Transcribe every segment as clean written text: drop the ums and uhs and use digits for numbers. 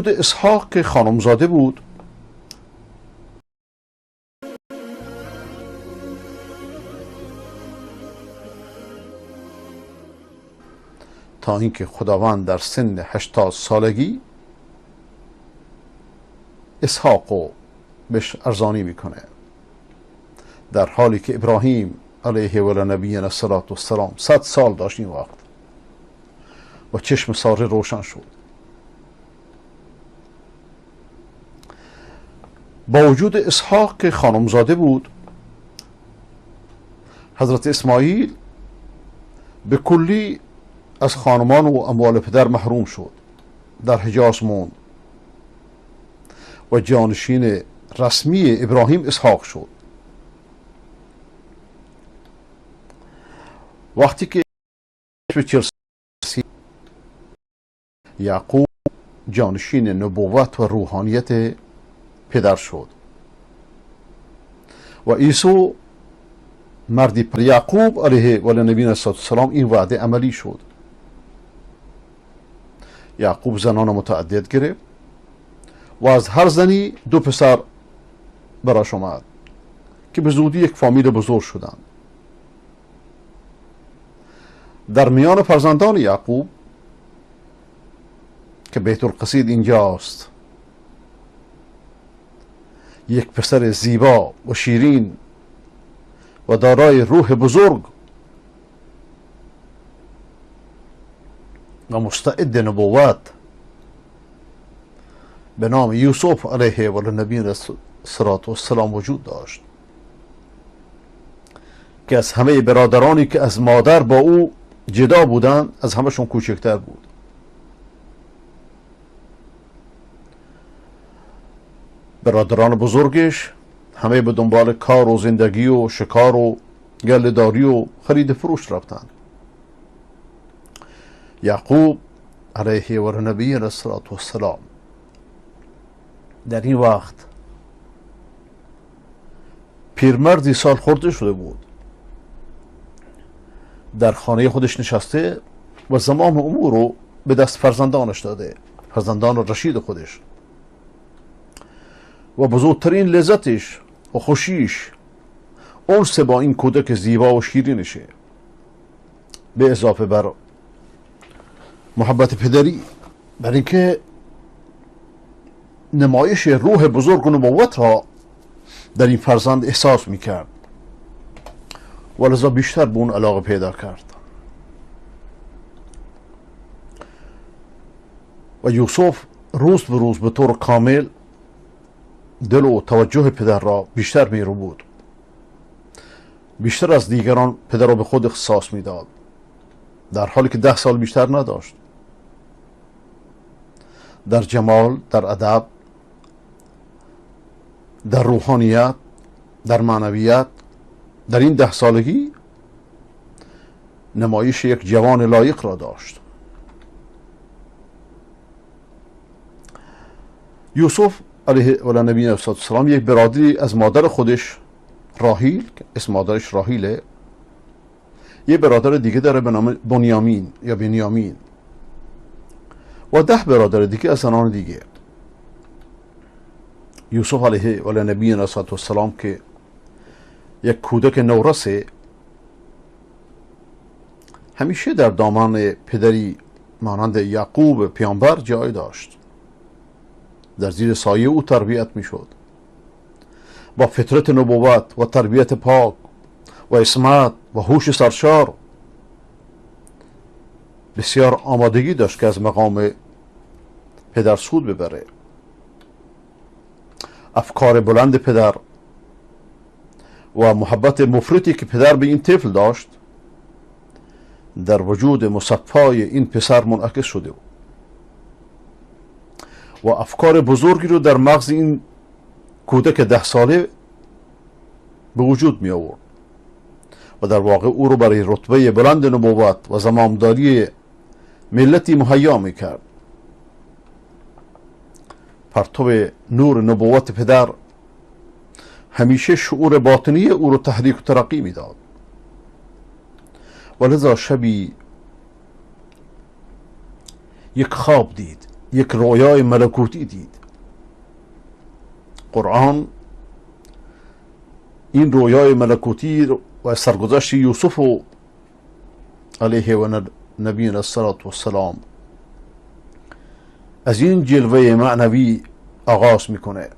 وجود اسحاق که خانمزاده بود، تا اینکه خداوند در سن 80 سالگی اسحاق بهش ارزانی میکنه، در حالی که ابراهیم علیه و نبینا الصلاة والسلام 100 سال داشت این وقت و چشم ساره روشن شد. با وجود اسحاق که خانمزاده بود، حضرت اسماعیل به کلی از خانمان و اموال پدر محروم شد، در حجاز موند و جانشین رسمی ابراهیم اسحاق شد. وقتی که یعقوب جانشین نبوت و روحانیت پدر شد و عیسی مردی پر یعقوب علیه و نبینا السلام این وعده عملی شد. یعقوب زنان متعدد گرفت و از هر زنی 2 پسر براش آمد که به زودی یک فامیل بزرگ شدند. در میان فرزندان یعقوب که بیت القصید اینجاست، یک پسر زیبا و شیرین و دارای روح بزرگ و مستعد نبوت به نام یوسف علیه و نبینا الصلاة والسلام وجود داشت که از همه برادرانی که از مادر با او جدا بودند از همشون کوچکتر بود. برادران بزرگش همه به دنبال کار و زندگی و شکار و گله‌داری و خرید فروش رفتند. یعقوب علیه و نبینا الصلاة والسلام در این وقت پیرمردی سال خورده شده بود، در خانه خودش نشسته و زمام امور رو به دست فرزندانش داده، فرزندان رشید خودش، و بزرگترین لذتش و خوشیش انس با این کودک زیبا و شیرینشه، به اضافه بر محبت پدری، بر اینکه نمایش روح بزرگ و نبوت را در این فرزند احساس میکرد و لذا بیشتر به اون علاقه پیدا کرد. و یوسف روز به روز به طور کامل دل و توجه پدر را بیشتر می رو بود، بیشتر از دیگران پدر را به خود اختصاص میداد، در حالی که 10 سال بیشتر نداشت. در جمال، در ادب، در روحانیت، در معنویت، در این 10 سالگی نمایش یک جوان لایق را داشت. یوسف علیه و نبینا السلام یک برادری از مادر خودش راحیل، اسم مادرش راحیله، یه برادر دیگه داره به نام بنیامین یا بنیامین و 10 برادر دیگه از زنان دیگه. یوسف علیه و نبینا السلام که یک کودک نورسه، همیشه در دامان پدری مانند یعقوب پیامبر جای داشت، در زیر سایه او تربیت میشد. با فطرت نبوت و تربیت پاک و عصمت و هوش سرشار بسیار آمادگی داشت که از مقام پدر سود ببره. افکار بلند پدر و محبت مفرطی که پدر به این طفل داشت در وجود مصفای این پسر منعکس شده بود و افکار بزرگی رو در مغز این کودک 10 ساله به وجود می آورد و در واقع او رو برای رتبه بلند نبوت و زمامداری ملتی مهیا می کرد. پرتو نور نبوت پدر همیشه شعور باطنی او رو تحریک و ترقی می داد و لذا شبی یک خواب دید. یک رویای ملکوتی دید. قرآن این رویای ملکوتی و سرگذشت یوسف علیه و نبینا الصلاة والسلام از این جلوه معنوی آغاز میکنه.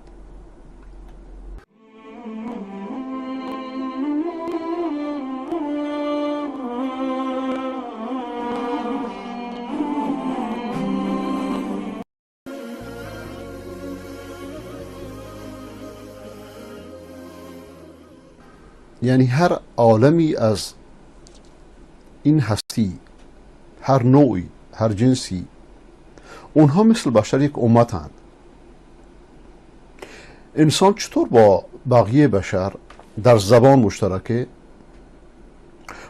یعنی هر عالمی از این هستی، هر نوعی، هر جنسی، اونها مثل بشر یک امتند. انسان چطور با بقیه بشر در زبان مشترکه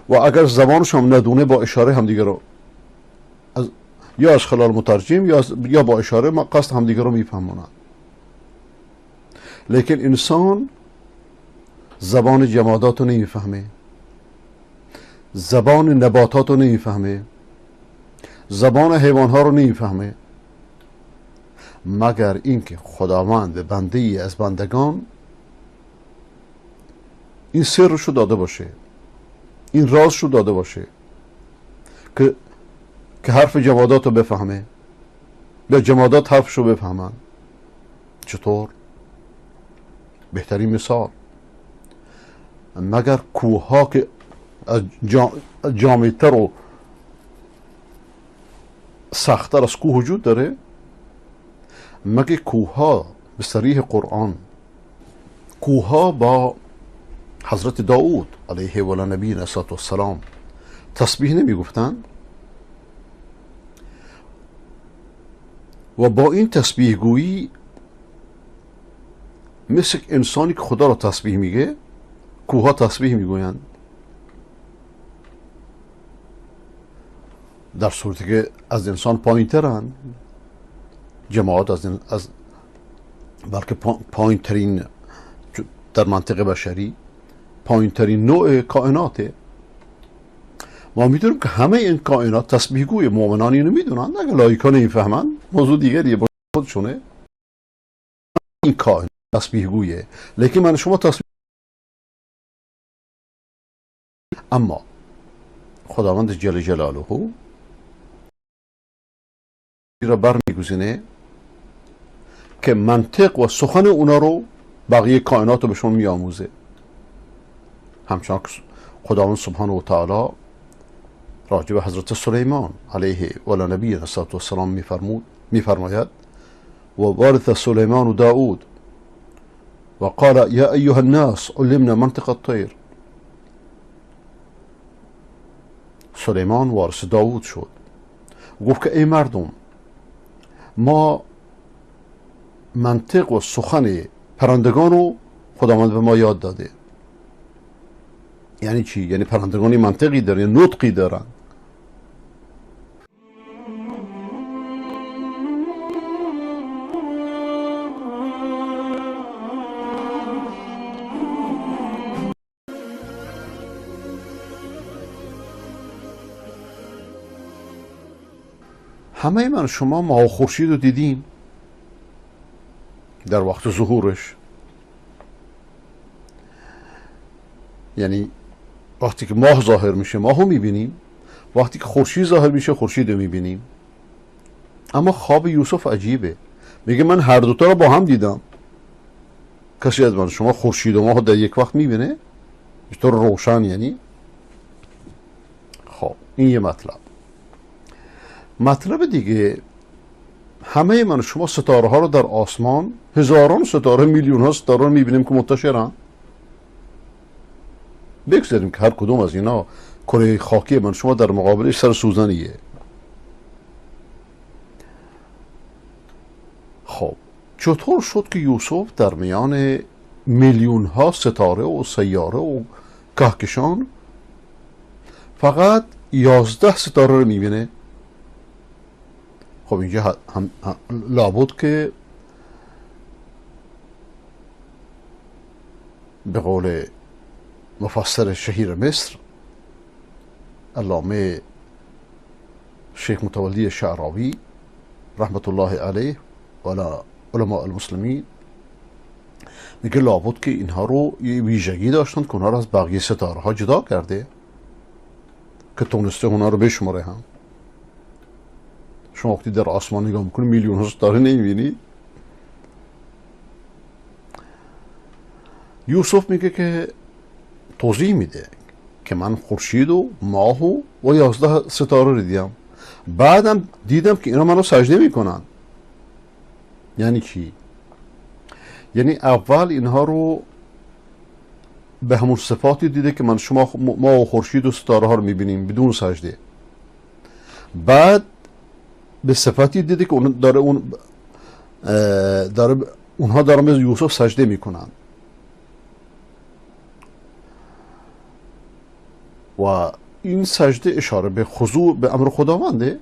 و اگر زبانش هم ندونه با اشاره همدیگه رو یا از خلال مترجم یا با اشاره قصد همدیگه رو میفهمونند. لیکن انسان زبان جمادات رو نمیفهمه، زبان نباتات رو نمیفهمه، زبان حیوانها رو نمیفهمه، مگر اینکه خداوند به بنده ای از بندگان این سرش رو داده باشه، این رازش رو داده باشه که حرف جمادات رو بفهمه یا جمادات حرفش رو بفهمن. چطور؟ بهترین مثال، مگر کوه ها که از جامدتر و سختتر از کوه وجود داره؟ مگه کوه ها به صریح قرآن، کوه ها با حضرت داود علیه و نبینا السلام تسبیح نمی گفتن؟ و با این تسبیح گویی مثل انسانی که خدا را تسبیح میگه، کوه ها تسبیح میگویند، در صورتی که از انسان پایین ترن. جماعت از بلکه پایین ترین در منطقه بشری، پایین ترین نوع کائناته. ما میدونیم که همه این کائنات تسبیح گوی، مؤمنان اینو میدونن، اگه لایکا نمیفهمن موضوع دیگریه با خودشونه. این کائنات تسبیح گویه، لیکن من شما تسبیح، اما خداوند جل جلاله را برمیگزینه که منطق و سخن اونا رو بقیه کائنات رو به شما میآموزه. همچنان خداوند سبحانه و تعالی راجع به حضرت سلیمان علیه و علی نبینا السلام میفرماید و وارث سلیمان و داود و قال یا ایها الناس علمنا منطق الطیر. سلیمان وارث داود شد، گفت که ای مردم، ما منطق و سخن پرندگان رو خداوند به ما یاد داده. یعنی چی؟ یعنی پرندگانی منطقی دارن، یعنی نطقی دارن. همه من شما ماه و خورشید رو دیدیم در وقت ظهورش، یعنی وقتی که ماه ظاهر میشه ماه رو میبینیم، وقتی که خورشید ظاهر میشه خورشید رو میبینیم. اما خواب یوسف عجیبه، میگه من هر دوتا رو با هم دیدم. کسی از من شما خورشید و ماه رو در یک وقت میبینه؟ طور روشن یعنی؟ خب این یه مطلب. مطلب دیگه، همه من شما ستاره ها رو در آسمان، هزاران ستاره، میلیون ها ستاره رو میبینیم که منتشرن. بگذاریم که هر کدوم از اینا کره خاکی من شما در مقابلش سر سوزنیه. خب چطور شد که یوسف در میان میلیون ها ستاره و سیاره و کهکشان فقط 11 ستاره رو میبینه؟ خب اینجا هم لابد که به قول مفسر شهیر مصر علامه شیخ متولی شعراوی، رحمت الله علیه و علماء المسلمین میگه لابد که اینها رو یه ویژگی داشتند که اونها رو از بقیه ستاره ها جدا کرده که تونسته اونها رو بشماره. هم شما وقتی در آسمان نگاه میکنی میلیون ها ستاره نمیبینی. یوسف میگه که توضیح میده که من خورشید و ماه و 11 ستاره رو دیدم، بعدم دیدم که اینا منو سجده میکنن. یعنی چی؟ یعنی اول اینها رو به همون صفاتی دیده که من شما ما و خورشید و ستاره ها رو میبینیم بدون سجده. بعد به صفاتی دیده که اون داره اون داره اونها دارن به یوسف سجده میکنن و این سجده اشاره به خضوع به امر خداونده.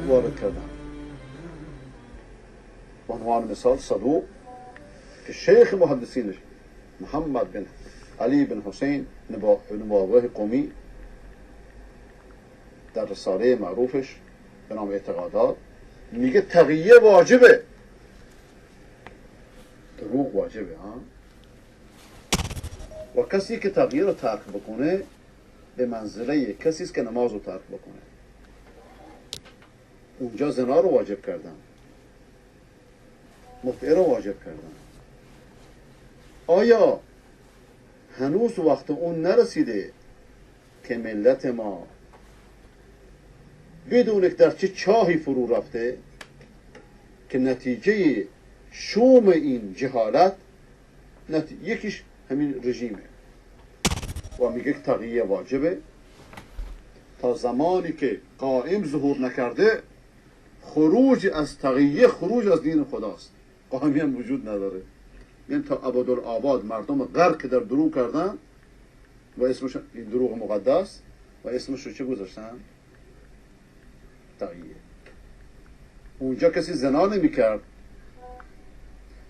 وارد کردن به عنوان مثال صدوق که شیخ محدثینش محمد بن علی بن حسین نباوه قومی در رساله معروفش به نام اعتقادات میگه تقیه واجبه، دروغ واجبه ها، و کسی که تقیه رو ترک بکنه به منزله کسی است که نماز رو ترک بکنه. اونجا زنا رو واجب کردن، متعه رو واجب کردن. آیا هنوز وقت اون نرسیده که ملت ما بدون که در چه چاهی فرو رفته که نتیجه شوم این جهالت یکیش همین رژیمه و میگه که تقیه واجبه تا زمانی که قائم ظهور نکرده خروج از تقیه خروج از دین خداست. قائمی هم وجود نداره. یعنی تا ابدالآباد مردم غرق در دروغ کردن و اسمش این دروغ مقدس و اسمش رو چه گذاشتن؟ تقیه. اونجا کسی زنا نمی کرد.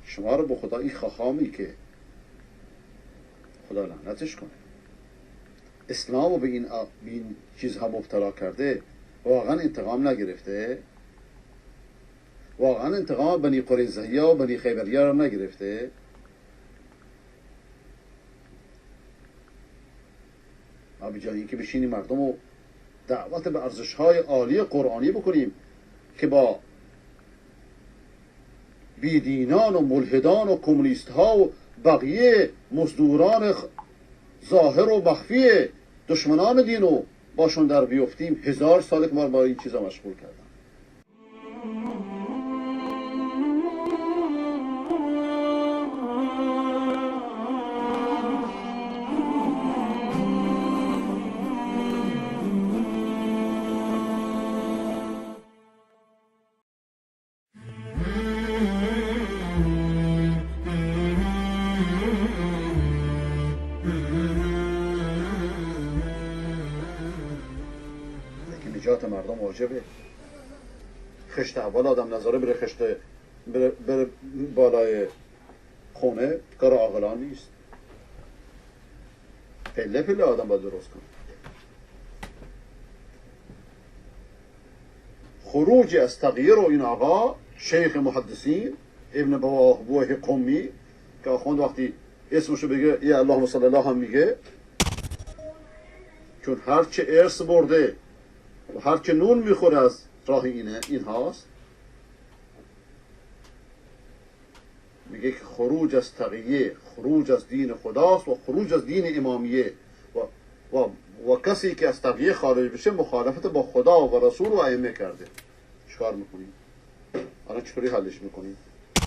شما رو به خدا این خاخامی که خدا لعنتش کنه اسلام رو به این چیزها مبتلا کرده، واقعا انتقام نگرفته، واقعا انتقام بنی قریظه و بنی خیبریه رو نگرفته. ما به جای اینکه بشینیم مردم رو دعوت به ارزش‌های عالی قرآنی بکنیم که با بیدینان و ملحدان و کمونیست ها و بقیه مزدوران ظاهر و مخفی دشمنان دین رو باشون در بیفتیم، 1000 سال که ما رو با این چیزا مشغول کردن. نجات مردم واجبه. خشت اول آدم نظاره بره خشت بره بالای خونه کار عاقلان نیست. پله پله آدم باید درست کنه. خروج از تغییر و این آقا شیخ محدثین ابن بواه قمی که آخوند وقتی اسمشو بگه یه اللهم صل الله هم میگه، چون هرچه ارث برده و هر که نون میخوره از راه اینه این هاست، میگه که خروج از تقیه خروج از دین خداست و خروج از دین امامیه و کسی که از تقیه خارج بشه مخالفت با خدا و رسول و ائمه کرده. چیکار میکنیم؟ الان چطوری حلش میکنیم؟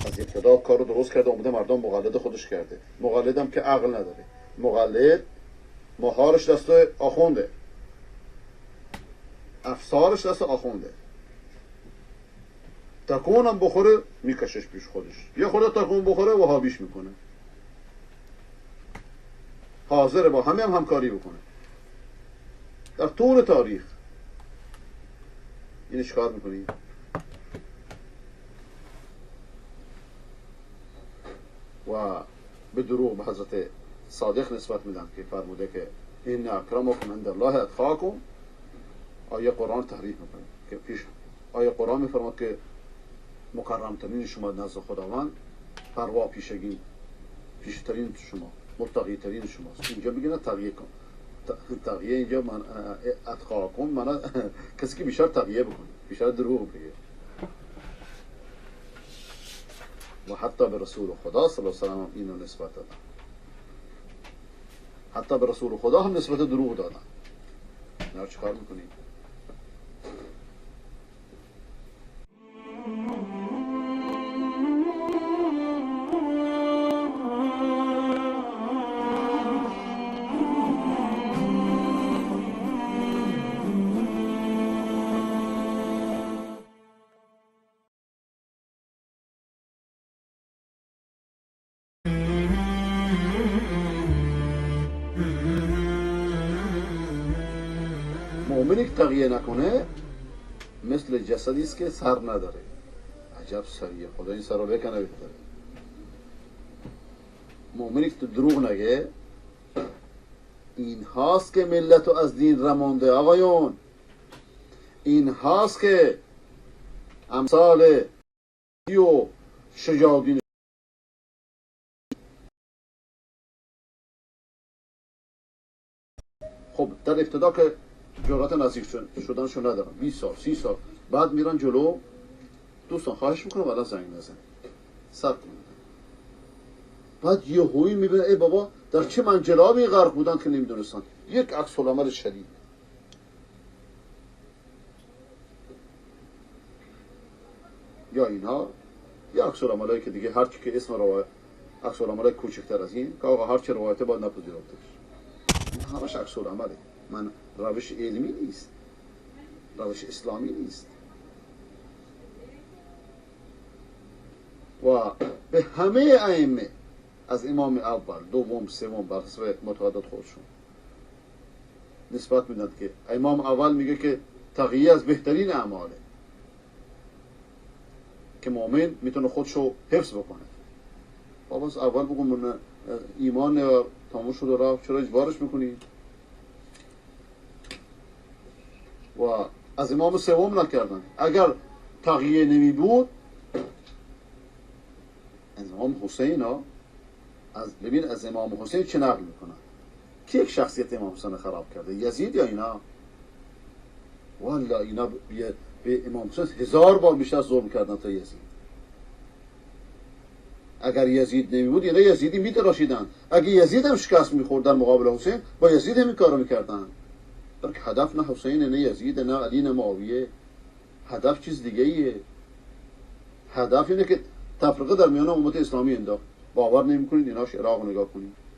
از ابتدا کارو درست کرده، اومده مردم مقلد خودش کرده. مقلدم که عقل نداره، مقلد مهارش دست آخونده، افسارش دست آخونده، تکونم بخوره میکشش پیش خودش، یه خورده تکون بخوره وهابیش میکنه، حاضر با همه هم همکاری بکنه. در طول تاریخ. اینو چیکار میکنی؟ و به دروغ به حضرت صادق نسبت میدن که فرموده که این اکرمکم عند الله اتقاکم. آیه قرآن تحریف میکنه که پیش آیه قرآن میفرماد که مکرمترین شما نزد خداوند پروا پیشگی پیشترین شما، متقی ترین شماست. اینجا میگه نه تقیه کن، تقیه اینجا من اتقاکم من کسی که بیشتر تقیه بکنه، بیشتر دروغ بگه. و حتی به رسول خدا صلی الله علیه و سلم اینو نسبت دادن، حتی به رسول خدا هم نسبت دروغ دادن. اینا چیکار میکنی؟ مؤمنی که تغییر نکنه مثل جسدی است که سر نداره. عجب سریه، خدا این سر رو بکنه بهتره. مؤمنی که دروغ نگه، این هاست که ملت رو از دین رمانده آقایون. این هاست که امثال و شجاع. خب در ابتدا که جرأت نزدیک شدنشون ندارن، 20 سال 30 سال بعد میرن جلو. دوستان خواهش میکنم الان زنگ نزن، صبر کنید. بعد یهویی میبینه ای بابا در چه منجلابی غرق بودن که نمیدونستن. یک عکس العمل شدید. یا اینها یا عکس العملایی که دیگه هر چی که اسم روایت، عکس العملای کوچکتر از این که آقا هر چی روایته باید نپذیرفتش. این همش عکس العمله. من روش علمی نیست، روش اسلامی نیست. و به همه ائمه از امام اول، دوم، سوم بر حسب معتقدات خودشون نسبت میدن که امام اول میگه که تقیه از بهترین اعماله که مؤمن میتونه خودشو حفظ بکنه. بابا از اول بگو من ایمان تموم شد و رفت، چرا اجبارش میکنی؟ و از امام سوم نکردن. اگر تقیه نمی بود از امام حسین ها، از ببین از امام حسین چه نقل میکنن که یک شخصیت امام حسین خراب کرده، یزید یا اینا؟ والا اینا به امام حسین 1000 بار بیشتر ظلم کردن تا یزید. اگر یزید نمی بود اینا یزیدی میتراشیدن. اگه یزید هم شکست میخورد در مقابل حسین، با یزید هم این کارو میکردن. بلکه هدف نه حسین، نه یزید، نه علی، نه معاویه. هدف چیز دیگه ایه. هدف اینه که تفرقه در میان امت اسلامی انداخت. باور نمیکنید ایناش عراق رو نگاه کنید.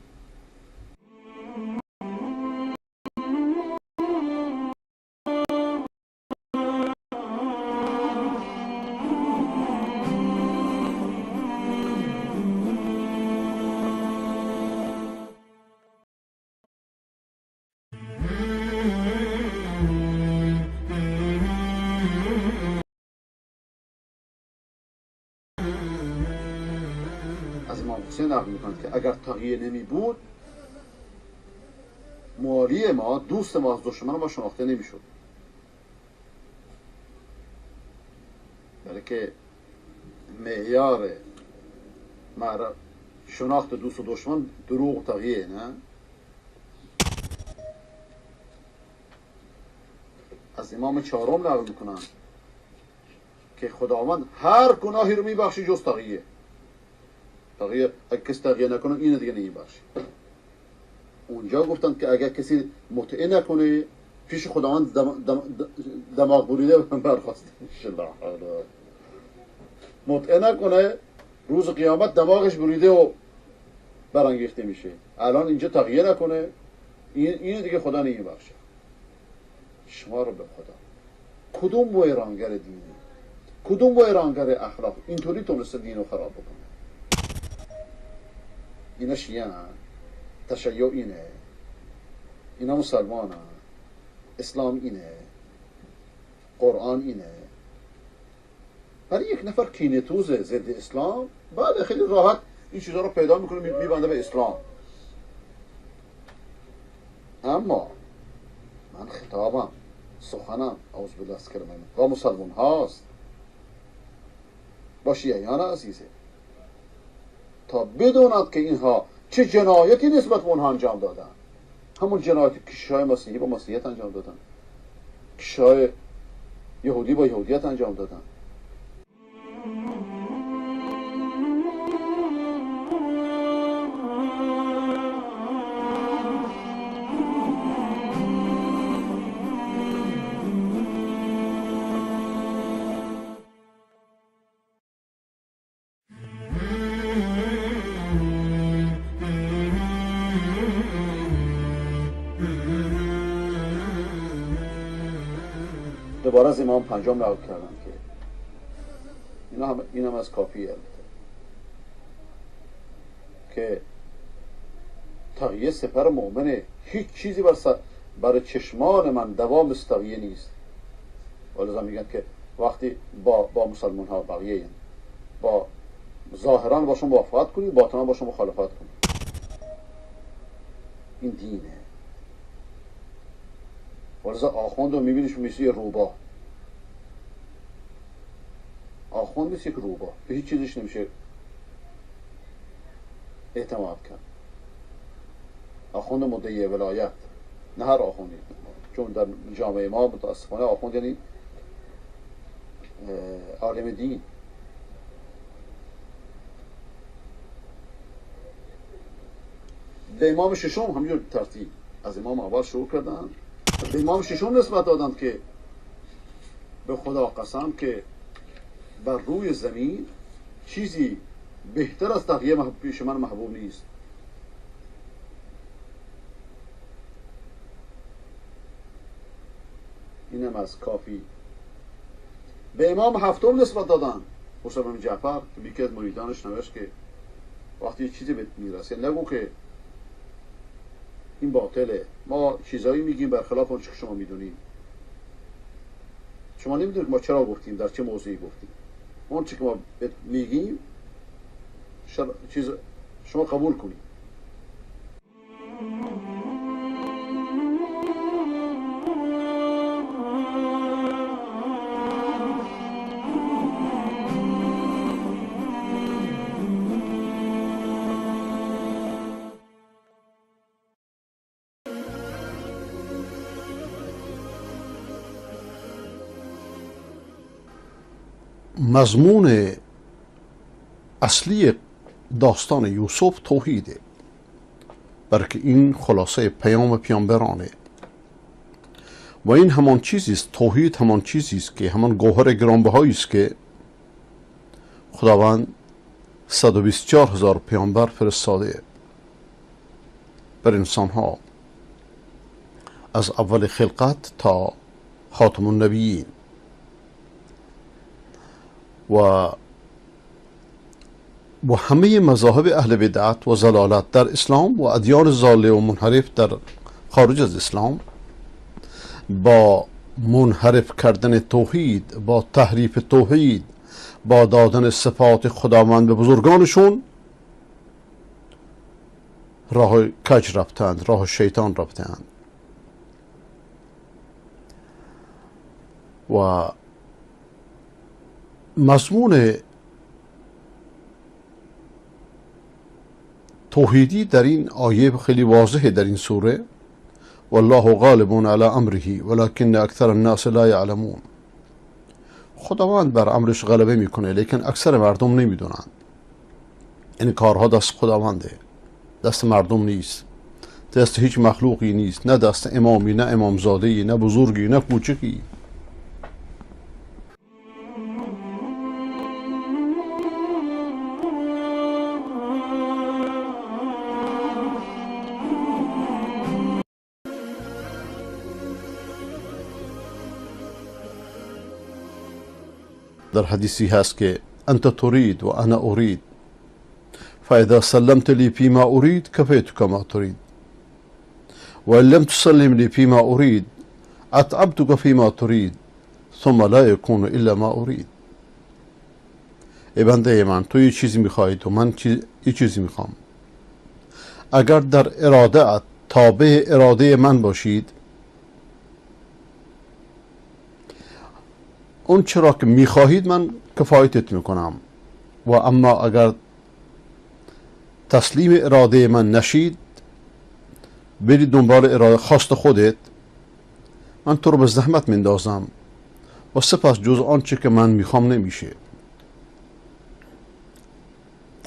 از امام حسین نقل میکنند که اگر تقیه نمی بود موالی ما، دوست ما از دشمن ما شناخته نمیشد. برای که معیار شناخت دوست و دشمن دروغ تقیه، نه؟ از امام چهارم نقل میکنند که خداوند هر گناهی رو میبخشه جز تقیه. تغییر اگه کسی تغییر نکنه اینو دیگه نمیبخشه. اونجا گفتن که اگر کسی مطیع نکنه پیش خداوند دماغ بریده برخواست. مطیع نکنه روز قیامت دماغش بریده و برانگیخته میشه. الان اینجا تغییر نکنه اینو دیگه خدا نمیبخشه. شما رو به خدا کدوم ویرانگر دینی، کدوم ویرانگر اخلاق اینطوری تونسته دین رو خراب بکنه؟ اینا شیعه هن، تشیع اینه، اینا مسلمان هن. اسلام اینه، قرآن اینه. برای یک نفر کینه‌توز ضد اسلام بعد خیلی راحت این چیزها رو پیدا میکنه، میبنده به اسلام. اما من خطابم، سخنم، اعوذ بالله از کلمه، با مسلمان هاست، با شیعیان عزیزه، تا بدوند که اینها چه جنایتی نسبت به اونها انجام دادن. همون جنایتی که کشیش‌های مسیحی با مسیحیت انجام دادن، کشیش‌های یهودی با یهودیت انجام دادن. دوباره از امام پنجم نقل کردن که این هم از کافیه البته، که تقیه سپر مؤمنه، هیچ چیزی برای چشمان من دوام تقیه نیست. ولذا میگن که وقتی با مسلمان ها بقیه این با ظاهران باشون موافقت کنی، باطنان باشون مخالفت کنی، این دینه. ولذا آخوند رو میبینیش مثل یه روبا، آخوند مثل یک روبا، به هیچ چیزش نمیشه اعتماد کرد. آخوند مدعی ولایت، نه هر آخوندی، چون در جامعه ما متاسفانه آخوند یعنی عالم دین. به امام ششم همینجور ترتیب از امام اول شروع کردن، به امام ششم نسبت دادند که به خدا قسم که بر روی زمین چیزی بهتر از تقیه پیش من محبوب نیست. اینم از کافی. به امام هفتم نسبت دادن، موسی بن جعفر، که یکی از مریدانش نوشت که وقتی یه چیزی بهت میرسه نگو که این باطله، ما چیزایی میگیم برخلاف اون چیزی که شما میدونید. شما نمیدونید ما چرا گفتیم، در چه موضوعی گفتیم. اون چیزی که ما میگیم چیز شما قبول کنید. مضمون اصلی داستان یوسف توحیده، بلکه این خلاصه پیام پیامبرانه و این همان چیزی است، توحید همان چیزی است که همان گوهر گرانبهایی است که خداوند 124,000 پیامبر فرستاده بر انسانها از اول خلقت تا خاتم النبیین. و همه مذاهب اهل بدعت و ضلالت در اسلام و ادیان ضاله و منحرف در خارج از اسلام با منحرف کردن توحید، با تحریف توحید، با دادن صفات خداوند به بزرگانشون راه کج رفتند، راه شیطان رفتند. و مضمون توحیدی در این آیه خیلی واضحه در این سوره، والله غالب علی امره ولکن اکثر الناس لا یعلمون. خداوند بر امرش غلبه میکنه، لیکن اکثر مردم نمیدونند. این کارها دست خداونده، دست مردم نیست، دست هیچ مخلوقی نیست، نه دست امامی، نه امامزاده‌ای، نه بزرگی، نه کوچکی. در حدیثی هست که انت ترید و انا ارید فاذا سلمت لی فيما ارید کفیتک ما ترید و ان لم تسلم لی فيما ارید اتعبتك فيما تريد ثم لا يكون الا ما اريد. ای بنده من، تو یه چیزی میخوای و من یه چیزی میخوام. اگر در اراده تابع اراده من باشید، اون چرا که میخواهید من کفایتت میکنم، و اما اگر تسلیم اراده من نشید، برید دنبال اراده خواست خودت، من تو رو به زحمت میندازم و سپس جز آنچه که من میخوام نمیشه.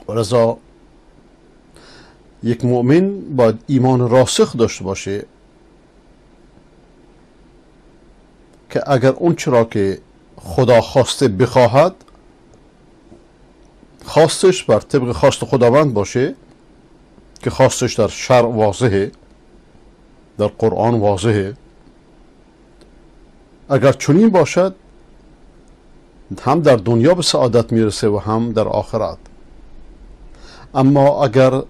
و لذا یک مؤمن باید ایمان راسخ داشته باشه که اگر اون چرا که خدا خواسته بخواهد، خواستش بر طبق خواست خداوند باشه که خواستش در شرع واضحه، در قرآن واضحه. اگر چنین باشد، هم در دنیا به سعادت میرسه و هم در آخرت. اما اگر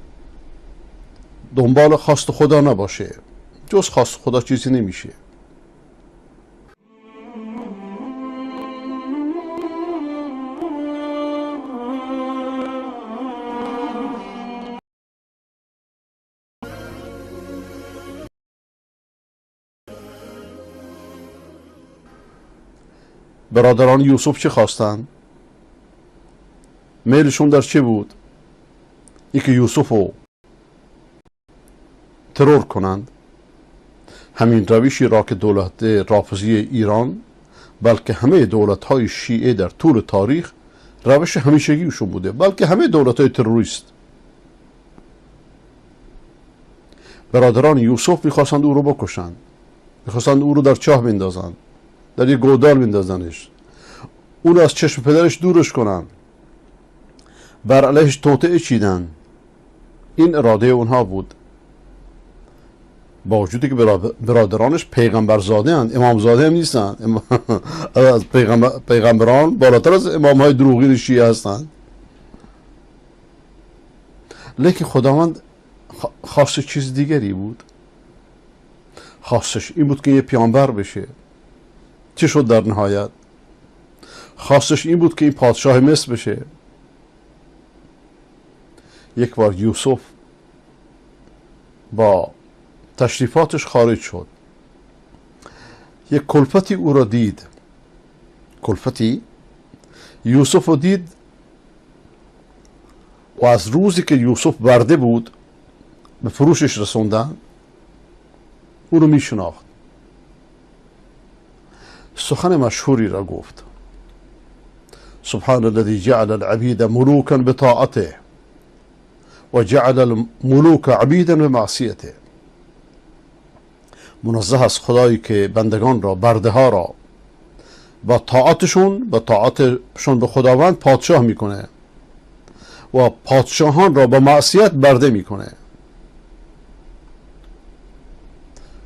دنبال خواست خدا نباشه، جز خواست خدا چیزی نمیشه. برادران یوسف چه خواستند؟ میلشون در چه بود؟ اینکه یوسف رو ترور کنند. همین روشی را که دولت رافضی ایران، بلکه همه دولت‌های شیعه در طول تاریخ روش همیشگیشون بوده، بلکه همه دولت‌های تروریست. برادران یوسف میخواستند او رو بکشند، میخواستند او رو در چاه بندازند، در یک گودال بندازنش، او رو از چشم پدرش دورش کنند، بر علیهش توطئه چیدن. این اراده اونها بود. با وجودی که برادرانش پیغمبر زاده اند، امام زاده هم نیستند، از پیغمبران بالاتر از امام های دروغین شیعه هستند، لیکن خداوند خواست چیز دیگری بود. خواستش این بود که یه پیامبر بشه. چه شد در نهایت؟ خواستش این بود که این پادشاه مصر بشه. یک بار یوسف با تشریفاتش خارج شد، یک کلفتی او را دید. کلفتی یوسف رو دید و از روزی که یوسف برده بود به فروشش رسوندن، او رو می شناخت. سخن مشهوری را گفت: سبحان الذي جعل العبید ملوکا بطاعته و جعل الملوک عبیدا بمعصیته. منزه است خدایی که بندگان را، برده ها را با طاعتشون، با طاعتشون به خداوند پادشاه میکنه و پادشاهان را با معصیت برده میکنه.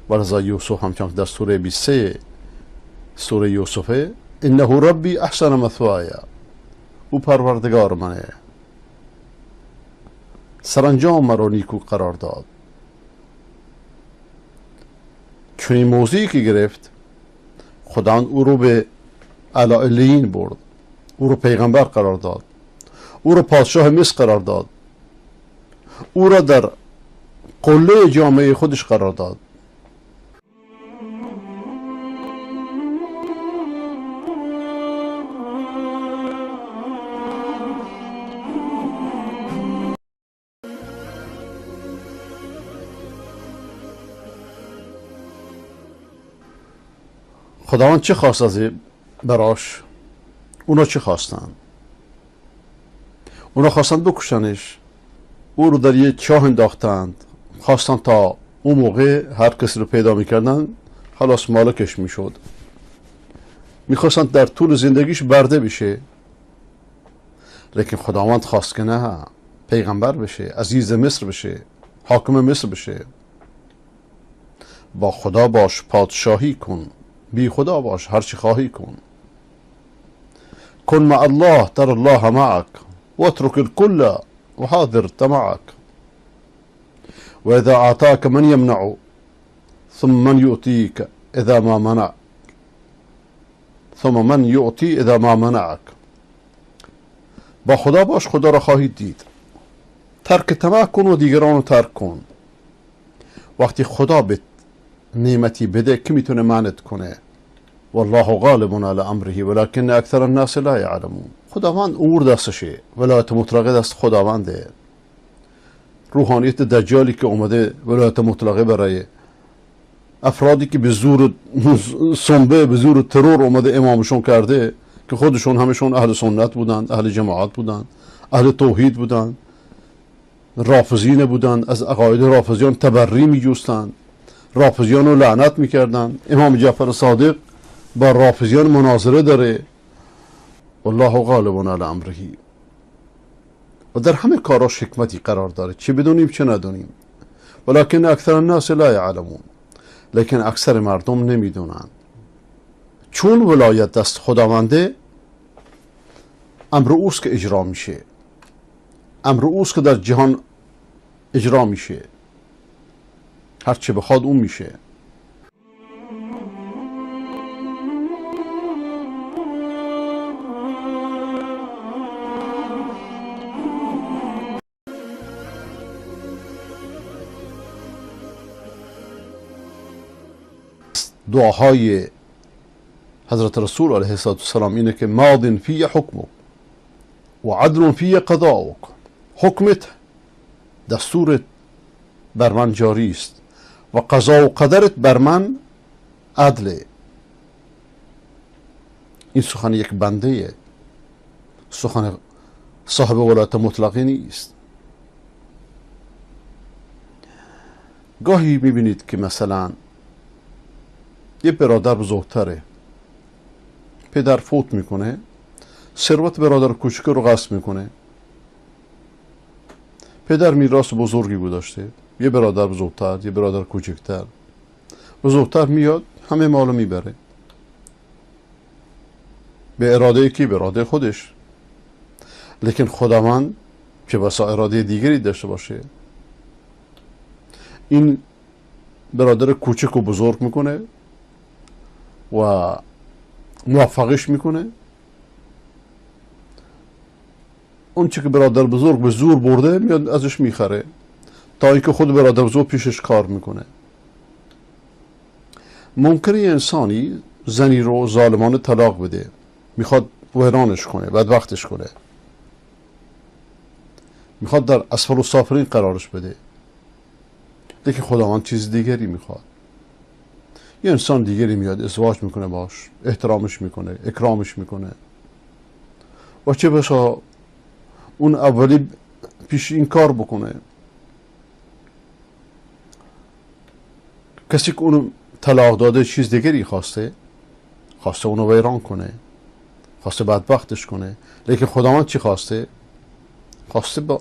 و لذا یوسف همچنان در سوره 23 سوره یوسفه، انه ربی احسن مثوایا، او پروردگار منه، سرانجام مرا نیکو قرار داد. چنین موضعی که گرفت، خداوند او رو به علی برد، او رو پیغمبر قرار داد، او رو پادشاه مصر قرار داد، او را در قله جامعه خودش قرار داد. خداوند چه خواست از براش؟ اونا چه خواستن؟ اونا خواستن بکشنش، او رو در یه چاه انداختند، خواستن تا اون موقع هر کسی رو پیدا میکردن خلاص مالکش میشد. میخواستن در طول زندگیش برده بشه، لیکن خداوند خواست که نه، پیغمبر بشه، عزیز مصر بشه، حاکم مصر بشه. با خدا باش پادشاهی کن، بی خدا باش هرچی خواهی کن. کن مع الله تر الله معك واترك الكل وحاذر طمعك وإذا أعطاك من يمنع ثم من يؤتيك اذا ما منع ثم من یعطی اذا ما منعک. با خدا باش، خدا را خواهید دید. ترک طمع کن و دیگران رو ترک کن. وقتی خدا به نعمتی بده که میتونه منعت کنه؟ والله غالب علی امره ولكن اکثر الناس لا یعلمون. خداوند امور دستشه، ولایت مطلقه دست خداونده. روحانیت دجالی که اومده ولایت مطلقه برای افرادی که به زور سنبه، به زور ترور اومده امامشون کرده، که خودشون همشون اهل سنت بودند، اهل جماعت بودند، اهل توحید بودند، رافضی نبودند، از عقاید رافضیان تبری میجوستند، رافضیان رو لعنت میکردند. امام جعفر صادق با رافضیان مناظره داره. والله غالب علی امره. و در همه کاراش حکمتی قرار داره، چه بدونیم چه ندونیم. ولکن اکثر الناس لا یعلمون، لیکن اکثر مردم نمیدونند. چون ولایت دست خداونده، امر اوست که اجرا میشه، امر اوست که در جهان اجرا میشه، هر چه بخواد اون میشه. دعاهای حضرت رسول علیه السلام اینه که ماض فی حکمک و عدل فی قضاؤک. حکمت، دستورت بر من جاری است و قضا و قدرت بر من عدله. این سخن یک بنده، سخن صاحب ولایت مطلقه نیست. گاهی میبینید که مثلا یه برادر بزرگتره، پدر فوت میکنه، ثروت برادر کوچک رو غصب میکنه. پدر میراث بزرگی گذاشته، یه برادر بزرگتر، یه برادر کوچکتر. بزرگتر میاد همه مالو میبره. به اراده کی؟ به اراده خودش. لیکن خداوند که بسا اراده دیگری داشته باشه، این برادر کوچک و بزرگ میکنه و موفقش میکنه. اون چی که برادر بزرگ به زور برده میاد ازش میخره، تا اینکه خود برادر بزرگ پیشش کار میکنه. ممکنه یه انسانی زنی رو ظالمانه طلاق بده، میخواد ویرانش کنه، بدبختش کنه، میخواد در اسفل السافلین قرارش بده، لیکن خداوند چیز دیگری میخواد. یه انسان دیگری میاد ازدواج میکنه باش، احترامش میکنه، اکرامش میکنه، و چه بسا اون اولی پیش این کار بکنه. کسی که اونو طلاق داده چیز دیگری خواسته، خواسته اونو ویران کنه، خواسته بدبختش کنه، لیکن خداوند چی خواسته؟ خواسته با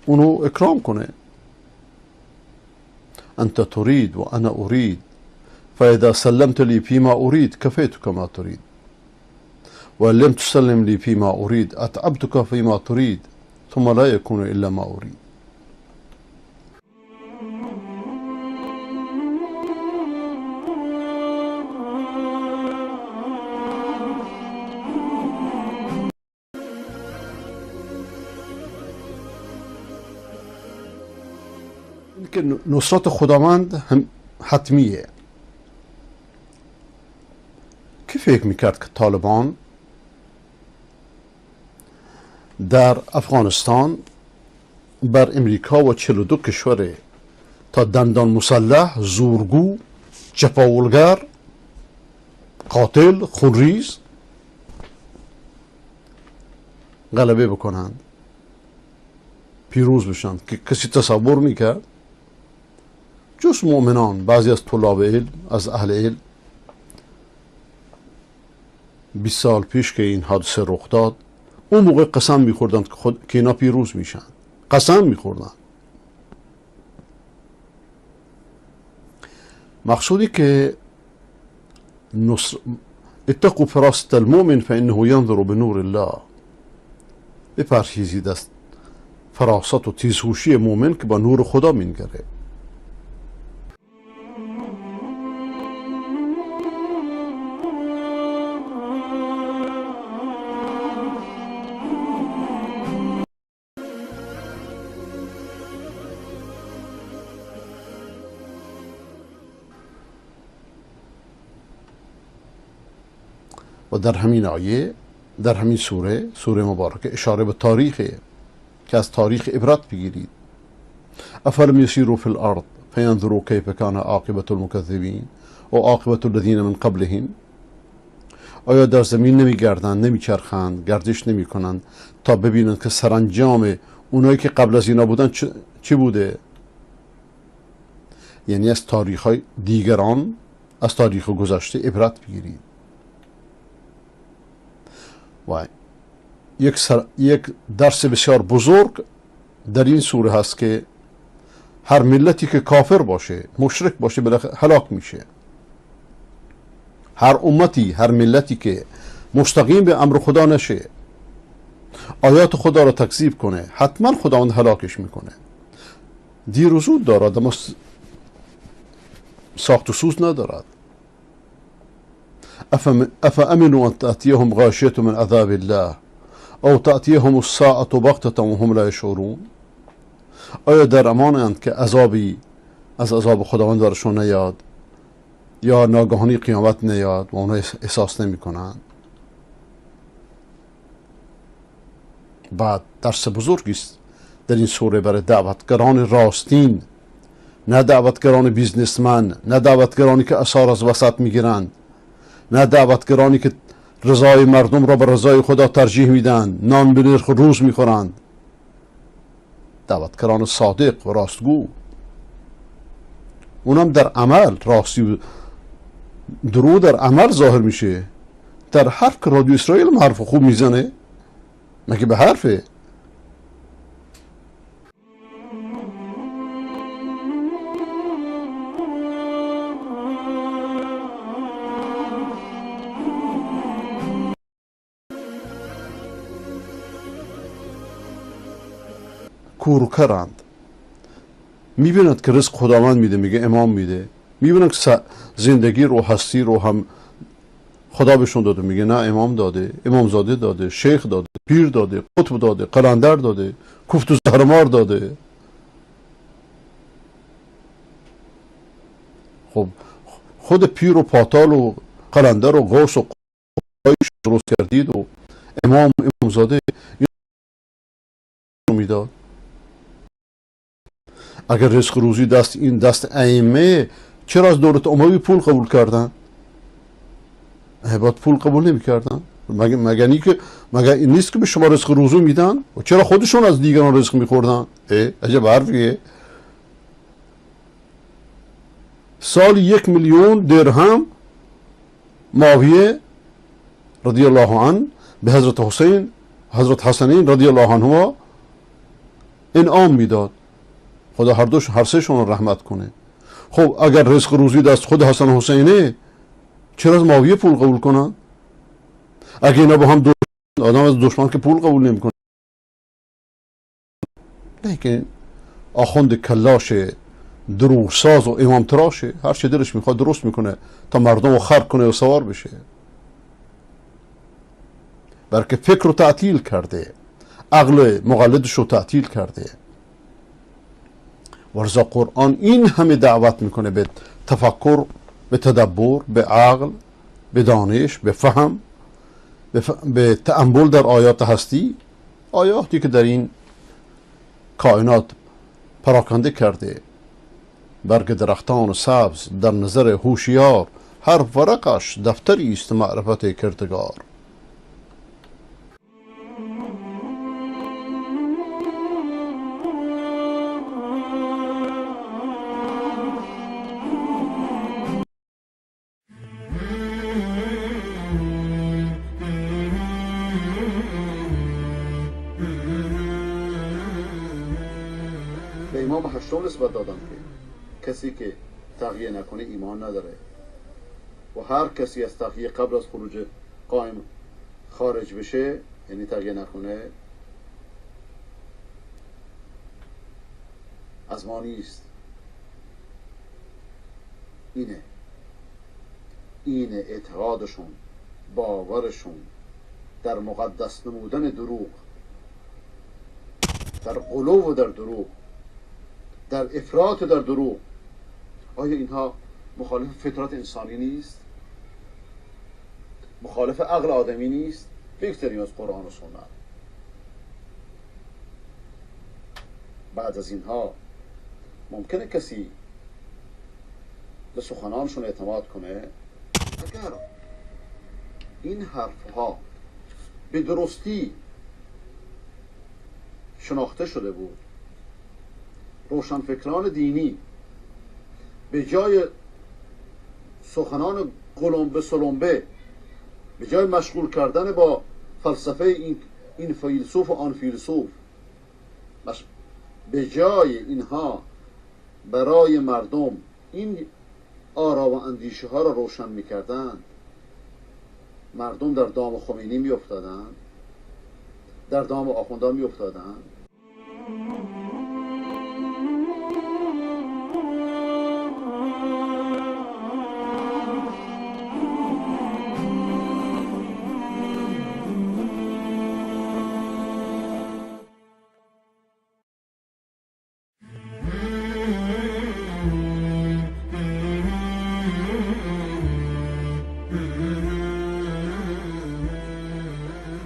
اونو اکرام کنه. انت تريد و انا اريد فاذا سلمت لي فيما اريد كفيتك ما تريد وان لم تسلم لي فيما اريد اتعبتك فيما تريد ثم لا يكون الا ما اريد. که نصرت خداوند هم حتمیه. کی فکر میکرد که طالبان در افغانستان بر امریکا و 42 کشور تا دندان مسلح، زورگو، چپاولگر، قاتل، خونریز غلبه بکنند، پیروز بشند، که کسی تصور میکرد؟ جز مؤمنان، بعضی از طلاب علم، از اهل علم. 20 سال پیش که این حادثه رخ داد، اون موقع قسم میخوردند که اینا پیروز میشن، قسم میخوردند. مقصودی که اتقوا فراسة المؤمن فانه ينظر بنور الله، بپرهیزید از فراست و تیزهوشی مؤمن که با نور خدا مینگره. و در همین آیه، در همین سوره، سوره مبارکه، اشاره به تاریخه که از تاریخ عبرت بگیرید. افلم یسیروا فی الارض فینظروا کیف کان عاقبة المکذبین و عاقبة الذین من قبلهم. آیا در زمین نمیگردند، نمیچرخند، گردش نمیکنند تا ببینند که سرانجام اونایی که قبل از اینا بودن چی بوده؟ یعنی از تاریخ های دیگران، از تاریخ گذشته عبرت بگیرید. و یک درس بسیار بزرگ در این سوره هست که هر ملتی که کافر باشه، مشرک باشه، بالاخره هلاک میشه. هر امتی، هر ملتی که مستقیم به امر خدا نشه، آیات خدا را تکذیب کنه، حتما خداوند هلاکش میکنه. دیر و زود دارد، اما ساخت و سوز ندارد. افامنوا ان تأتیهم غاشیة من عذاب الله او تأتیهم الساعة بغتة وهم لا یشعرون. آیا در امانند که عذابی از عذاب خداوند برشون نیاد یا ناگهانی قیامت نیاد و اونها احساس نمی کنند؟ بعد درس بزرگی است در این سوره برای دعوتگران راستین، نه دعوتگران بیزنسمن، نه دعوتگرانی که اثار از وسط میگیرند، نه دعوتگرانی که رضای مردم را به رضای خدا ترجیح میدن، نان به نرخ روز میخورند. دعوتگران صادق و راستگو، اونم در عمل راستی، درو در عمل ظاهر میشه. در حرف که رادیو اسرائیل هم حرف خوب میزنه، مگه به حرفه؟ کورکرند. میبیند که رزق خداوند میده، میگه امام میده. میبیند که زندگی رو، هستی رو هم خدا بهشون داده، میگه نه امام داده، امامزاده داده، شیخ داده، پیر داده، قطب داده، قلندر داده، کوفت و زهرمار داده. خب خود پیر و پاتال و قلندر و غوث و قایش درست کردید و امام امامزاده میداد. اگر رزق روزی دست این دست ائمه، چرا از دولت اموی پول قبول کردن؟ باید پول قبول نمی‌کردن. مگه این نیست که به شما رزق روزی میدن؟ و چرا خودشون از دیگران رزق میخوردن؟ عجب حرفیه. سال 1,000,000 درهم معاویه رضی الله عنه به حضرت حسین، حضرت حسنین رضی الله عنهما انعام میداد. خدا هر دوش، هر سه شون رحمت کنه. خب اگر رزق روزی دست خود حسن حسینه، چرا از معاویه پول قبول کنن؟ اگه اینا با هم دشمن، آدم از دشمن که پول قبول نمیکنه. لیکن آخوند کلاش دروغ ساز و امام تراشه، هر چی دلش میخواد درست میکنه تا مردم رو خر کنه و سوار بشه. بلکه فکر رو تعطیل کرده، عقل مقلدش رو تعطیل کرده. ورزا قرآن این همه دعوت میکنه به تفکر، به تدبر، به عقل، به دانش، به فهم، به تأمل در آیات هستی، آیاتی که در این کائنات پراکنده کرده. برگ درختان و سبز در نظر هوشیار، هر ورقش دفتری است معرفت کردگار. به امام هشتم نسبت دادم که کسی که تقیه نکنه ایمان نداره و هر کسی از تقیه قبل از خروج قائم خارج بشه، یعنی تقیه نکنه، از ما نیست. اینه اعتقادشون، باورشون در مقدس نمودن دروغ، در غلو و در دروغ، در افراط و در دروغ. آیا اینها مخالف فطرت انسانی نیست؟ مخالف عقل آدمی نیست، بگذریم از قرآن و سنت. بعد از اینها ممکنه کسی به سخنانشون اعتماد کنه؟ اگر این حرفها به درستی شناخته شده بود، روشنفکران دینی به جای سخنان قلمبه سلمبه، به جای مشغول کردن با فلسفه این فیلسوف و آن فیلسوف، به جای اینها برای مردم این آرا و اندیشه ها را روشن میکردند، مردم در دام خمینی میافتادند، در دام آخوندها میافتادند.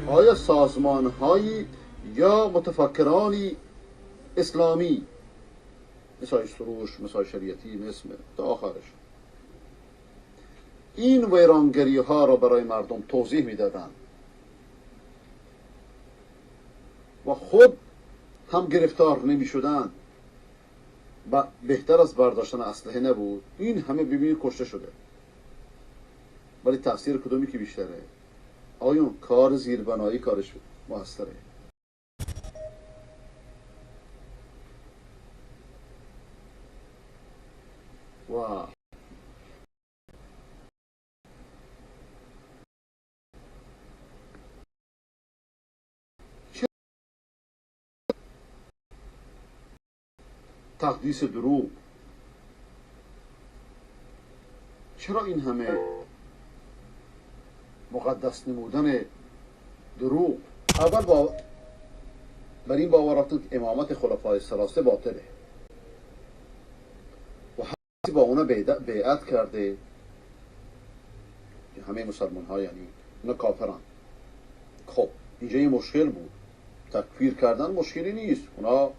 آیا سازمان‌هایی یا متفکرانی اسلامی مثل سروش، مثل شریعتی، مثل تا آخرش، این ویرانگری ها را برای مردم توضیح میدادند و خود هم گرفتار نمی شدند، بهتر از برداشتن اسلحه نبود؟ این همه ببینید کشته شده، ولی تاثیر کدومی که بیشتره؟ آیون کار زیربنایی کارش موثره. و تقدیس دروغ، چرا این همه مقدس نمودن دروغ؟ اول بر این باور رفتن که امامت خلفای ثلاثه باطله و هر با اونا بیعت کرده، همه مسلمان ها، یعنی اونا کافران. خب اینجا یه مشکل بود، تکفیر کردن مشکلی نیست، اونا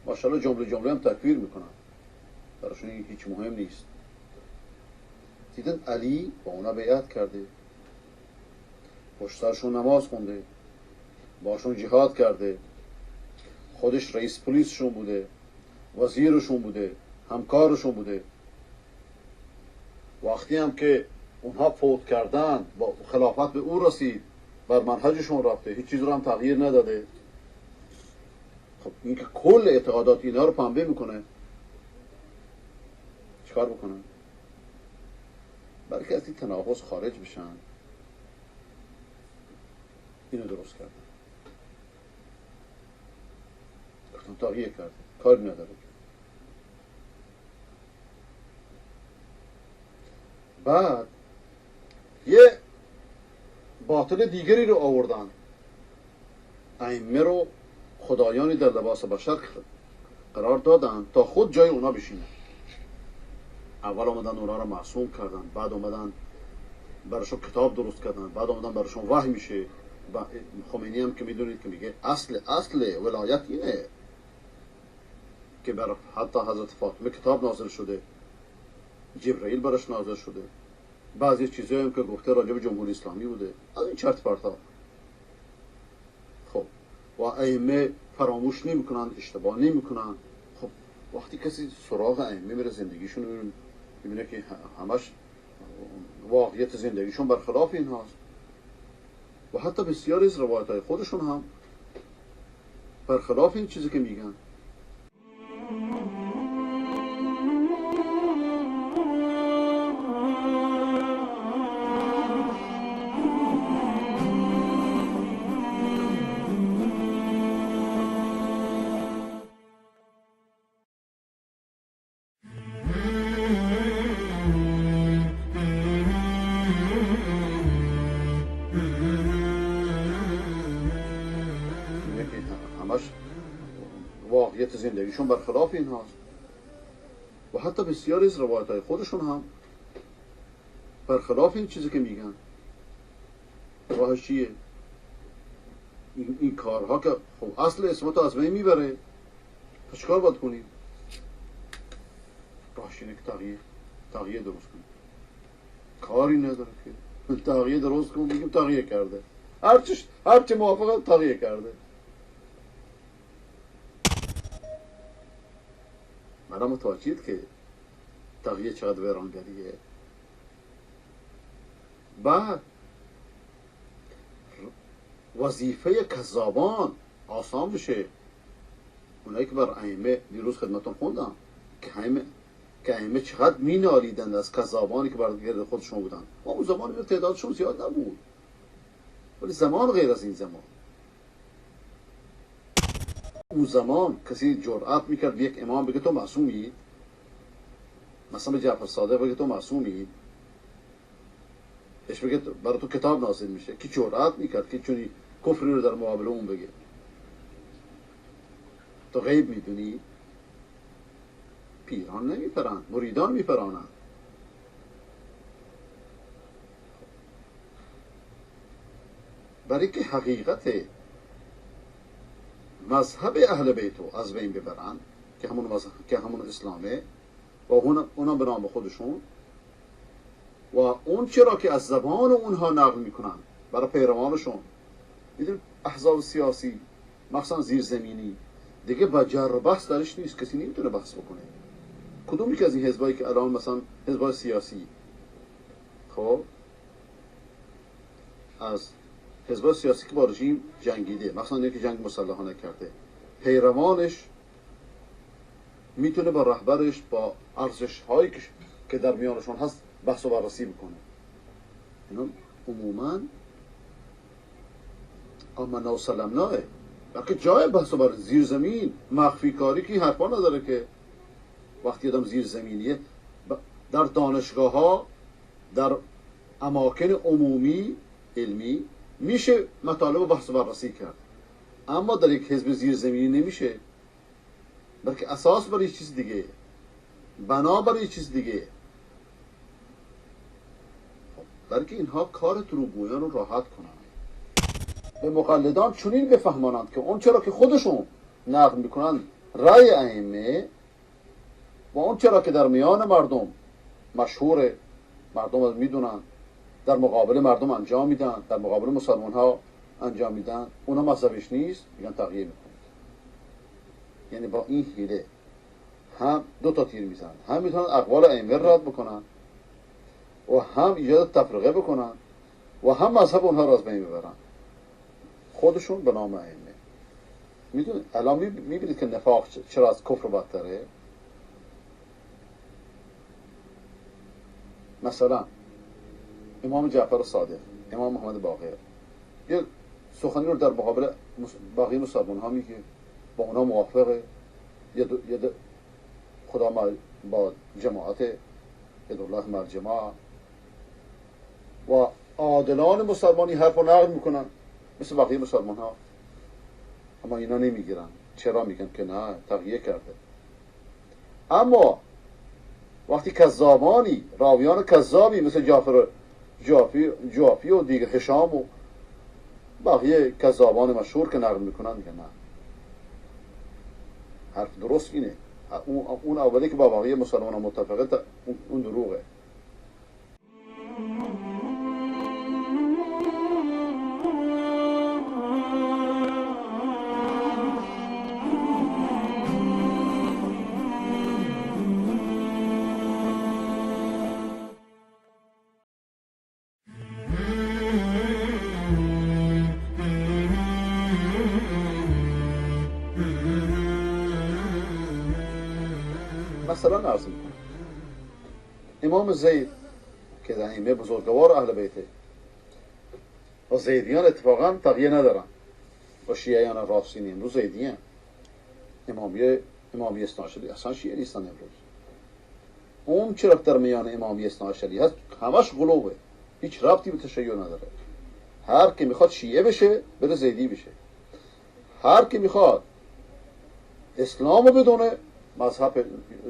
ماشاءالله جمله جمله هم تکفیر میکنن، براشون هیچ مهم نیست. دیدن علی با اونا بیعت کرده، پشت سرشون نماز خونده، باشون جهاد کرده، خودش رئیس پلیسشون بوده، وزیرشون بوده، همکارشون بوده. وقتی هم که اونها فوت کردن، با خلافت به او رسید، بر منهجشون رفته، هیچ چیز رو هم تغییر نداده. خب این که کل اعتقادات اینا رو پنبه میکنه، چیکار بکنن؟ برای که از این تناقض خارج بشن اینو درست کردن، گفتم تغییر کرده، کاری نداره. بعد یه باطل دیگری رو آوردن، ائمه رو خدایانی در لباس بشر قرار دادن تا خود جای اونا بشینن. اول آمدن اونا رو معصوم کردن، بعد آمدن براشون کتاب درست کردن، بعد آمدن براشون وحی میشه. خمینی هم که میدونید که میگه اصل ولایت اینه که بر حتی حضرت فاطمه کتاب نازل شده، جبرئیل براش نازل شده، بعضی چیزایی هم که گفته راجع به جمهوری اسلامی بوده، از این چرت پرتا. خب و ائمه فراموش نمیکنن، اشتباه نمیکنن. خب وقتی کسی سراغ ائمه میره، زندگیشون میبینه که همش واقعیت زندگیشون برخلاف این هاست و حتی بسیاری از روایت های خودشون هم برخلاف این چیزی که میگن. واقعیت زندگیشون برخلاف این هاست و حتی بسیاری از روایت های خودشون هم برخلاف این چیزی که میگن. راهش چیه؟ این کارها که خب اصل عصمت از بین میبره، پس چیکار باید کنیم؟ راهش اینه که تغییر درست کنیم. کاری نداره که تغییر درست کن، میگیم تغییر کرده، هرچی موافقه تغییر کرده. منم متوجهید که تغییر چقدر ویرانگریه. بعد وظیفه کذابان آسان بشه. اونایی که بر ائمه دیروز خدمتتون خوندم که ائمه چقدر مینالیدند از کذابانی که بر گرد خودشون بودن. ما اون زمان تعدادشون زیاد نبود، ولی زمان غیر از این زمان، اون زمان کسی جرأت میکرد یک امام بگه تو معصومی، مثلا به جعفر صادق بگه تو معصومی، بهش بگه برای تو کتاب نازل میشه، کی جرأت میکرد که چونی کفری رو در مقابل اون بگه؟ تو غیب میدونی؟ پیران نمیپرند، مریدان میپرانند. برای که حقیقت مذهب اهل بیت رو از بین ببرند که همون مذهب، که همون اسلامه و اونم به نام خودشون، و اون چرا که از زبان اونها نقل میکنن برای پیروانشون. میدونید احزاب سیاسی مخصوصا زیرزمینی دیگه با جر و بحث درش نیست، کسی نمیتونه بحث بکنه. کدومی که از این حزبایی که الان مثلا حزبای سیاسی، خب از حزب سیاسی که با رژیم جنگیده، مثلا یکی جنگ مسلحانه کرده، پیروانش میتونه با رهبرش با ارزش هایی که در میانشون هست بحث و بررسی بکنه. اینا عموما آمنا و سلمناه، بلکه جای بحث و بررسی زیر زمین مخفی کاری که حرفا نداره. که وقتی آدم زیر زمینیه در دانشگاه ها، در اماکن عمومی علمی میشه مطالب رو بحث و بررسی کرد، اما در یک حزب زیرزمینی نمیشه، بلکه اساس برای چیز دیگه، بنا برای چیز دیگه. بلکه اینها کار دروغگویان رو راحت کنند، به مقلدان چنین بفهمانند که اون چرا که خودشون نقل میکنند رأی ائمه و اون چرا که در میان مردم مشهوره، مردم میدونن، در مقابل مردم انجام میدن، در مقابل مسلمان ها انجام میدن، اونا مذهبش نیست، میگن تغییر میکنید. یعنی با این حیله هم دو تا تیر میزنن، هم میتونن اقوال ائمه رد بکنن و هم ایجاد تفرقه بکنن و هم مذهب اونها رو از بین ببرن، خودشون به نام ائمه. میدونید الان میبینید که نفاق چرا از کفر بدتره؟ مثلا امام جعفر صادق، امام محمد باقر یه سخنی رو در مقابل باقی مسلمان ها میگه، با اونا موافقه، یه خدا با جماعت، ید الله مع الجماعه، و عادلان مسلمانی حرف رو نقل میکنن مثل بقیه مسلمان ها، اما اینا نمیگیرن. چرا؟ میگن که نه تغییر کرده. اما وقتی کذابانی، راویان کذابی مثل جعفر جعفی و دیگه هشام و بقیه کذابان مشهور که نقل میکنن، میگن نه حرف درست اینه، اون اولی که با بقیه مسلمان متفقه اون دروغه. مثلا عرض میکنم امام زید که ائمه بزرگوار اهل بیته و زیدیان اتفاقا تغییر ندارن و شیعیان راستینی امروز زیدیان، امامی اثناعشری اصلا شیعه نیستن امروز. اون چرا در میان امامی اثناعشری هست همش غلوه، هیچ ربطی به تشیع نداره. هر کی میخواد شیعه بشه بره زیدی بشه، هر کی میخواد اسلامو بدونه مذهب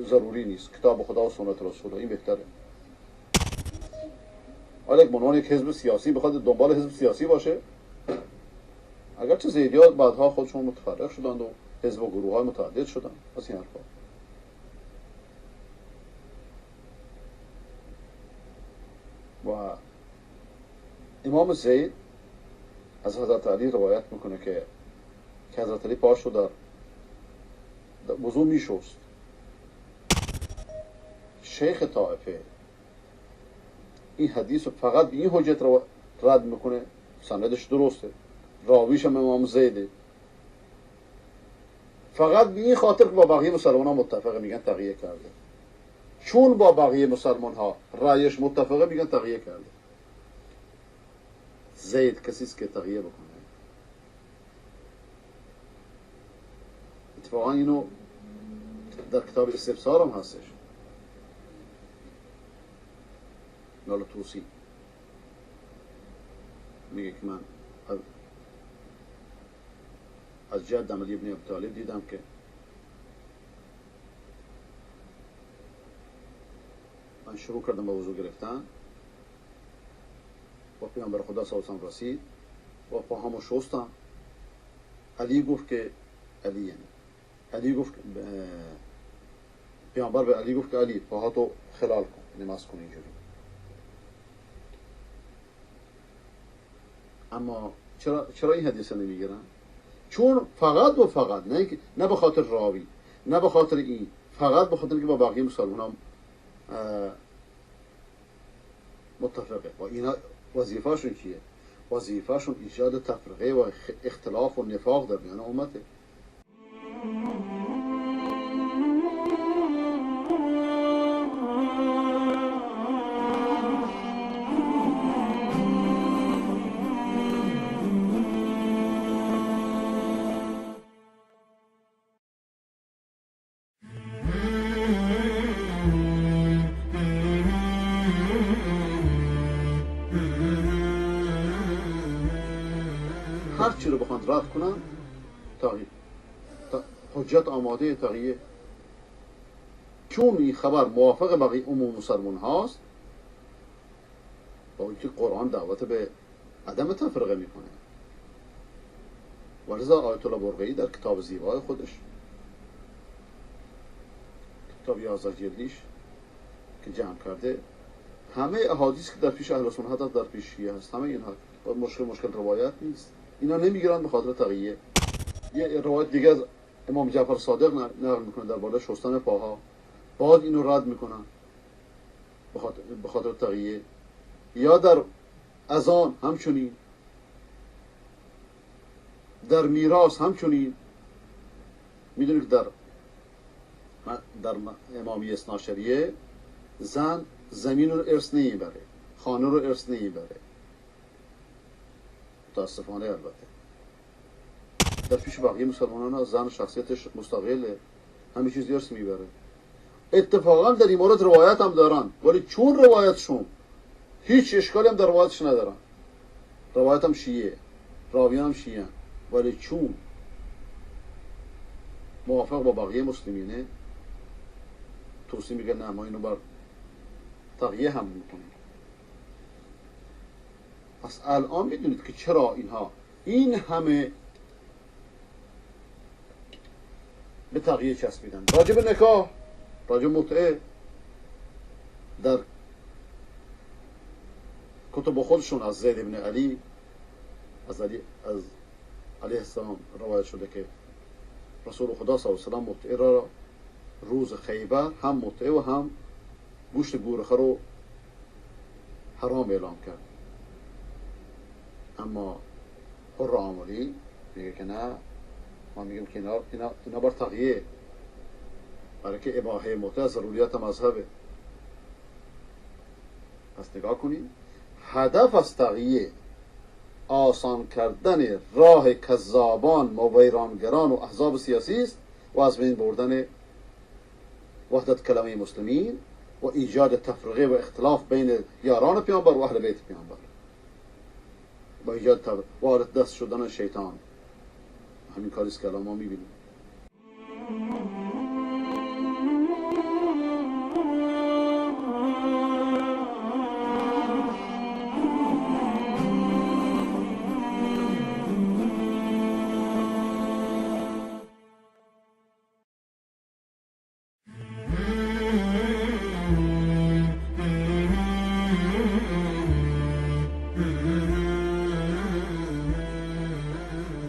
ضروری نیست، کتاب خدا و سنت رسول این بهتره. حالا به عنوان یک حزب سیاسی بخواد دنبال حزب سیاسی باشه، اگرچه زیدی‌ها بعدها خودشون متفرق شدند و حزب و گروه‌های متعدد شدند، از این حرفا. و امام زید از حضرت علی روایت میکنه که حضرت علی پاش رو در وضو میشست. شیخ طائفه این حدیث رو فقط به این حجت رو رد میکنه، سندش درسته، راویش هم امام زیده، فقط به این خاطر که با بقیه مسلمان ها متفقه میگن تقیه کرده. چون با بقیه مسلمان ها رأیش متفقه میگن تقیه کرده. زید کسی است که تقیه بکنه. اتفاقا اینو در کتاب استفسار هم هستش، نال توسی میگه که من از جدم علی ابن ابی طالب دیدم که من شروع کردم به وضو گرفتن و پیامبر خدا صلی الله علیه و رسید و پاهامو شستم. علی گفت که علی، یعنی علی گفت، پیامبر به علی گفت که علی پاهاتو خلال کن، نماز کن اینجوری. اما چرا این حدیث نمیگیرن؟ چون فقط و فقط نه به خاطر راوی، نه به خاطر این، فقط به خاطر اینکه با بقیه مسلمان هم متفقه. و اینا وظیفه‌شون چیه؟ وظیفه‌شون ایجاد تفرقه و اختلاف و نفاق در میان امته. هر چی رو بخوان رد کنن تغییر، حجت آماده تغییر. چون این خبر موافق بقیه عموم مسلمان هاست، با اینکه قرآن دعوت به عدم تفرقه میکنه. ولذا آیت الله برقعی در کتاب زیبای خودش، کتاب 11 جلدیش که جمع کرده، همه احادیث که در پیش اهل سنت هست در پیش شیعه هست، همه اینها مشکل روایت نیست. اینا نمیگیرن به خاطر تقیه. یه روایت دیگه از امام جعفر صادق نقل میکنه درباره شستن پاها، بعد اینو رد میکنن به خاطر تقیه. یا در اذان همچنین، در میراث همچنین. میدونید که در امامی اثناعشریه زن زمین رو ارث نمیبره، خانه رو ارث نمیبره، متاسفانه. البته در پیش بقیه مسلمانان زن شخصیتش مستقله، همه چیز ارث میبره. اتفاقا در این مورد روایت هم دارن، ولی چون روایتشون هیچ اشکالی هم در روایتش ندارن، روایت هم شیعه، راویان هم شیعه، ولی چون موافق با بقیه مسلمینه، توصیه میگه نه ما اینو بر تقیه هم میکنیم. پس الان میدونید که چرا اینها این همه به تقیه چسبیدن. راجب نکاح، راجب متعه در کتب خودشون از زید ابن علی، از علی از علیه السلام روایت شده که رسول خدا صلی الله علیه و سلم متعه را روز خیبر هم متعه و هم گوشت گورخه رو حرام اعلام کرد. اما حر عاملی میگه که نه، ما میگیم که اینا بر تقیه، برای که اباحه متعه ضروریت مذهبه. پس نگاه کنید، هدف از تقیه آسان کردن راه کذابان و ویرانگران و احزاب سیاسی است و از بین بردن وحدت کلمه مسلمین و ایجاد تفرقه و اختلاف بین یاران پیامبر و اهل بیت پیامبر، با ایجاد وارد دست شدن شیطان. همین کاری است که الان ما میبینیم.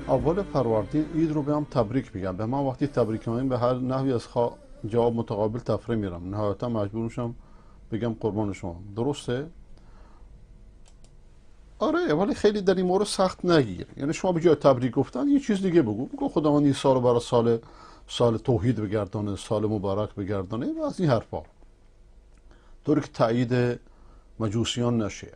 اول فروردین عید رو به هم تبریک میگم. به من وقتی تبریک میگم به هر نحوی از جواب متقابل تفره میرم، نهایتا مجبور میشم بگم قربان شما. درسته؟ آره، ولی خیلی در این مورد سخت نگیر. یعنی شما به جای تبریک گفتن یه چیز دیگه بگو، بگو خداوند این سال برای سال توحید بگردانه، سال مبارک بگردانه و از این حرفا، طوری که تایید مجوسیان نشه.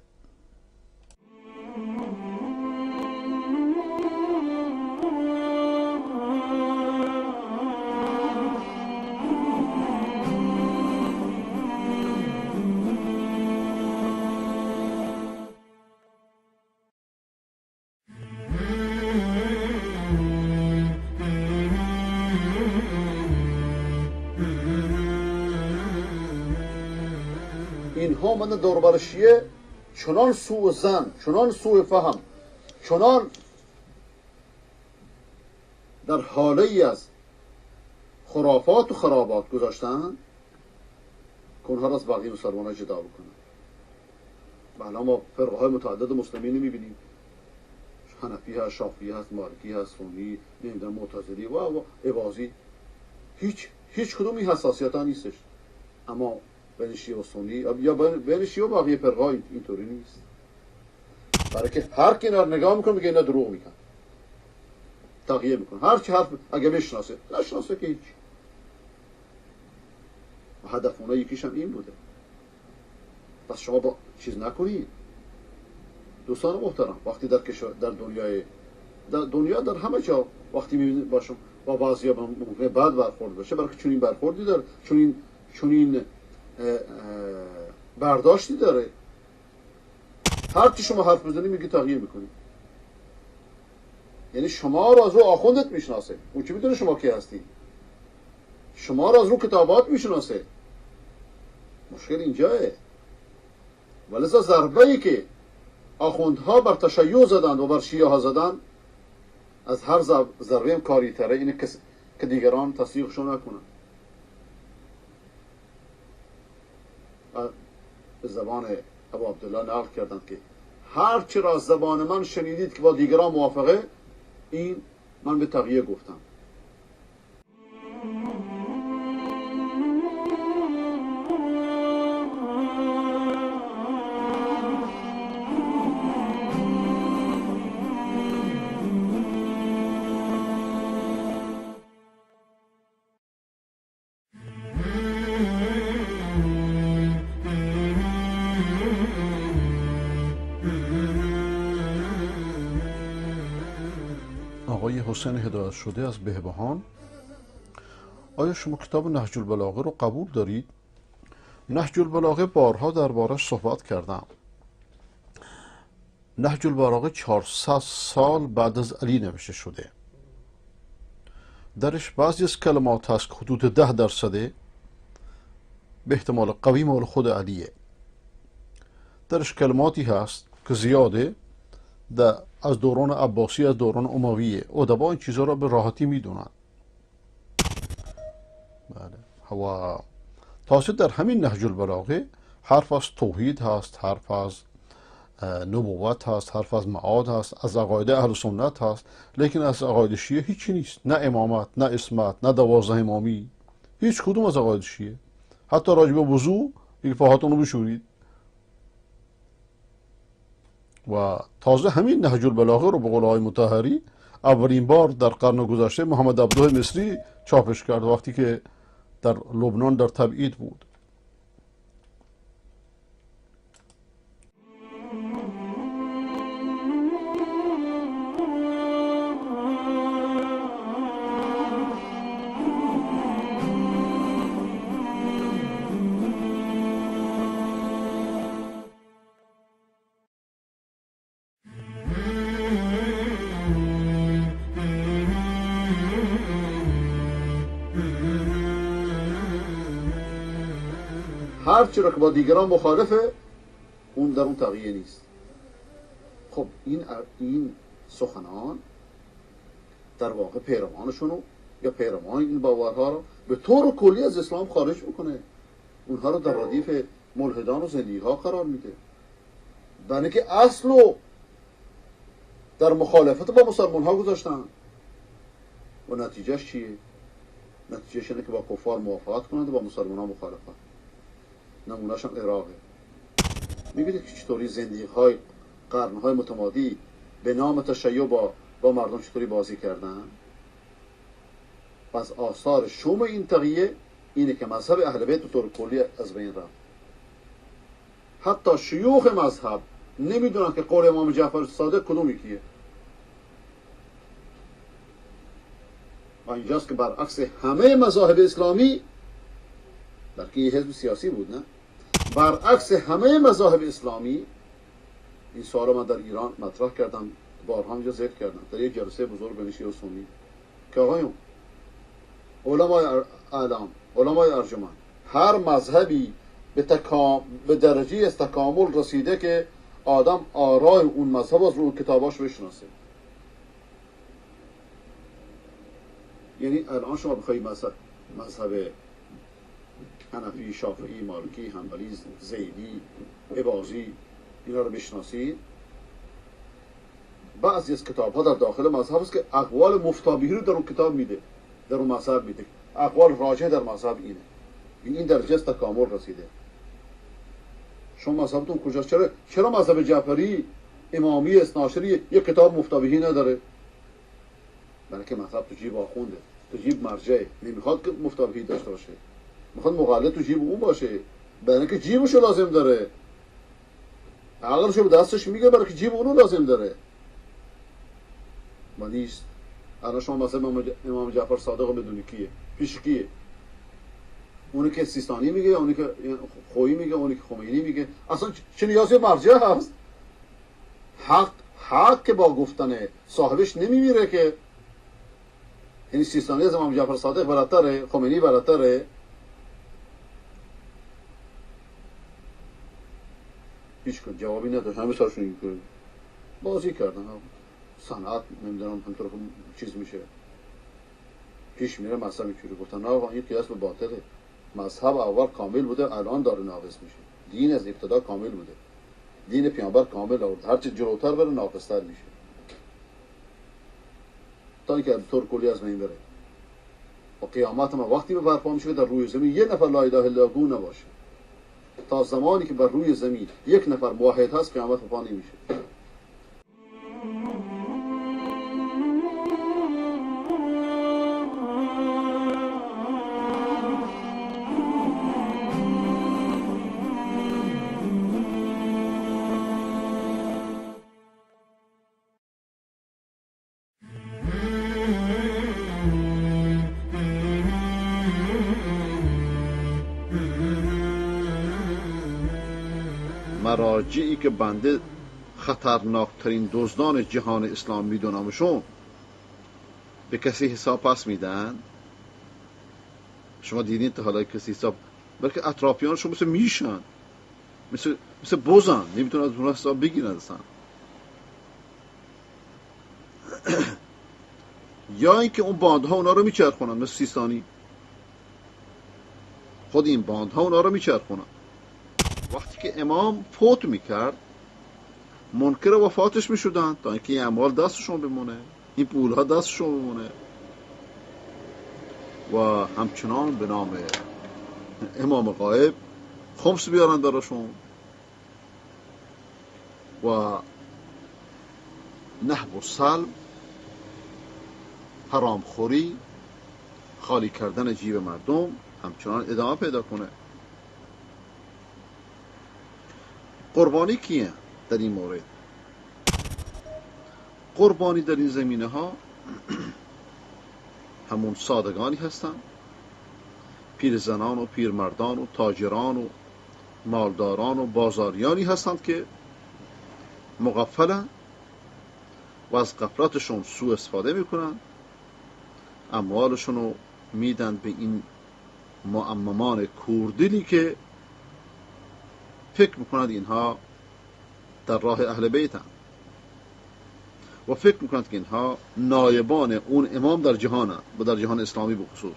اینها من دور شیعه چنان سوء ظن، چنان سوء فهم، چنان در حاله ای از خرافات و خرابات گذاشتن که اونها را از بقیه مسلمان جدا بکنن. بله، ما فرقه های متعدد مسلمین میبینیم، حنفی هست، شافعی هست، مالکی هست، سنی، نمیدونم معتزلی و اباضی، هیچ کدوم این حساسیت ها نیستش. اما بین شیعه و سنی یا بین شیعه و بقیه فرقه اینطوری نیست. برای که هر کی اینا رو نگاه میکنه میگه اینا دروغ میگن، تقیه میکنه، هر چی حرف اگه بشناسه، نشناسه که هیچ. و هدف اونا یکیش هم این بوده. پس شما با چیز نکنید دوستان محترم. وقتی در کشور، در دنیای، در دنیا، در همه جا وقتی میبینید باشم با بعضیا ممکنه بد برخورد بشه، برای که چنین برخوردی داره، چنین برداشتی داره. هر چی شما حرف بزنی میگه تغییر میکنی. یعنی شما رو از رو آخوندت میشناسه، اون چی میدونه شما کی هستی، شما رو از رو کتابات میشناسه. مشکل اینجاه. ولذا ضربه ای که آخوندها بر تشیع زدند و بر شیعه ها زدند از هر ضربه هم کاری تره اینه که دیگران تصدیقشون نکنن. به زبان ابو عبدالله نقل کردند که هر چی را از زبان من شنیدید که با دیگران موافقه، این من به تقیه گفتم. آقای حسین هدایت شده از بهبهان، آیا شما کتاب نهج البلاغه رو قبول دارید؟ نهج البلاغه بارها دربارش صحبت کردم. نهج البلاغه 400 سال بعد از علی نوشته شده. درش بعضی از کلمات هست که حدود 10% به احتمال قوی مال خود علیه. درش کلماتی هست که زیاده از دوران عباسی، از دوران امویه. ادبا این چیزها را به راحتی میدونن. بله. و تازه در همین نهج البلاغه حرف از توحید هست، حرف از نبوت هست، حرف از معاد هست، از عقاید اهل سنت هست، لیکن از عقاید شیعه هیچی نیست. نه امامت، نه عصمت، نه 12 امامی، هیچ کدوم از عقاید شیعه. حتی راجع به وضو میگه پاهاتون رو بشورید. و تازه همین نهج البلاغه رو به قول آقای مطهری اولین بار در قرن گذشته محمد عبده مصری چاپش کرد وقتی که در لبنان در تبعید بود. هر چی را که با دیگران مخالفه اون در اون تغییر نیست. خب این سخنان در واقع پیروانشونو یا پیروان این باورها رو به طور کلی از اسلام خارج میکنه، اونها رو در ردیف ملحدان و زندیق‌ها قرار میده. برای اینکه اصل و در مخالفت با مسلمان ها گذاشتن. و نتیجهش چیه؟ نتیجهش اینه که با کفار موافقت کنند و با مسلمان ها مخالفت. نمونهش هم عراقه. میبینید که چطوری زندگی های قرن های متمادی به نام تشیع با مردم چطوری بازی کردن. پس آثار شوم این تقیه اینه که مذهب اهل بیت به طور کلی از بین رفت. حتی شیوخ مذهب نمیدونن که قول امام جعفر صادق کدوم یکیه. و اینجاست که برعکس همه مذاهب اسلامی، بلکه یه حزب سیاسی بود نه، برعکس همه مذاهب اسلامی، این سوال من در ایران مطرح کردم، بارها اینجا ذکر کردم در یک جلسه بزرگ بین شیعه و سنی، که آقایون علمای اعلام، علمای ارجمند، هر مذهبی به درجه از تکامل رسیده که آدم آرای اون مذهب از رو کتاباش بشناسه. یعنی الان شما بخوایی مذهب حنفی، شافعی، مالکی، حنبلی، زیدی، عباضی، اینا رو بشناسید، بعضی از کتاب ها در داخل مذهب است که اقوال مفتابهی رو در اون کتاب میده، در اون مذهب میده، اقوال راجح در مذهب اینه. این درجه از تکامل رسیده. شما مذهبتون کجاست؟ چرا مذهب جعفری امامی اثناعشری یک کتاب مفتابهی نداره؟ برای که مذهب تو جیب آخونده، تو جیب مرجع، نمیخواد که مفتابهی داشته باشه، میخواد مقلد تو جیب اون باشه، برای اینکه جیبشو لازم داره، عقلشو به دستش میگه، برای که جیب اونو لازم داره. ما نیست. الان شما مثلا امام جعفر صادق رو بدونی کیه، پیش کیه، اونی که سیستانی میگه، اونی که خویی میگه، اونی که خمینی میگه، اصلا چه نیازی مرجع هست؟ حق که با گفتن صاحبش نمیمیره که. یعنی سیستانی از امام جعفر صادق بالاتره، خمینی بالاتره. هیچ جوابی نداشت، همه سرشون اینطوری بازی کردن. صنعت نمیدونم همطور چیز میشه پیش میره، مذهب اینجوری گفتن آقا این قیاس به باطله، مذهب اول کامل بوده، الان داره ناقص میشه. دین از ابتدا کامل بوده، دین پیامبر کامل آورد، هرچی جلوتر بره ناقصتر میشه تا اینکه طور کلی از بین بره. و قیامت هم وقتی به برپا میشه که در روی زمین یه نفر لا اله الا الله نباشه. تا زمانی که بر روی زمین یک نفر موحد هست قیامت پا نمیشه. مراجعی که بنده خطرناکترین دزدان جهان اسلام میدونمشون به کسی حساب پس میدن؟ شما دیدین تا حالا کسی حساب، بلکه اطرافیانشون مثل میشن، مثل بزن، نمیتونن از اونها حساب بگیرن اصلا. یا اینکه اون باندها اونا رو میچرخونن، مثل سیستانی، خود این باندها اونا رو میچرخونن. وقتی که امام فوت میکرد منکر وفاتش میشدن تا اینکه این اموال دستشون بمونه، این پولها دستشون بمونه. و همچنان به نام امام غایب خمس بیارن براشون و نهب و سلب، حرامخوری، خالی کردن جیب مردم همچنان ادامه پیدا کنه. قربانی کیه در این مورد؟ قربانی در این زمینه ها همون سادگانی هستند، پیرزنان و پیرمردان و تاجران و مالداران و بازاریانی هستند که مغفلند و از غفلتشون سوء استفاده میکنن، اموالشون رو میدن به این معممان کوردلی که فکر میکنند اینها در راه اهل بیتند و فکر میکنند که اینها نایبان اون امام در جهانند و در جهان اسلامی بخصوص.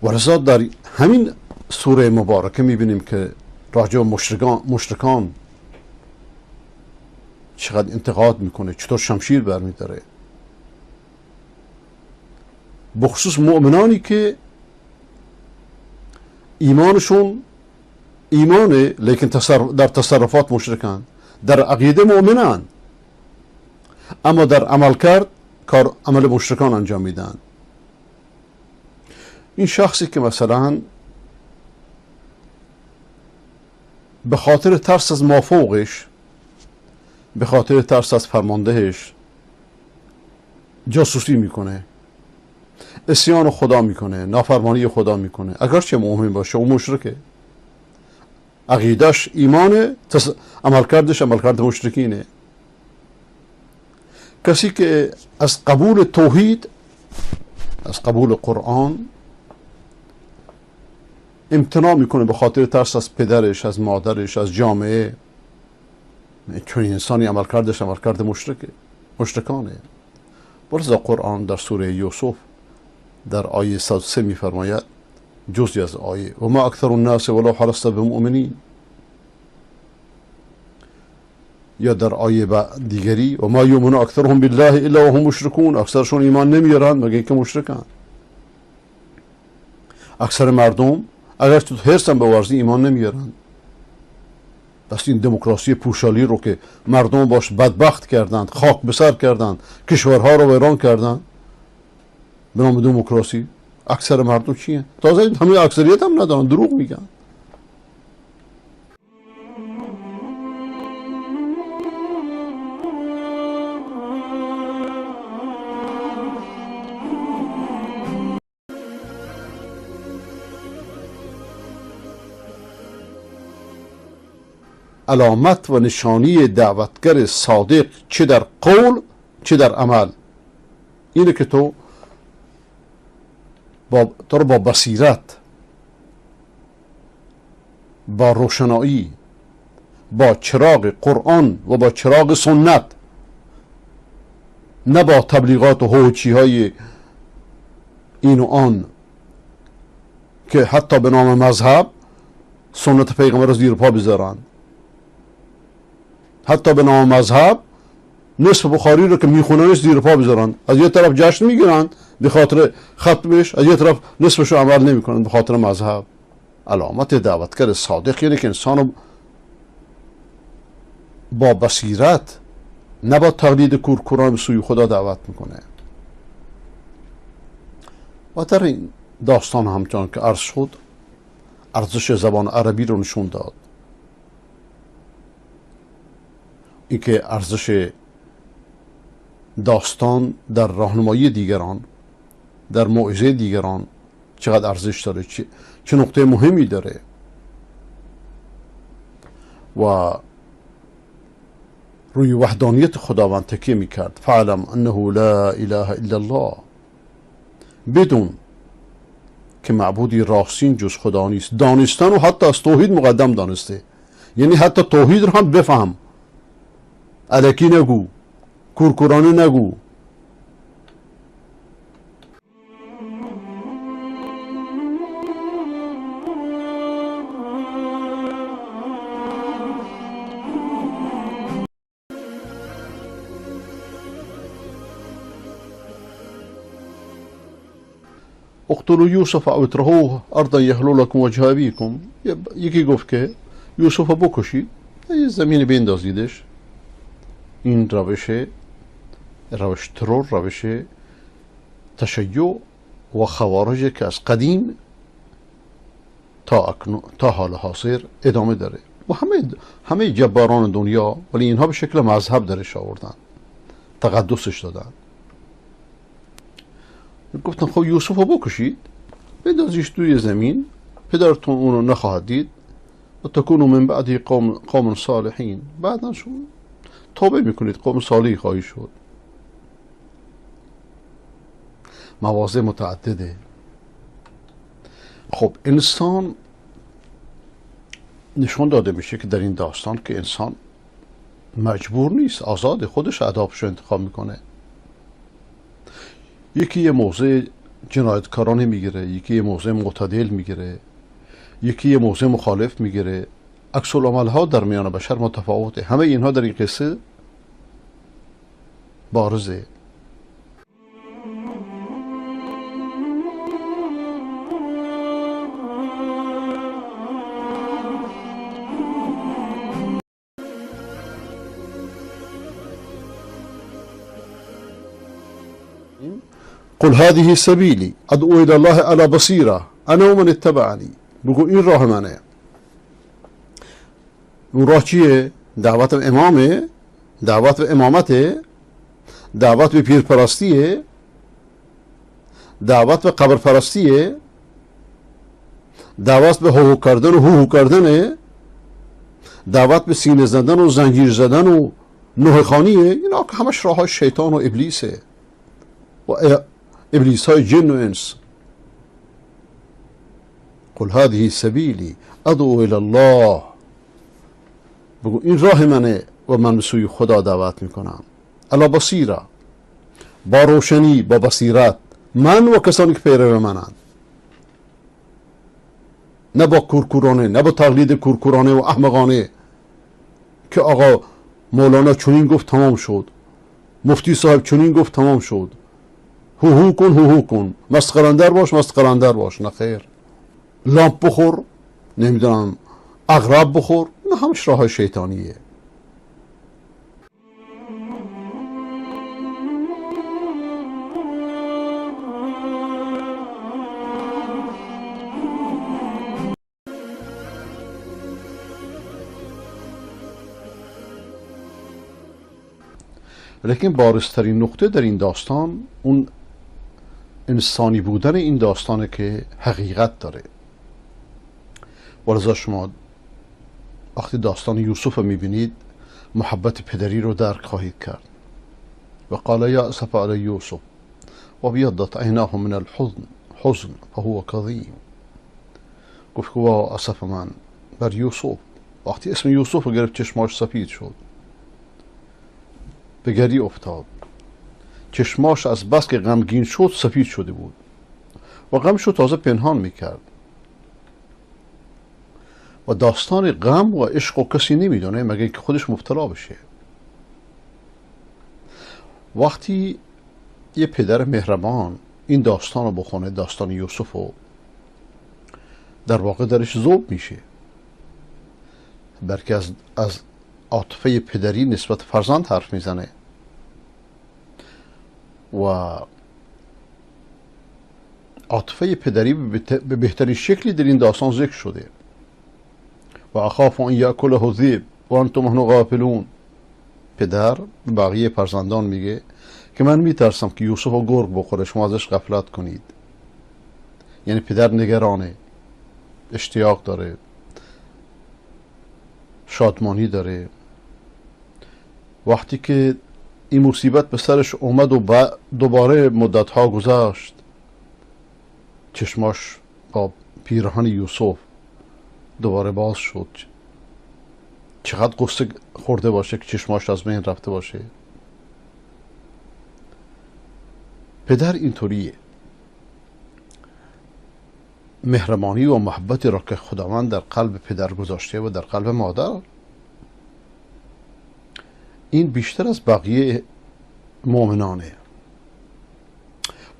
و لذا در همین سوره مبارکه میبینیم که راجع به مشرکان چقدر انتقاد میکنه، چطور شمشیر برمیداره، بخصوص مؤمنانی که ایمانشون ایمانه لیکن در تصرفات مشرکان، در عقیده مؤمنان اما در عمل کرد کار عمل مشرکان انجام میدن. این شخصی که مثلا به خاطر ترس از مافوقش، به خاطر ترس از فرماندهش جاسوسی میکنه، عصیان خدا میکنه، نافرمانی خدا میکنه، اگرچه مؤمن باشه او مشرکه، عقیدش ایمانه، عملکردش عملکرد مشرکینه. کسی که از قبول توحید، از قبول قرآن امتناع میکنه به خاطر ترس از پدرش، از مادرش، از جامعه، چون انسانی عملکردش عملکرد مشرکانه. برزا قرآن در سوره یوسف در آیه 103 میفرماید، جزئی از آیه، و ما اکثر الناس ولو حرصت بمؤمنین، یا در آیه دیگری و ما یؤمن اکثرهم بالله الا وهم مشرکون، اکثرشون ایمان نمیارن مگه اینکه مشرکن. اکثر مردم اگر تو حرصم بورزی ایمان نمیارن. پس این دموکراسی پوشالی رو که مردم باش بدبخت کردند، خاک به سر کردند، کشورها رو ویران کردند به نام دموکراسی، اکثر مردم چیه؟ تازه همه اکثریت هم ندارن، دروغ میگن. علامت و نشانی دعوتگر صادق چه در قول چه در عمل اینه که تو رو با بصیرت، با روشنایی، با چراغ قرآن و با چراغ سنت، نه با تبلیغات و هوچی های این و آن که حتی به نام مذهب سنت پیغمبر رو زیر پا بذارن، حتی به نام مذهب نصف بخاری رو که میخوننش زیر پا بذارن، از یه طرف جشن میگیرن به خاطر ختمش، از یه طرف نصفش رو عمل نمیکنن به خاطر مذهب. علامت دعوتگر صادق اینه که انسانو با بصیرت، نه با تقلید کورکوران، به سوی خدا دعوت میکنه. و در این داستان همچنان که عرض شد، ارزش زبان عربی رو نشون داد، اینکه ارزش داستان در راهنمایی دیگران، در موعظه دیگران چقدر ارزش داره، چه نقطه مهمی داره. و روی وحدانیت خداوند تکیه میکرد. فعلم انه لا اله الا الله، بدون که معبودی راستین جز خدا نیست. دانستن و حتی از توحید مقدم دانسته، یعنی حتی توحید رو هم بفهم، الکی نگو، کورکورانه نگو. اقتلوا یوسف او اطرحوه ارضا یخلو لکم وجه ابیکم. یکی گفت که یوسف بکشید، یه زمین بیندازیدش. این روش ترور، روش تشیع و خوارج که از قدیم تا حال حاضر ادامه داره و همه جباران دنیا، ولی اینها به شکل مذهب درش آوردن، تقدسش دادن. گفتن خب یوسف رو بکشید، بندازیش توی زمین، پدرتون اونو نخواهد دید، و تکونوا من بعدی قوم صالحین، بعدا شما توبه میکنید، قوم صالحی خواهی شد. مواضع متعدده. خب انسان نشون داده میشه که در این داستان که انسان مجبور نیست، آزاد، خودش اهدافش رو انتخاب میکنه. یکی یه موضع جنایتکارانه میگیره، یکی یه موضع معتدل میگیره، یکی یه موضع مخالف میگیره. عکس العمل ها در میان بشر متفاوته. همه اینها در این قصه بارزه. قل هذه سبیلی ادعو الى الله على بصیره انا و من اتبعنی. بگو این راه منه. اون راه چیه؟ دعوت به امامه، دعوت به امامته، دعوت به پیرپرستیه، دعوت به قبر پرستیه، دعوت به هو کردن و هو کردنه، دعوت به سینه زدن و زنجیر زدن و نوحه خوانیه. اینا همش راه های شیطان و ابلیسه و ابلیس های جن و انس. قل هذه سبیلی ادعو الى الله. بگو این راه منه و من به سوی خدا دعوت میکنم. علی بصیره، با روشنی، با بصیرت، من و کسانی که پیرو منند، نه با کورکورانه، نه با تقلید کورکورانه و احمقانه که آقا مولانا چنین گفت تمام شد، مفتی صاحب چنین گفت تمام شد، هو هو کن هو هو کن، مست قلندر باش مست قلندر باش. نه خیر، لامپ بخور، نمیدونم عقرب بخور، نه، همش راه شیطانیه. لیکن بارزترین نقطه در این داستان اون انسانی بودن این داستانه که حقیقت داره. ولذا شما وقتی داستان یوسف رو میبینید محبت پدری رو درک خواهید کرد. و قال یا اسف علی یوسف و بیضت عیناه من الحزن حزن فهو کظیم. گفت که وا اسف من بر یوسف. وقتی اسم یوسف رو گرفت چشماش سفید شد، به گریه افتاد. چشماش از بس که غمگین شد سفید شده بود و غمش رو تازه پنهان میکرد. و داستان غم و عشق و کسی نمیدونه مگر اینکه خودش مبتلا بشه. وقتی یه پدر مهربان این داستان رو بخونه، داستان یوسف رو، در واقع درش ذوب میشه، بلکه از عاطفه پدری نسبت فرزند حرف میزنه و عاطفه پدری به بهترین شکلی در این داستان ذکر شده. و اخاف ان یاکله الذئب و انتم عنه غافلون. پدر به بقیه فرزندان میگه که من میترسم که یوسف رو گرگ بخوره، شما ازش غفلت کنید. یعنی پدر نگرانه، اشتیاق داره، شادمانی داره. وقتی که این مصیبت به سرش اومد و دوباره مدتها گذشت، چشماش با پیراهن یوسف دوباره باز شد. چقدر قصه خورده باشه که چشماش از بین رفته باشه. پدر اینطوریه. مهربانی و محبتی را که خداوند در قلب پدر گذاشته و در قلب مادر، این بیشتر از بقیه مؤمنانه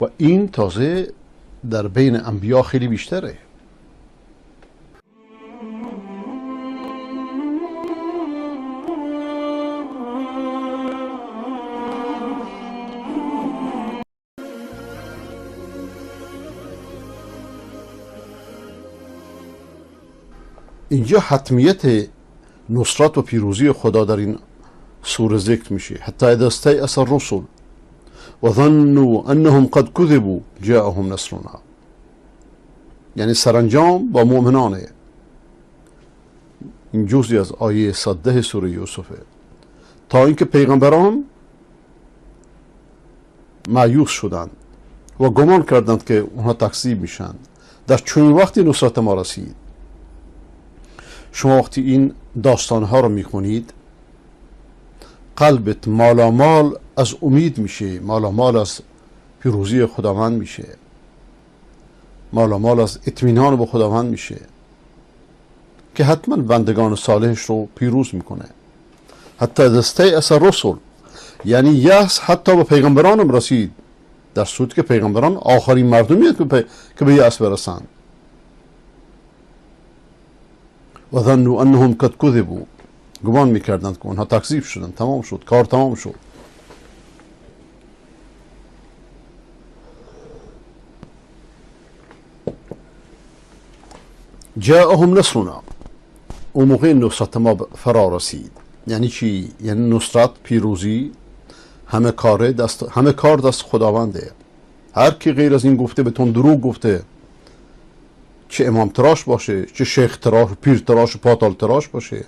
و این تازه در بین انبیا خیلی بیشتره. اینجا حتمیت نصرت و پیروزی خدا در این سوره ذکر میشه. حتی اذا استیأس الرسل و ظنوا انهم قد كذبوا جاءهم نصرنا. یعنی سرانجام با مؤمنانه. این جزئی از آیه 110 سوره یوسفه. تا اینکه پیغمبران مایوس شدند و گمان کردند که اونها تکذیب میشن، در چنین وقتی نصرت ما رسید. شما وقتی این داستانها رو میخونید قلبت مالامال از امید میشه، مالامال از پیروزی خداوند میشه. مالامال از اطمینان به خداوند میشه که حتما بندگان صالحش رو پیروز میکنه. حتی دسته از رسول، یعنی یأس حتی به پیغمبرانم رسید، در صورتی که پیغمبران آخرین مردمی که به یأس برسند. و ظنوا انهم قد کذبوا، گمان میکردند که اونها تکذیب شدند، تمام شد، کار تمام شد. جاءهم نصرنا، اون موقع نصرت ما فرا رسید. یعنی چی؟ یعنی نصرت، پیروزی، همه کار دست خداونده. هر کی غیر از این گفته بهتون دروغ گفته، چه امام تراش باشه، چه شیخ تراش، پیر تراش، پاتال تراش باشه.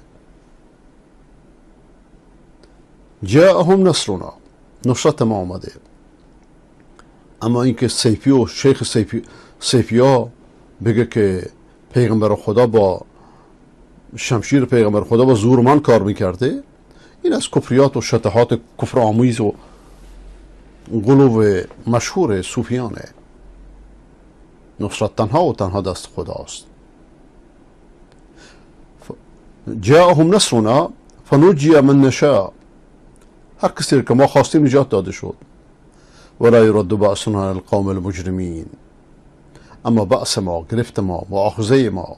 جاءهم نصرنا، نصرت ما آمده. اما اینکه سیفی و شیخ سیفی ها بگه که پیغمبر خدا با شمشیر پیغمبر خدا با زور من کار میکرده، این از کفریات و شطحات کفر آمیز و غلو مشهور صوفیانه. نصرت تنها و تنها دست خداست. جاءهم نصرنا فنجی من نشاء، هر کسی که ما خواستیم نجات داده شد. ولا یرد بأسنا علی القوم المجرمین، اما بأس ما، گرفت ما، مؤاخذه ما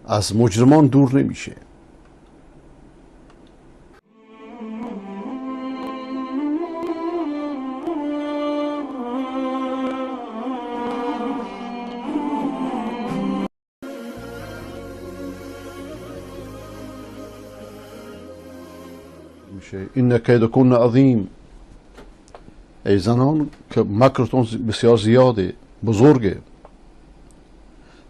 از مجرمان دور نمیشه. این کیدکن عظیم، ای زنان که مکرتون بسیار زیاده، بزرگه.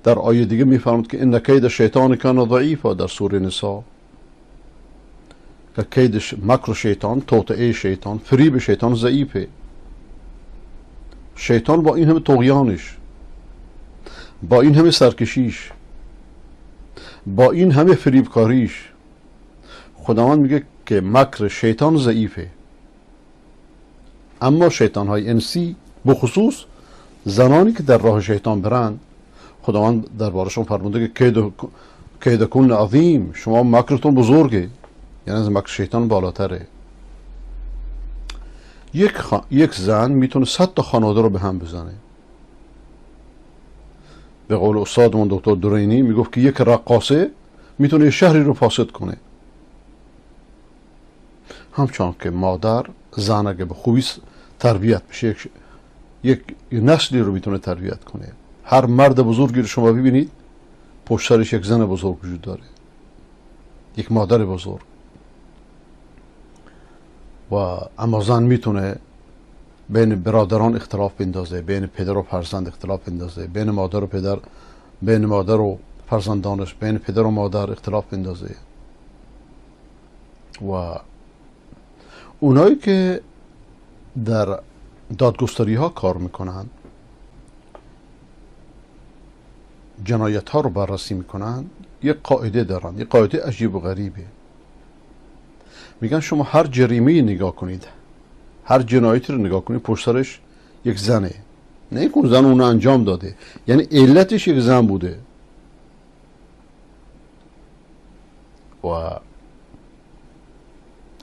در آیه دیگه میفرمود که ان کید شیطان کان ضعیفا، در سوره نساء، که کید مکر شیطان، توطئه شیطان، فریب شیطان ضعیفه. شیطان با این همه طغیانش، با این همه سرکشیش، با این همه فریبکاریش، خداوند میگه که مکر شیطان ضعیفه. اما شیطان های انسی، بخصوص زنانی که در راه شیطان برند، خداوند دربارشون فرموده که کیدکن عظیم، شما مکرتون بزرگه، یعنی از مکر شیطان بالاتره. یک زن میتونه 100 تا خانواده رو به هم بزنه. به قول استادمون دکتر درینی میگفت که یک رقاصه میتونه یه شهری رو فاسد کنه. همچنان که مادر، زن اگه به خوبی تربیت بشه، یک نسلی رو میتونه تربیت کنه. هر مرد بزرگی رو شما ببینید پشت سرش یک زن بزرگ وجود داره، یک مادر بزرگ. و اما زن میتونه بین برادران اختلاف بندازه، بین پدر و فرزند اختلاف بندازه، بین مادر و پدر، بین مادر و فرزندانش، بین پدر و مادر اختلاف بندازه. و اونایی که در دادگستری ها کار میکنن، جنایت ها رو بررسی میکنن، یک قاعده دارن، یک قاعده عجیب و غریبه. میگن شما هر جریمه نگاه کنید، هر جنایتی رو نگاه کنید، پشت سرش یک زنه. نه اینکه اون زن اونو انجام داده، یعنی علتش یک زن بوده. و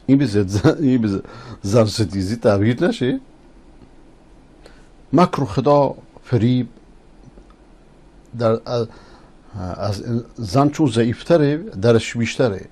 این به زن ستیزی تعبیر نشه. مکر و خدا، فریب در از زن چون ضعیفتره درش بیشتره.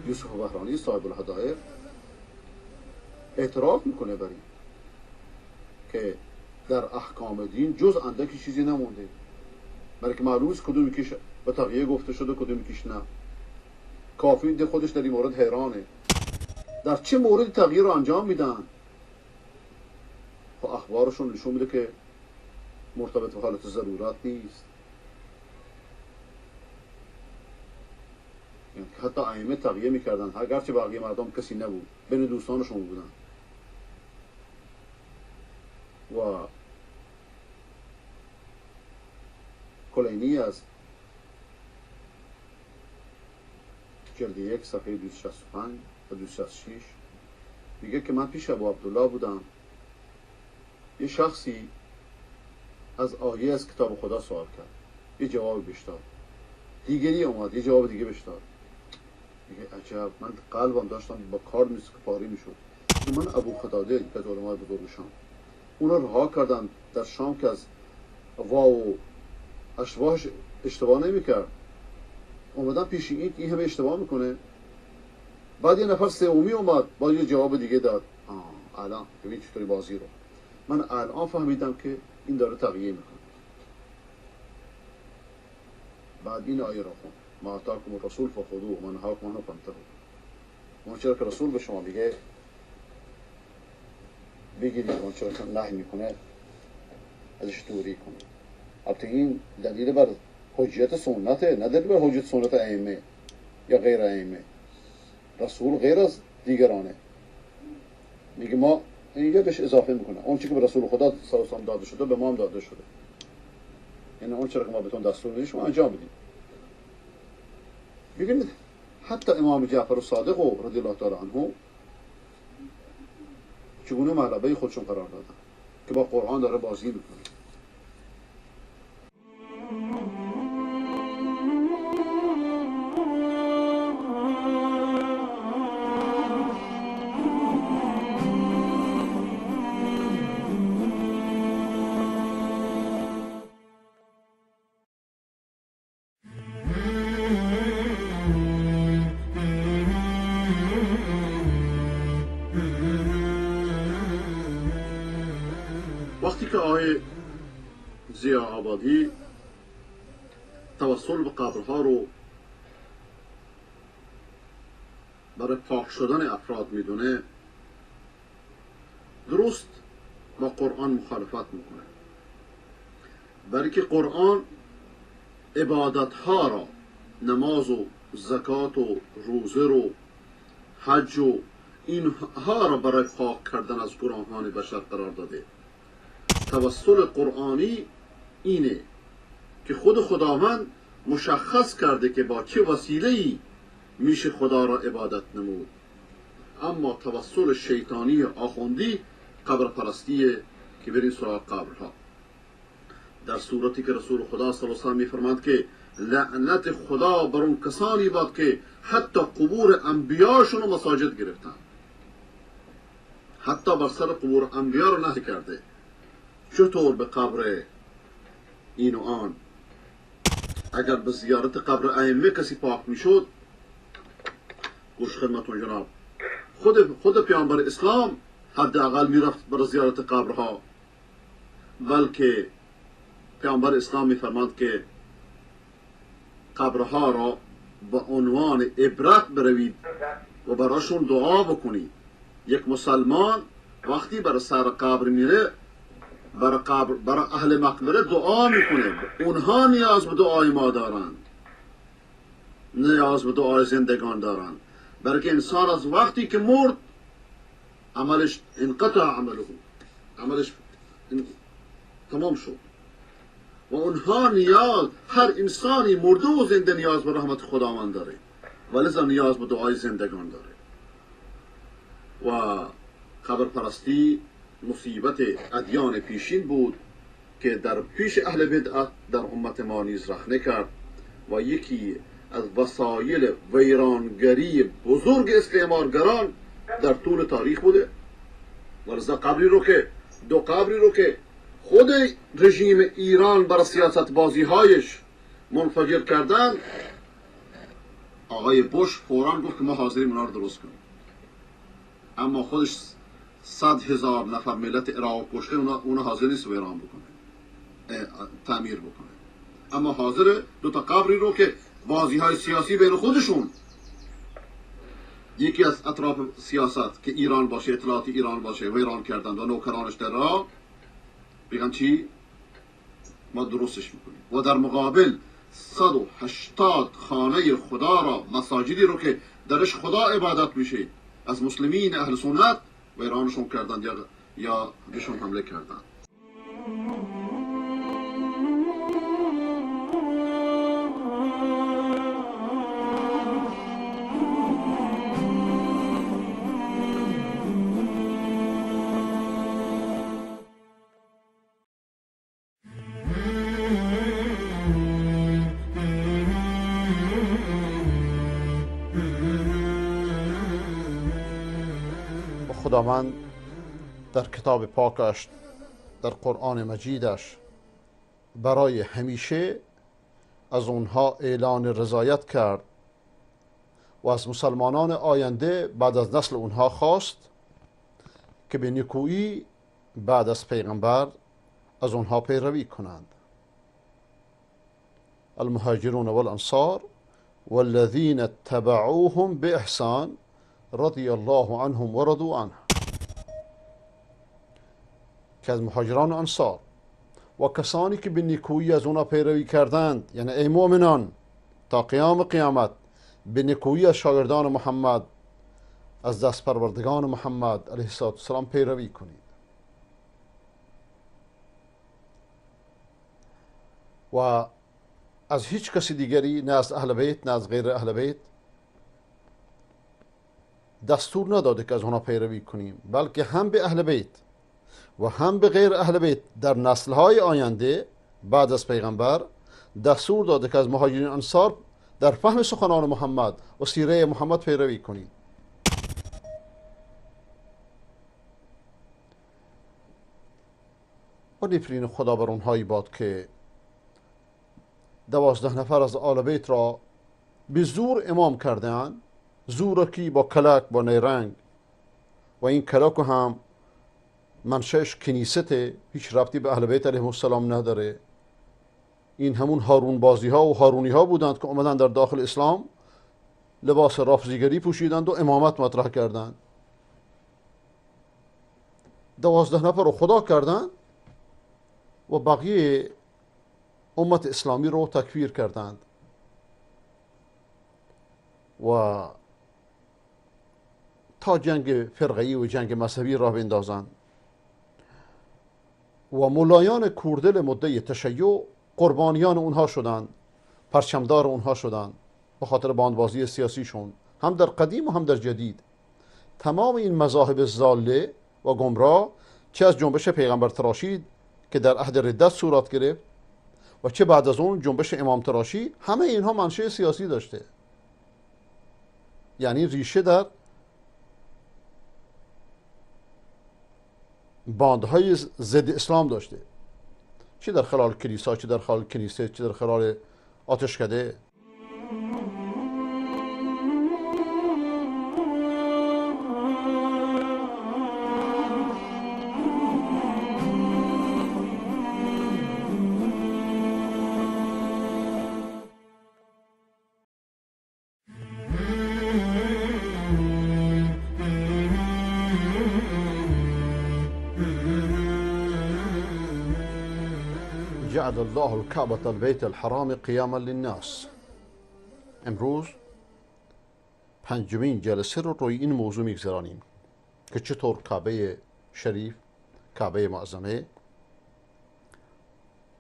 یوسف بحرانی صاحب الهدایق اعتراف میکنه بر این که در احکام دین جز اندکی چیزی نمونده، برای که معلوم است کدوم یکیش به تقیه گفته شده کدوم یکیش نه. کافی ده خودش در این مورد حیرانه، در چه مورد تغییر رو انجام میدن. خب اخبارشون نشون میده که مرتبط به حالت ضرورت نیست. یعنی حتی ائمه تقیه میکردن، اگرچه بقیه مردم کسی نبود، بین دوستانشون بودن. و کلینی از جلد 1 صفحه 265 و 266 میگه که من پیش ابو عبدالله بودم، یه شخصی از آیه از کتاب خدا سوال کرد، یه جواب بهش داد، دیگری اومد یه جواب دیگه بهش داد. میگه عجب، من قلبم داشتم با کار پاره میشد. من ابو قتاده یکی از علمای بزرگ شام، اونا رها کردن در شام که از واو اشباهش اشتباه نمیکرد، اومدن پیش این همه اشتباه میکنه. بعد یه نفر سومی اومد با یه جواب دیگه داد. الان ببین چطوری بازی رو من الان فهمیدم که این داره تغییر میکنه. بعد این آیه رو خون، ما آتاکم الرسول فخذوه و ما نهاکم عنه فانتهوا. اون چرا که رسول به شما میگه بگیرید، اون چرا که نهی میکنه ازش دوری کنید. البته این دلیل بر حجیت سنته، نه دلیل بر حجیت سنت ائمه یا غیر ائمه. رسول غیر از دیگرانه. میگه ما اینجا بهش اضافه میکنه اون چی که به رسول خدا صلی الله علیه و داده شده به ما هم داده شده، یعنی اون چرا که ما بهتون دستور میدیم شما انجام بدید. ببینید حتی امام جعفر صادق و رضی الله تعالی عنه چگونه ملبه خودشون قرار دادن که با قرآن داره بازی میکنه. وقتی که آقای ضیا آبادی توسل به قبرها رو برای پاک شدن افراد میدونه، درست با قرآن مخالفت میکنه، برای که قرآن عبادتها را، نماز و زکات و روزه رو، حج و اینها را برای پاک کردن از گناهان بشر قرار داده. توسل قرآنی اینه که خود خداوند مشخص کرده که با چه وسیله‌ای میشه خدا را عبادت نمود. اما توسل شیطانی آخوندی قبر پرستیه که بریم سراغ قبرها، در صورتی که رسول خدا صلی الله علیه و سلم میفرماند که لعنت خدا بر اون کسانی باد که حتی قبور انبیاشون رو مساجد گرفتن، حتی بر سر قبور انبیا رو نهی کرده. چطور به قبر این و آن؟ اگر به زیارت قبر ائمه کسی پاک میشد، گوش خدمتون جناب، خود پیامبر اسلام حداقل میرفت بر زیارت قبرها، بلکه پیامبر اسلام میفرماند که قبرها را به عنوان عبرت بروید و براشون دعا بکنید. یک مسلمان وقتی بر سر قبر میره، برای قبر، برای اهل مقبره دعا میکنه. اونها نیاز به دعای ما دارند، نیاز به دعای زندگان دارند، برای که انسان از وقتی که مرد عملش انقطع عمله، عملش تمام شد و اونها نیاز، هر انسانی مرده و زنده نیاز به رحمت خداوند داره و لذا نیاز به دعای زندگان داره. و قبر پرستی مصیبت ادیان پیشین بود که در پیش اهل بدعت در امت ما نیز رخنه کرد و یکی از وسایل ویرانگری بزرگ استعمارگران در طول تاریخ بوده. و لذا قبری رو که دو قبری رو که خود رژیم ایران بر سیاست بازیهایش منفجر کردن، آقای بوش فوراً گفت که ما حاضریم اونا رو درست کنیم، اما خودش 100,000 نفر ملت عراق کشته، اونا حاضر نیست ویران بکنه، تعمیر بکنه، اما حاضر دو تا قبری رو که بازی های سیاسی بین خودشون، یکی از اطراف سیاست که ایران باشه، اطلاعات ایران باشه، ویران کردن و نوکرانش در راه بگن چی؟ ما درستش میکنیم. و در مقابل 180 خانه خدا را، مساجدی رو که درش خدا عبادت میشه، از مسلمین اهل سنت ویرانشون کردند یا بهشون حمله کردند. خداوند در کتاب پاکش، در قرآن مجیدش، برای همیشه از اونها اعلان رضایت کرد و از مسلمانان آینده بعد از نسل اونها خواست که به نیکویی بعد از پیغمبر از اونها پیروی کنند. المهاجرون والانصار والذین اتبعوهم باحسان رضی الله عنهم و رضوا عنه، که از مهاجران و انصار و کسانی که به نیکویی از اونا پیروی کردند، یعنی ای مؤمنان تا قیام قیامت به نیکویی از شاگردان محمد، از دست پروردگان محمد علیه السلام پیروی کنید. و از هیچ کسی دیگری، نه از اهل بیت نه از غیر اهل بیت، دستور نداده که از اونا پیروی کنیم، بلکه هم به اهل بیت و هم به غیر اهل بیت در نسل‌های آینده بعد از پیغمبر دستور داده که از مهاجرین انصار در فهم سخنان محمد و سیره محمد پیروی کنید. و نفرین خدا بر اونهایی باد که 12 نفر از آل بیت را به زور امام کردند، زورکی با کلک، با نیرنگ، و این کلک هم منشأش کنیسته، هیچ ربطی به اهل بیت علیهم السلام نداره. این همون هارون بازی ها و هارونی ها بودند که اومدن در داخل اسلام لباس رافضیگری پوشیدند و امامت مطرح کردند. 12 نفر رو خدا کردند و بقیه امت اسلامی رو تکفیر کردند و تا جنگ فرقه‌ای و جنگ مذهبی راه بندازند. و ملایان کوردل مدعی تشیع قربانیان اونها شدند، پرچمدار اونها شدند به خاطر باندبازی سیاسیشون، هم در قدیم و هم در جدید. تمام این مذاهب ضاله و گمراه، چه از جنبش پیغمبر تراشی که در عهد ردت صورت گرفت و چه بعد از اون جنبش امام تراشی، همه اینها منشأ سیاسی داشته، یعنی ریشه در باندهای ضد اسلام داشته، چه در خلال کلیسا، چه در خلال کنیسه، چه در خلال آتشکده. جعل الله الكعبة البيت الحرام قیاما للناس. امروز پنجمین جلسه رو روی این موضوع میگذرانیم که چطور کعبه شریف، کعبه معظمه،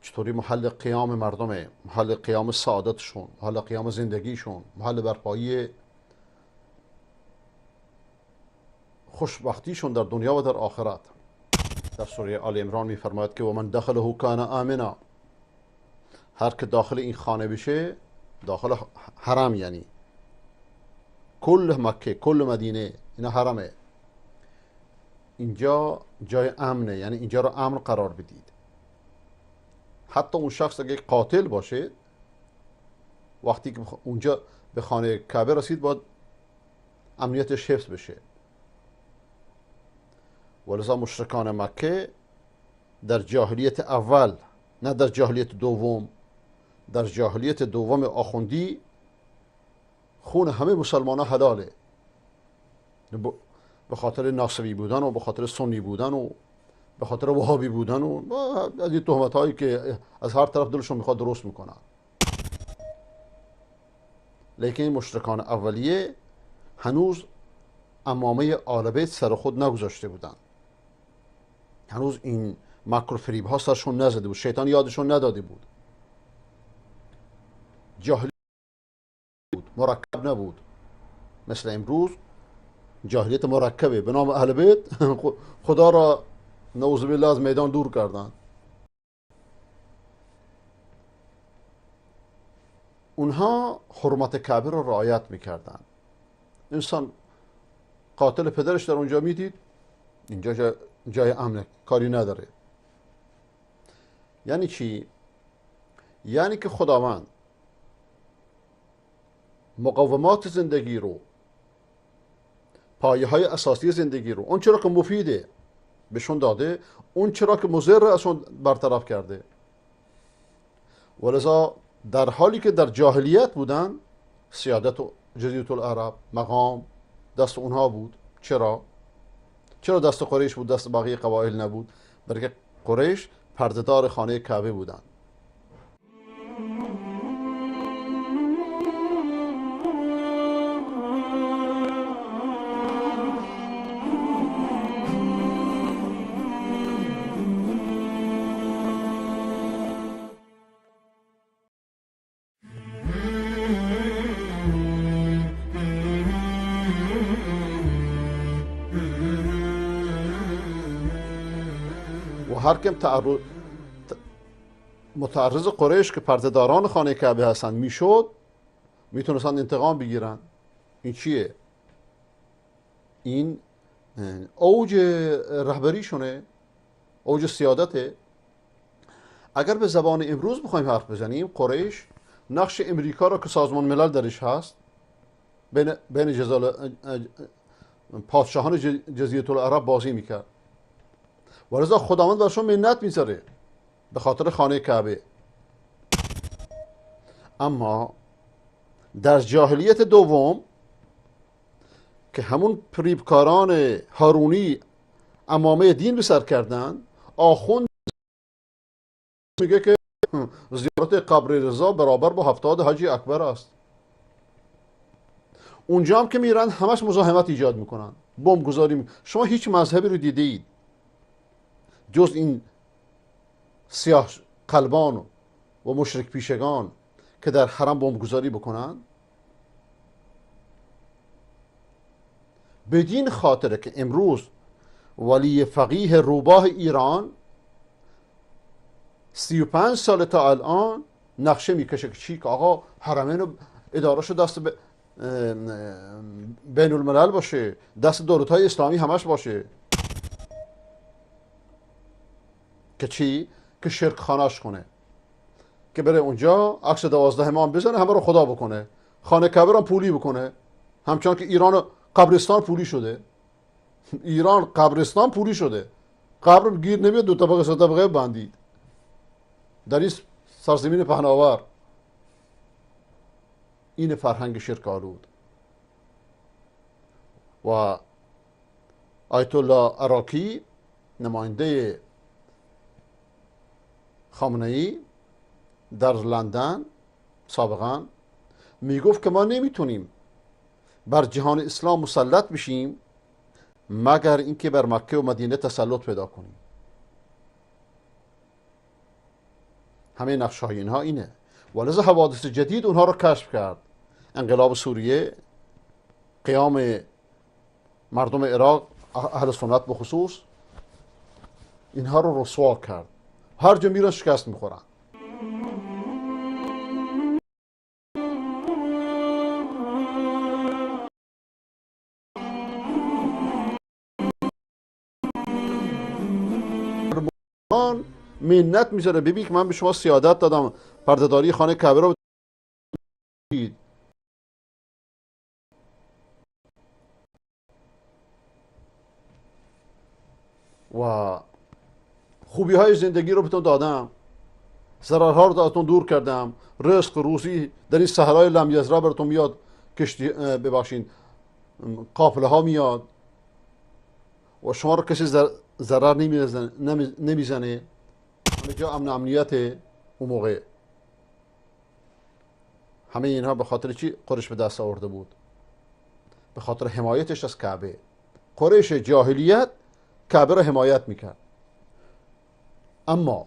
چطوری محل قیام مردمه، محل قیام سعادتشون، محل قیام زندگیشون، محل برپایی خوشبختیشون در دنیا و در آخرت. در سوره آل عمران میفرماید که و من دخله کان آمنا، هر که داخل این خانه بشه، داخل حرم، یعنی کل مکه، کل مدینه، اینا حرمه، اینجا جای امنه، یعنی اینجا رو امن قرار بدید. حتی اون شخص اگه قاتل باشه، وقتی که اونجا به خانه کعبه رسید باید امنیتش حفظ بشه. ولذا مشرکان مکه در جاهلیت اول، نه در جاهلیت دوم، در جاهلیت دوم آخوندی خون همه مسلمان ها حلاله، به خاطر ناصبی بودن و به خاطر سنی بودن و به خاطر وهابی بودن و از این تهمت هایی که از هر طرف دلشون میخواد درست میکنن. لیکن مشرکان اولیه هنوز عمامه آل بیت سر خود نگذاشته بودند، هنوز این مکر و فریب ها سرشون نزده بود، شیطان یادشون نداده بود، جاهلی بود، مرکب نبود مثل امروز. جاهلیت مرکبه به نام اهل بیت خدا را نعوذ بالله از میدان دور کردن. اونها حرمت کعبه را رعایت میکردن. انسان قاتل پدرش در اونجا میدید، اینجا جای امنه، کاری نداره. یعنی چی؟ یعنی که خداوند مقاومات زندگی رو، پایه های اساسی زندگی رو، اون چرا که مفیده بهشون داده، اون چرا که مضر ازشون برطرف کرده. ولذا در حالی که در جاهلیت بودن، سیادت و جزیره العرب، مقام دست اونها بود. چرا؟ چرا دست قریش بود، دست بقیه قبایل نبود؟ برای که قریش پردهدار خانه کعبه بودن. هر کم متعرض قریش که پردهداران خانه کعبه هستند میشد، میتونستند انتقام بگیرن. این چیه؟ این اوج رهبریشونه، اوج سیادته. اگر به زبان امروز بخوایم حرف بزنیم، قریش نقش امریکا را که سازمان ملل درش هست، بین پادشاهان جزیره العرب بازی میکرد. ولذا خداوند برشون منت میذاره به خاطر خانه کعبه. اما در جاهلیت دوم که همون پریبکاران هارونی عمامه دین به سر کردن، آخوند میگه که زیارت قبر رضا برابر با 70 حاجی اکبر است. اونجا هم که میرن همش مزاحمت ایجاد میکنن، بمب گذاری. شما هیچ مذهبی رو دیده اید جز این سیاه قلبان و مشرک پیشگان که در حرم بمبگذاری بکنن؟ بدین خاطره که امروز ولی فقیه روباه ایران 35 سال تا الان نقشه میکشه که چی؟ که آقا حرمین رو ادارهشو دست بین الملل باشه، دست دولت‌های اسلامی همش باشه، که چی؟ که شرک خانه‌اش کنه، که بره اونجا عکس 12 امام بزنه، همه رو خدا بکنه، خانه کعبه رو پولی بکنه، همچنان که ایران قبرستان پولی شده. ایران قبرستان پولی شده، قبر گیر نمیاد، 2 طبقه 3 طبقه بندید در این سرزمین پهناور. این فرهنگ شرک آلود. و آیت الله عراقی نماینده خامنه ای در لندن سابقا میگفت که ما نمیتونیم بر جهان اسلام مسلط بشیم مگر اینکه بر مکه و مدینه تسلط پیدا کنیم. همه نقشه های اینها اینه. ولذا حوادث جدید اونها رو کشف کرد. انقلاب سوریه، قیام مردم عراق، اهل سنت به خصوص، اینها رو رسوا کرد. هر جا میرن شکست میخورن. منت میذاره، ببین که من به شما سیادت دادم، پردهداری خانه کعبه رو بدید. و خوبی های زندگی رو بهتون دادم، ضررها رو ازتون دور کردم، رزق روزی در این صحرای لم یزرع براتون میاد، کشتی ببخشین قافله ها میاد و شما رو کسی ضرر نمیزنه. همه جا امن امنیت. اون موقع همه اینها به خاطر چی قریش به دست آورده بود؟ به خاطر حمایتش از کعبه. قریش جاهلیت کعبه را حمایت میکرد، اما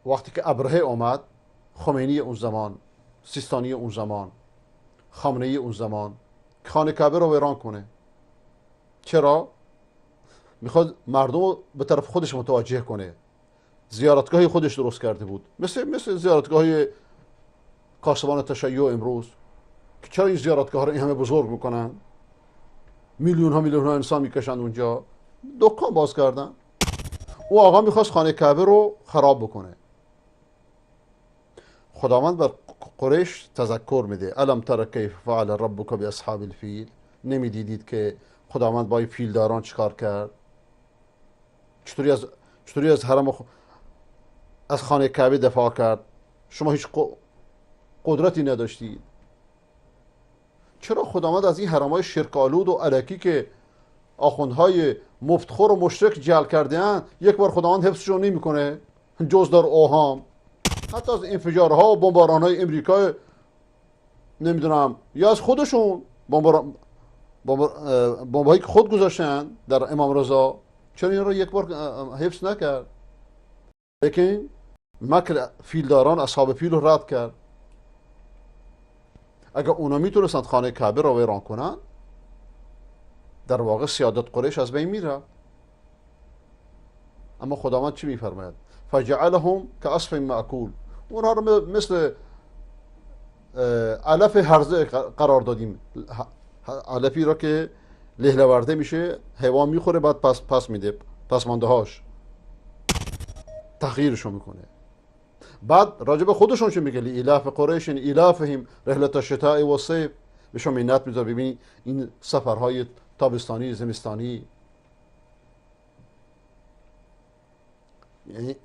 وقتی که ابرهه آمد، خمینی اون زمان، سیستانی اون زمان، خامنه ای اون زمان، خانه کعبه رو ویران کنه. چرا؟ میخواد مردم رو به طرف خودش متوجه کنه. زیارتگاه خودش درست کرده بود، مثل زیارتگاه کاسبان تشیع امروز. که چرا این زیارتگاه رو این همه بزرگ میکنن؟ میلیون ها میلیون ها انسان میکشند اونجا، دکان باز کردن. او آقا میخواست خانه کعبه رو خراب بکنه. خداوند بر قریش تذکر میده، الم تر کیف فعل ربک باصحاب الفیل. نمیدیدید که خداوند با این فیلداران چیکار کرد؟ چطوری از حرم از خانه کعبه دفاع کرد؟ شما هیچ قدرتی نداشتید. چرا خداوند از این حرمای شرک آلود و الکی که آخوندهای مفتخور و مشرک جعل کرده اند یک بار خداوند حفظشون نمیکنه جز در اوهام؟ حتی از انفجارها و بمبارانهای امریکا نمیدونم یا از خودشون بمب‌هایی که خود گذاشتن در امام رضا، چرا این رو یک بار حفظ نکرد؟ لیکن مکر فیلداران اصحاب فیل رو رد کرد. اگر اونا میتونستند خانه کعبه را ویران کنن، در واقع سیادت قریش از بین میره. اما خداوند چی میفرماید؟ فجعلهم كعصف مأکول. اونها رو مثل علف هرزه قرار دادیم. علفی را که لهلورده میشه، حیوان میخوره، بعد پس میده، پس مانده هاش تغییرشون میکنه. بعد راجب خودشون چه میگه؟ ایلاف قریش ایلافهم رحلة الشتاء والصیف. بهشون منت میذاره. ببین این سفرهای تابستانی زمستانی،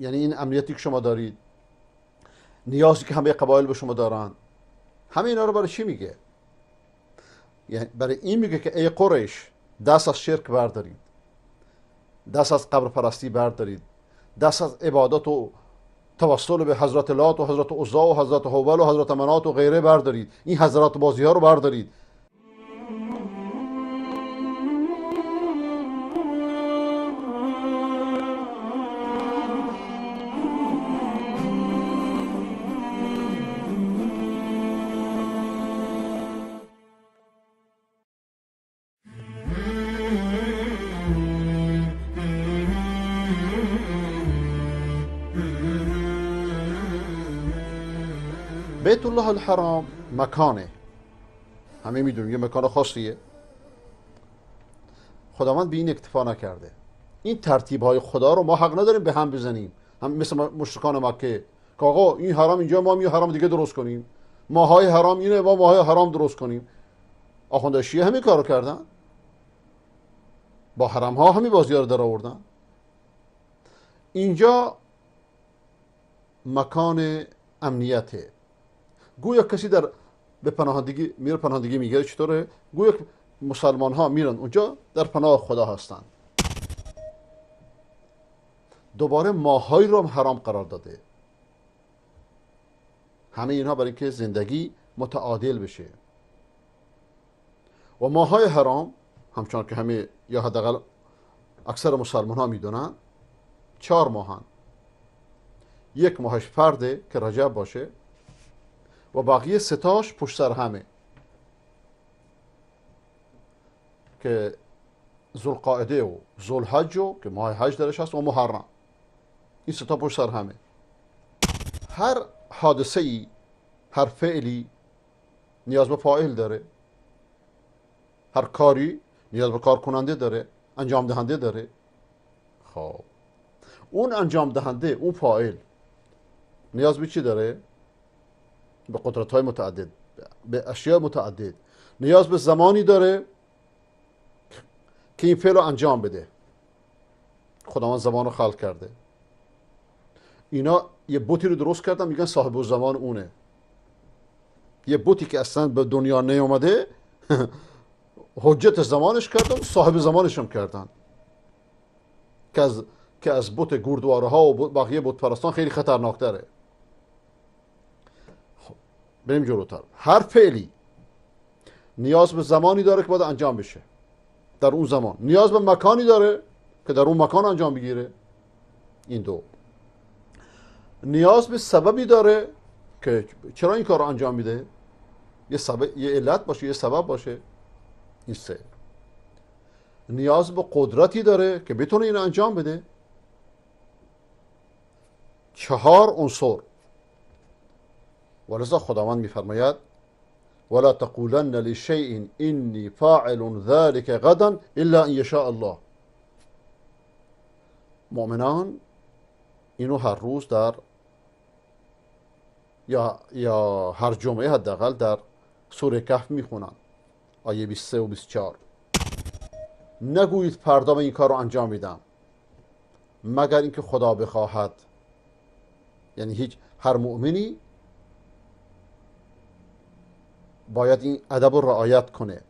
یعنی این امنیتی که شما دارید، نیازی که همه قبایل به شما دارن، همه اینا رو برای چی میگه؟ یعنی برای این میگه که ای قریش، دست از شرک بردارید، دست از قبر پرستی بردارید، دست از عبادت و توسل به حضرت لات و حضرت عزا و حضرت هوبل و حضرت منات و غیره بردارید، این حضرات بازی ها رو بردارید. بیت الله الحرام مکانه، همه میدونیم یه مکان خاصیه. خداوند به این اکتفا نکرده. این ترتیب های خدا رو ما حق نداریم به هم بزنیم، هم مثل مشرکان مکه که آقا این حرام اینجا، ما یه حرام دیگه درست کنیم، ماهای حرام اینه، ما ماهای حرام درست کنیم. آخوندهای شیعه همین کارو کردن، با حرم ها همین بازی ها رو در آوردن. اینجا مکان امنیته. گویا کسی در به پناهندگی میره، پناهندگی میگیره. چطوره؟ گویا مسلمان ها میرن اونجا در پناه خدا هستن. دوباره ماهایی رو هم حرام قرار داده. همه اینها برای اینکه زندگی متعادل بشه. و ماهای حرام همچنان که همه یا حداقل اکثر مسلمان ها میدونن 4 ماهن. یک ماهش فرده که رجب باشه و بقیه ستاش پشت سر همه که ذوالقاعده و ذوالحج و که ماه حج درش هست و محرم، این ستا پشت سر همه. هر حادثه ای، هر فعلی نیاز به فاعل داره، هر کاری نیاز به کار کننده داره، انجام دهنده داره. خب اون انجام دهنده، اون فاعل نیاز به چی داره؟ به قدرت های متعدد، به اشیاء متعدد. نیاز به زمانی داره که این فعل رو انجام بده. خداوند زمان رو خلق کرده. اینا یه بتی رو درست کردن میگن صاحب زمان اونه. یه بتی که اصلا به دنیا نیومده حجت زمانش کردن، صاحب زمانش هم کردن، که از بت گوردواره ها و بقیه بت پرستان خیلی خطرناکتره. بریم جلوتر. هر فعلی نیاز به زمانی داره که باید انجام بشه در اون زمان، نیاز به مکانی داره که در اون مکان انجام بگیره. این دو. نیاز به سببی داره که چرا این کار رو انجام میده، یه سبب، یه علت باشه، یه سبب باشه. این سه. نیاز به قدرتی داره که بتونه این انجام بده. چهار عنصر. ولذا خداوند میفرماید ولا تقولن لشیء انی فاعل ذلك غدا الا ان یشاء الله. مؤمنان اینو هر روز در یا هر جمعه حداقل در سوره کهف میخونن، آیه 23 و 24. نگویید فردا من این کار رو انجام میدم مگر اینکه خدا بخواهد. یعنی هیچ، هر مؤمنی باید این ادب رو رعایت کنه،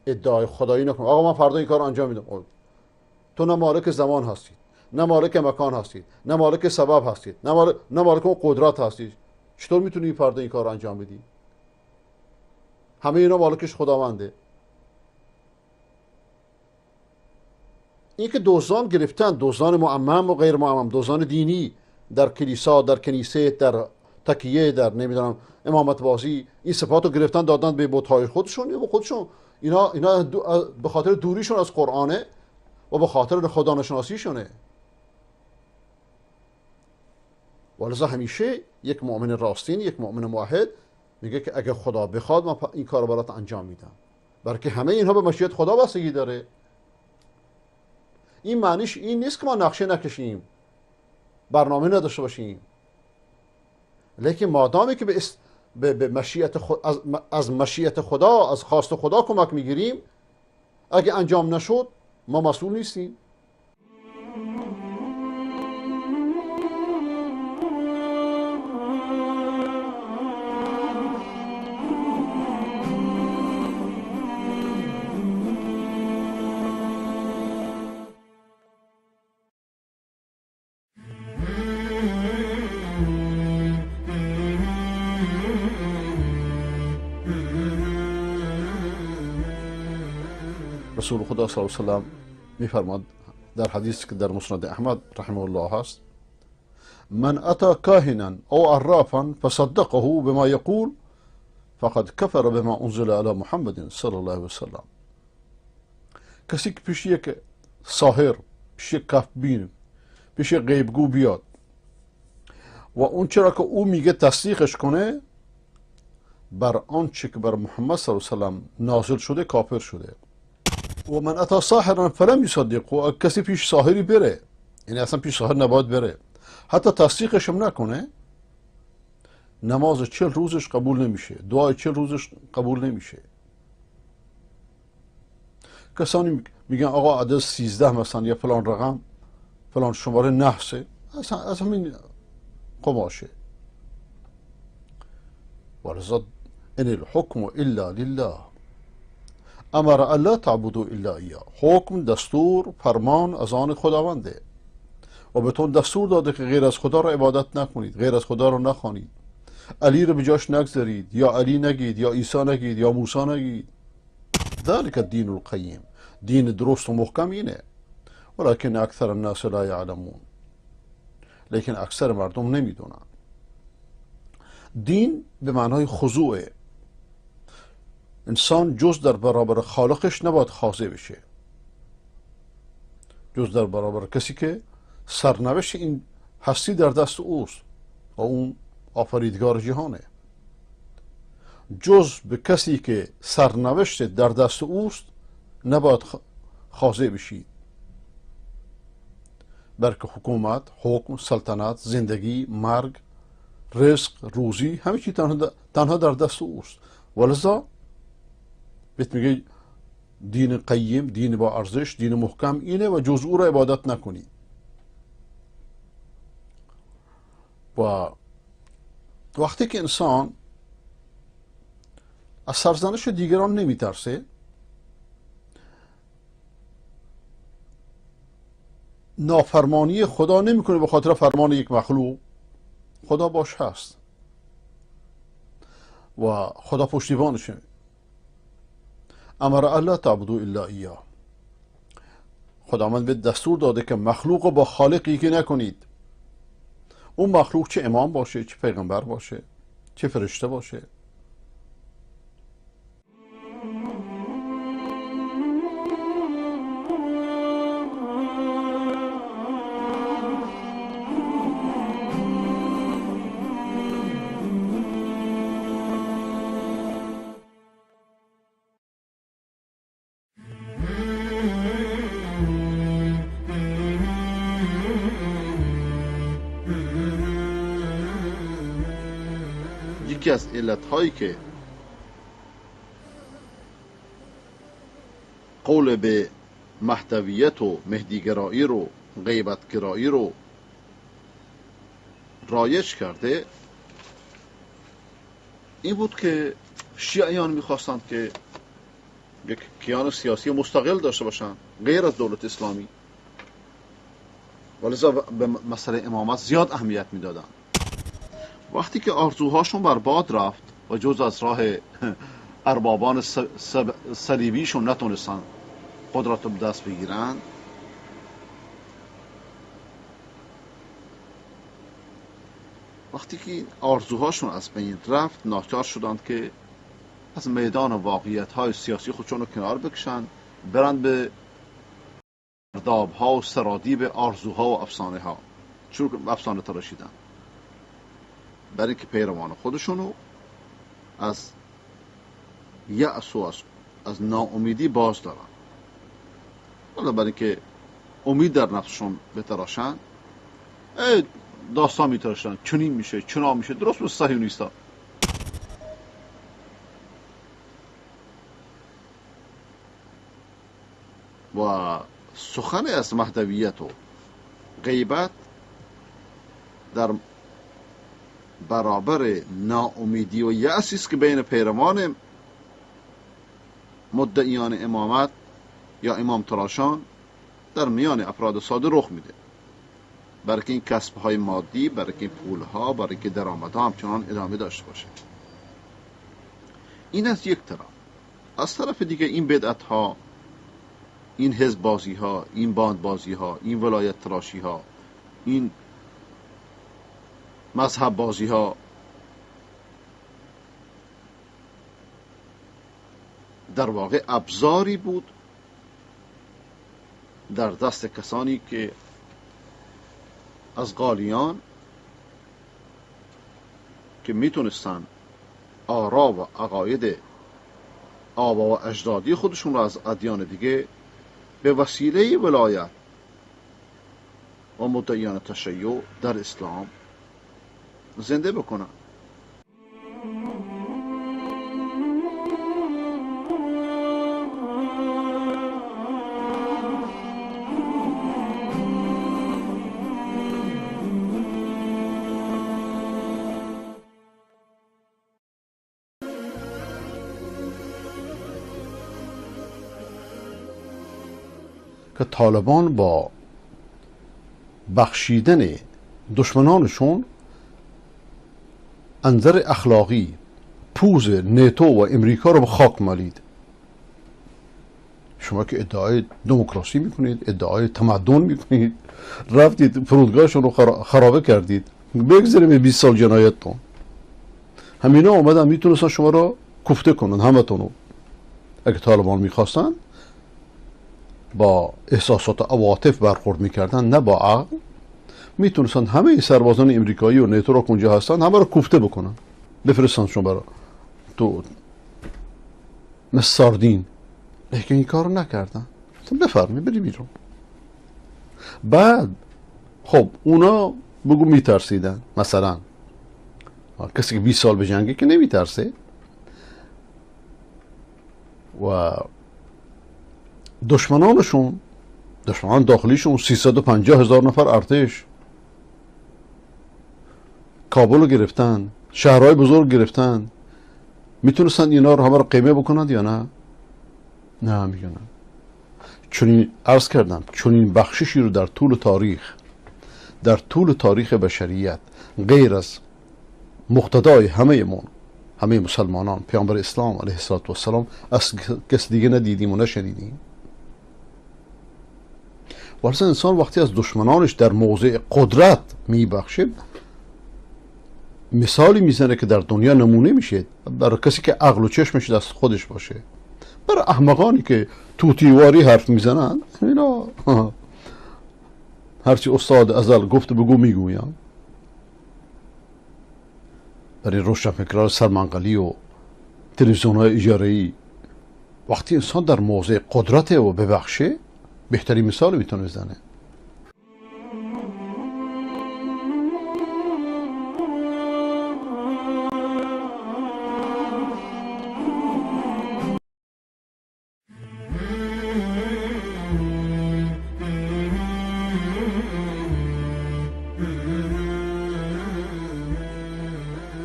ادعای خدایی نکنه. آقا من فردا این کار رو انجام میدم. تو نه مالک زمان هستید، نه مالک مکان هستید، نه مالک سبب هستید، نه مالک اون قدرت هستید. چطور میتونی فردا این کار رو انجام بدی؟ همه اینا مالکش خداونده. این که دزدان گرفتن، دزدان معمم و غیر معمم، دزدان دینی در کلیسا، در کنیسه، در تکیه، در نمیدونم امامت بازی، این صفات رو گرفتن دادن به بت‌های خودشون یا به خودشون. اینا به خاطر دوریشون از قرآنه و به خاطر خدانشناسیشونه. ولذا همیشه یک مؤمن راستین، یک مؤمن موحد میگه که اگه خدا بخواد من این کار رو برات انجام میدم، بلکه همه اینها به مشیت خدا بستگی داره. این معنیش این نیست که ما نقشه نکشیم، برنامه نداشته باشیم، لیکن مادامی که به مشیت از مشیت خدا، از خواست خدا کمک میگیریم، اگه انجام نشد ما مسئول نیستیم. رسول خدا صلی الله علیه و سلم میفرماد در حدیث که در مسند احمد رحمه الله هست: من اتى كاهنا او عرافا فصدقه بما يقول فقد كفر بما انزل على محمد صلی الله علیه و سلم. کسی که پیش یک ساحر، پیش یک کفبین، پیش یک غیبگو بیاد و اون چرا که او میگه تصدیقش کنه، بر آنچه که بر محمد صلی الله علیه و سلم نازل شده کافر شده. و من اتا ساحرا فلم یصدقه، کسی پیش ساحری بره، یعنی اصلا پیش ساحر نباید بره، حتی تصدیقش هم نکنه، نماز 40 روزش قبول نمیشه، دعای 40 روزش قبول نمیشه. کسانی میگن آقا عدد 13 مثلا یا فلان رقم فلان شماره نحسه، اصلا از همین قماشه. ولذا ان الحکم الا لله امر الا تعبدوا الا ایاه. حکم، دستور، فرمان از آن خداونده و بهتون دستور داده که غیر از خدا را عبادت نکنید، غیر از خدا را نخوانید، علی رو به جاش نگذارید، یا علی نگید، یا عیسی نگید، یا موسی نگید. ذلك الدین القیم، دین درست و محکم اینه. ولكن اکثر الناس لا یعلمون، لیکن اکثر مردم نمیدونن. دین به معنای خضوعه. انسان جز در برابر خالقش نباید خاضع بشه، جز در برابر کسی که سرنوشت این هستی در دست اوست و اون آفریدگار جهانه. جز به کسی که سرنوشت در دست اوست نباید خاضع بشید، بلکه حکومت، حکم، سلطنت، زندگی، مرگ، رزق، روزی، همه چی تنها در دست اوست. ولذا بهت میگه دین قیم، دین با ارزش، دین محکم اینه و جز او را عبادت نکنی. و وقتی که انسان از سرزنش دیگران نمیترسه، نافرمانی خدا نمیکنه به خاطر فرمان یک مخلوق، خدا باش هست. و خدا پشتیبانشه. امر الله تعبدوا الا ایاه. خداوند به دستور داده که مخلوق رو با خالق یکی نکنید. اون مخلوق چه امام باشه، چه پیغمبر باشه، چه فرشته باشه. یکی از علتهایی که قول به مهدویت و مهدیگرایی رو، غیبتگرایی رو رایج کرده این بود که شیعیان میخواستند که یک کیان سیاسی مستقل داشته باشند غیر از دولت اسلامی، ولذا به مسئله امامت زیاد اهمیت میدادند. وقتی که آرزوهاشون بر باد رفت و جز از راه اربابان صلیبیشون نتونستن قدرت رو به دست بگیرن، وقتی که آرزوهاشون از بین رفت ناچار شدند که از میدان واقعیت های سیاسی خودشون رو کنار بکشن، برند به سرداب ها و سرادیب آرزوها و افسانه ها، شروع افسانه تراشیدن برای اینکه پیروان خودشونو از یأس و از ناامیدی باز دارن. حالا برای اینکه امید در نفسشون بتراشن داستان میتراشن، چنین میشه چنان میشه، درست مثل صهیونیستا. و سخن از مهدویت و غیبت در برابر ناامیدی و یأسی است که بین پیروان مدعیان امامت یا امام تراشان در میان افراد ساده رخ میده. برای که این کسب های مادی، برای که این پول ها، برای که درآمدها همچنان ادامه داشته باشه. این از یک طرف. از طرف دیگه این بدعت ها، این حزب بازی ها، این باند بازی ها، این ولایت تراشی ها، این مذهب بازی ها در واقع ابزاری بود در دست کسانی که از غالیان که میتونستن آرا و عقاید آبا و اجدادی خودشون را از ادیان دیگه به وسیله ولایت و مدعیان تشیع در اسلام زنده بکنن. که طالبان با بخشیدن دشمنانشون انظر اخلاقی پوز ناتو و امریکا رو به خاک مالید. شما که ادعای دموکراسی میکنید، ادعای تمدن میکنید، رفتید فرودگاهشون رو خرابه کردید، بگذاریم 20 سال جنایتتون. همینا اومدن میتونستن شما رو کوفته کنن همتون رو. اگه طالبان میخواستن با احساسات و عواطف برخورد میکردن، نه با عقل، میتونستن همه سربازان امریکایی و ناتو رو که اونجا هستن همه رو کوفته بکنن، بفرستن شما برا تو مثل ساردین. لیکن این کارو نکردن. بفرمایید بری بیرون. بعد خب اونا بگو میترسیدن، مثلا کسی که 20 سال به جنگه که نمیترسه. و دشمنانشون، دشمنان داخلیشون 350 هزار نفر ارتش، کابل رو گرفتن، شهرهای بزرگ گرفتن، میتونستن اینا رو همه رو قیمه بکنند یا نه؟ نه، میگن چنین عرض کردم، چنین بخششی رو در طول تاریخ، در طول تاریخ بشریت غیر از مقتدای همه مون همه مسلمانان، پیامبر اسلام علیه السلام از کس دیگه ندیدیم و نشنیدیم. ورزه انسان وقتی از دشمنانش در موضع قدرت میبخشه، مثالی میزنه که در دنیا نمونه میشه برای کسی که عقل و چشمش دست خودش باشه. برای احمقانی که توتیواری حرف میزنن، اینا هرچی استاد ازل گفت بگو میگویم. برای روشنفکران سرمنقلی و تلویزیون های اجاره‌ای، وقتی انسان در موضع قدرت و ببخشه، بهترین مثال میتونه بزنه.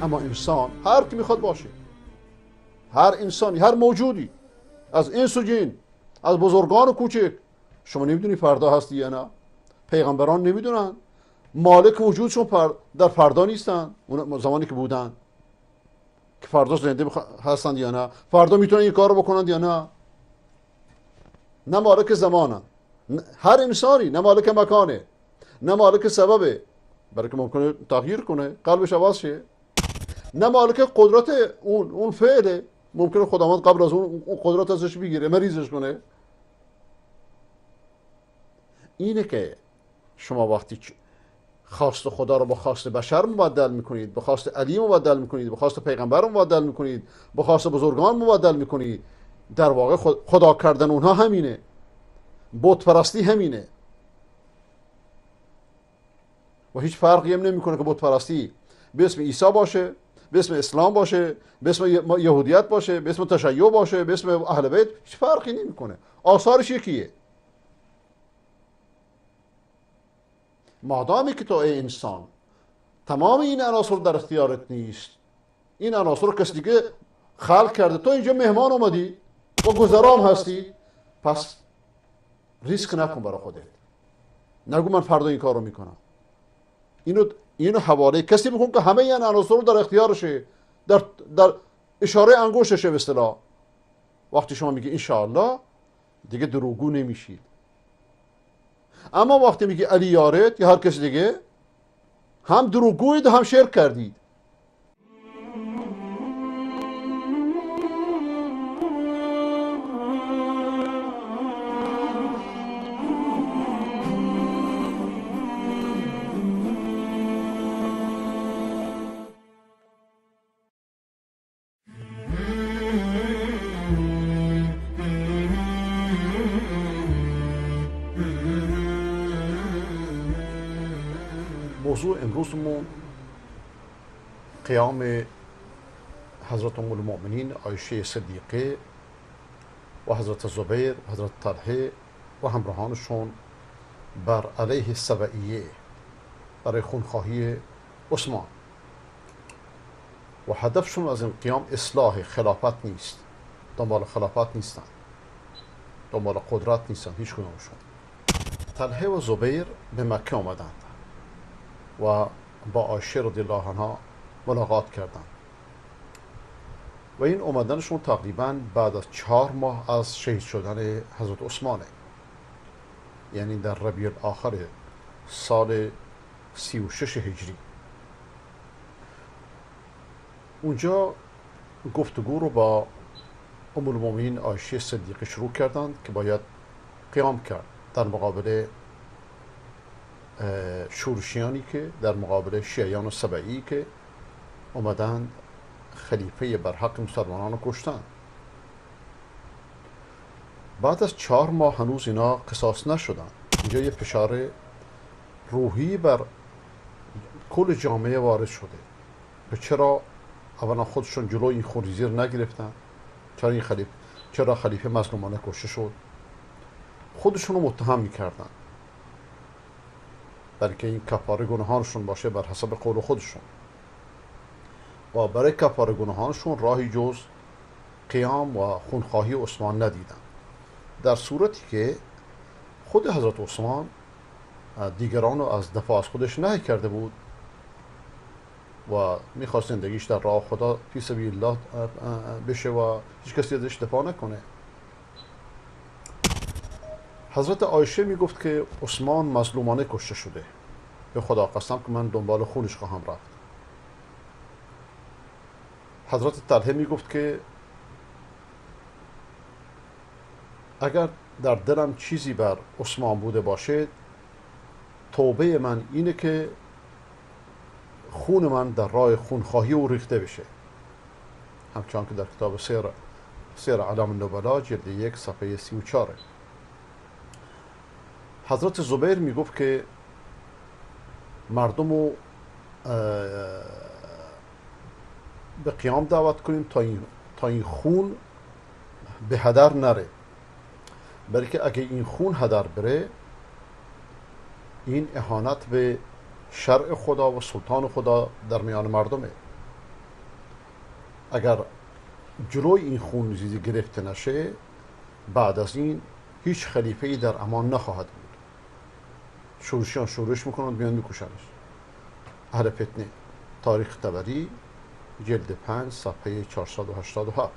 اما انسان هر کی میخواد باشه، هر انسانی، هر موجودی، از انس و جن، از بزرگان و کوچک، شما نمیدونی فردا هستی یا نه. پیغمبران نمیدونن، مالک وجودشون در فردا نیستن، اون زمانی که بودن که فردا زنده هستند یا نه، فردا میتونن این کارو بکنند یا نه. نه مالک زمانن هر انسانی، نه مالک مکانه، نه مالک سببه، برای که ممکنه تغییر کنه، قلبش عوض شه، نه مالک قدرت اون فعله، ممکنه خداوند قبل از اون قدرت ازش بگیره، مریضش کنه. اینه که شما وقتی خواست خدا رو با خواست بشر مبدل میکنید، به خواست علی مبدل میکنید، به خواست پیغمبر مبدل میکنید، به خواست بزرگان مبدل میکنید، در واقع خدا کردن اونها همینه، بت پرستی همینه و هیچ فرقی هم نمیکنه که بت پرستی به اسم عیسی باشه، به اسم اسلام باشه، به اسم یهودیت باشه، به اسم تشیع باشه، به اسم اهل بیت، هیچ فرقی نمیکنه، آثارش یکیه. مادامی که تو ای انسان تمام این عناصر در اختیارت نیست، این عناصر رو کسی دیگه خلق کرده، تو اینجا مهمان اومدی و گذرام هستی، پس ریسک نکن برای خودت، نگو من فردا این کارو میکنم. اینو حواله کسی بکن که همه این عناصر رو در اختیارشه، در اشاره انگشتشه به اصطلاح. وقتی شما میگی انشاءالله دیگه دروغگو نمیشید. اما وقتی میگی علی یارت یا هر کسی دیگه، هم دروغگویید هم شرک کردید. موضوع امروزمون قیام حضرت ام المؤمنین عایشه صدیقه و حضرت زبیر و حضرت طلحه و همراهانشون بر علیه سبعیه برای خونخواهی عثمان، و هدفشون از این قیام اصلاح خلافت نیست، دنبال خلافت نیستن، دنبال قدرت نیستن هیچ کدومشون. طلحه و زبیر به مکه آمدند و با عایشه رضی الله عنها ملاقات کردند و این اومدنشون تقریبا بعد از 4 ماه از شهید شدن حضرت عثمانه، یعنی در ربیع الاخر سال 36 هجری. اونجا گفتگو رو با ام المؤمنین عایشه صدیقه شروع کردند که باید قیام کرد در مقابل شورشیانی که در مقابل شیعیان و سبعی که اومدند خلیفه برحق مسلمانان رو کشتند. بعد از 4 ماه هنوز اینا قصاص نشدن. اینجا یه فشار روحی بر کل جامعه وارد شده که چرا اولا خودشون جلوی این خونریزی رو نگرفتن، چرا خلیفه مظلومانه کشته شد. خودشون رو متهم میکردن برای که این کفاره گناهانشون باشه بر حسب قول خودشون، و برای کفاره گناهانشون راهی جز قیام و خونخواهی عثمان ندیدن، در صورتی که خود حضرت عثمان دیگران رو از دفاع از خودش نهی کرده بود. و میخواست زندگیش در راه خدا فی سبیل الله بشه و هیچ کسی ازش دفاع نکنه. حضرت عایشه میگفت که عثمان مظلومانه کشته شده، به خدا قسم که من دنبال خونش خواهم رفت. حضرت طلحه میگفت که اگر در دلم چیزی بر عثمان بوده باشه، توبه من اینه که خون من در راه خونخواهی او ریخته بشه، همچنان که در کتاب سیر اعلام النبلا جلد 1 صفحه 34. حضرت زبیر میگفت که مردم رو به قیام دعوت کنیم تا این خون به هدر نره، بلکه اگه این خون هدر بره، این اهانت به شرع خدا و سلطان خدا در میان مردمه. اگر جلوی این خون ریزی گرفته نشه، بعد از این هیچ خلیفه‌ای در امان نخواهد بود. شورشیان شورش میکنند، میان میکشنش. اهل فتنه. تاریخ طبری جلد 5 صفحه 487.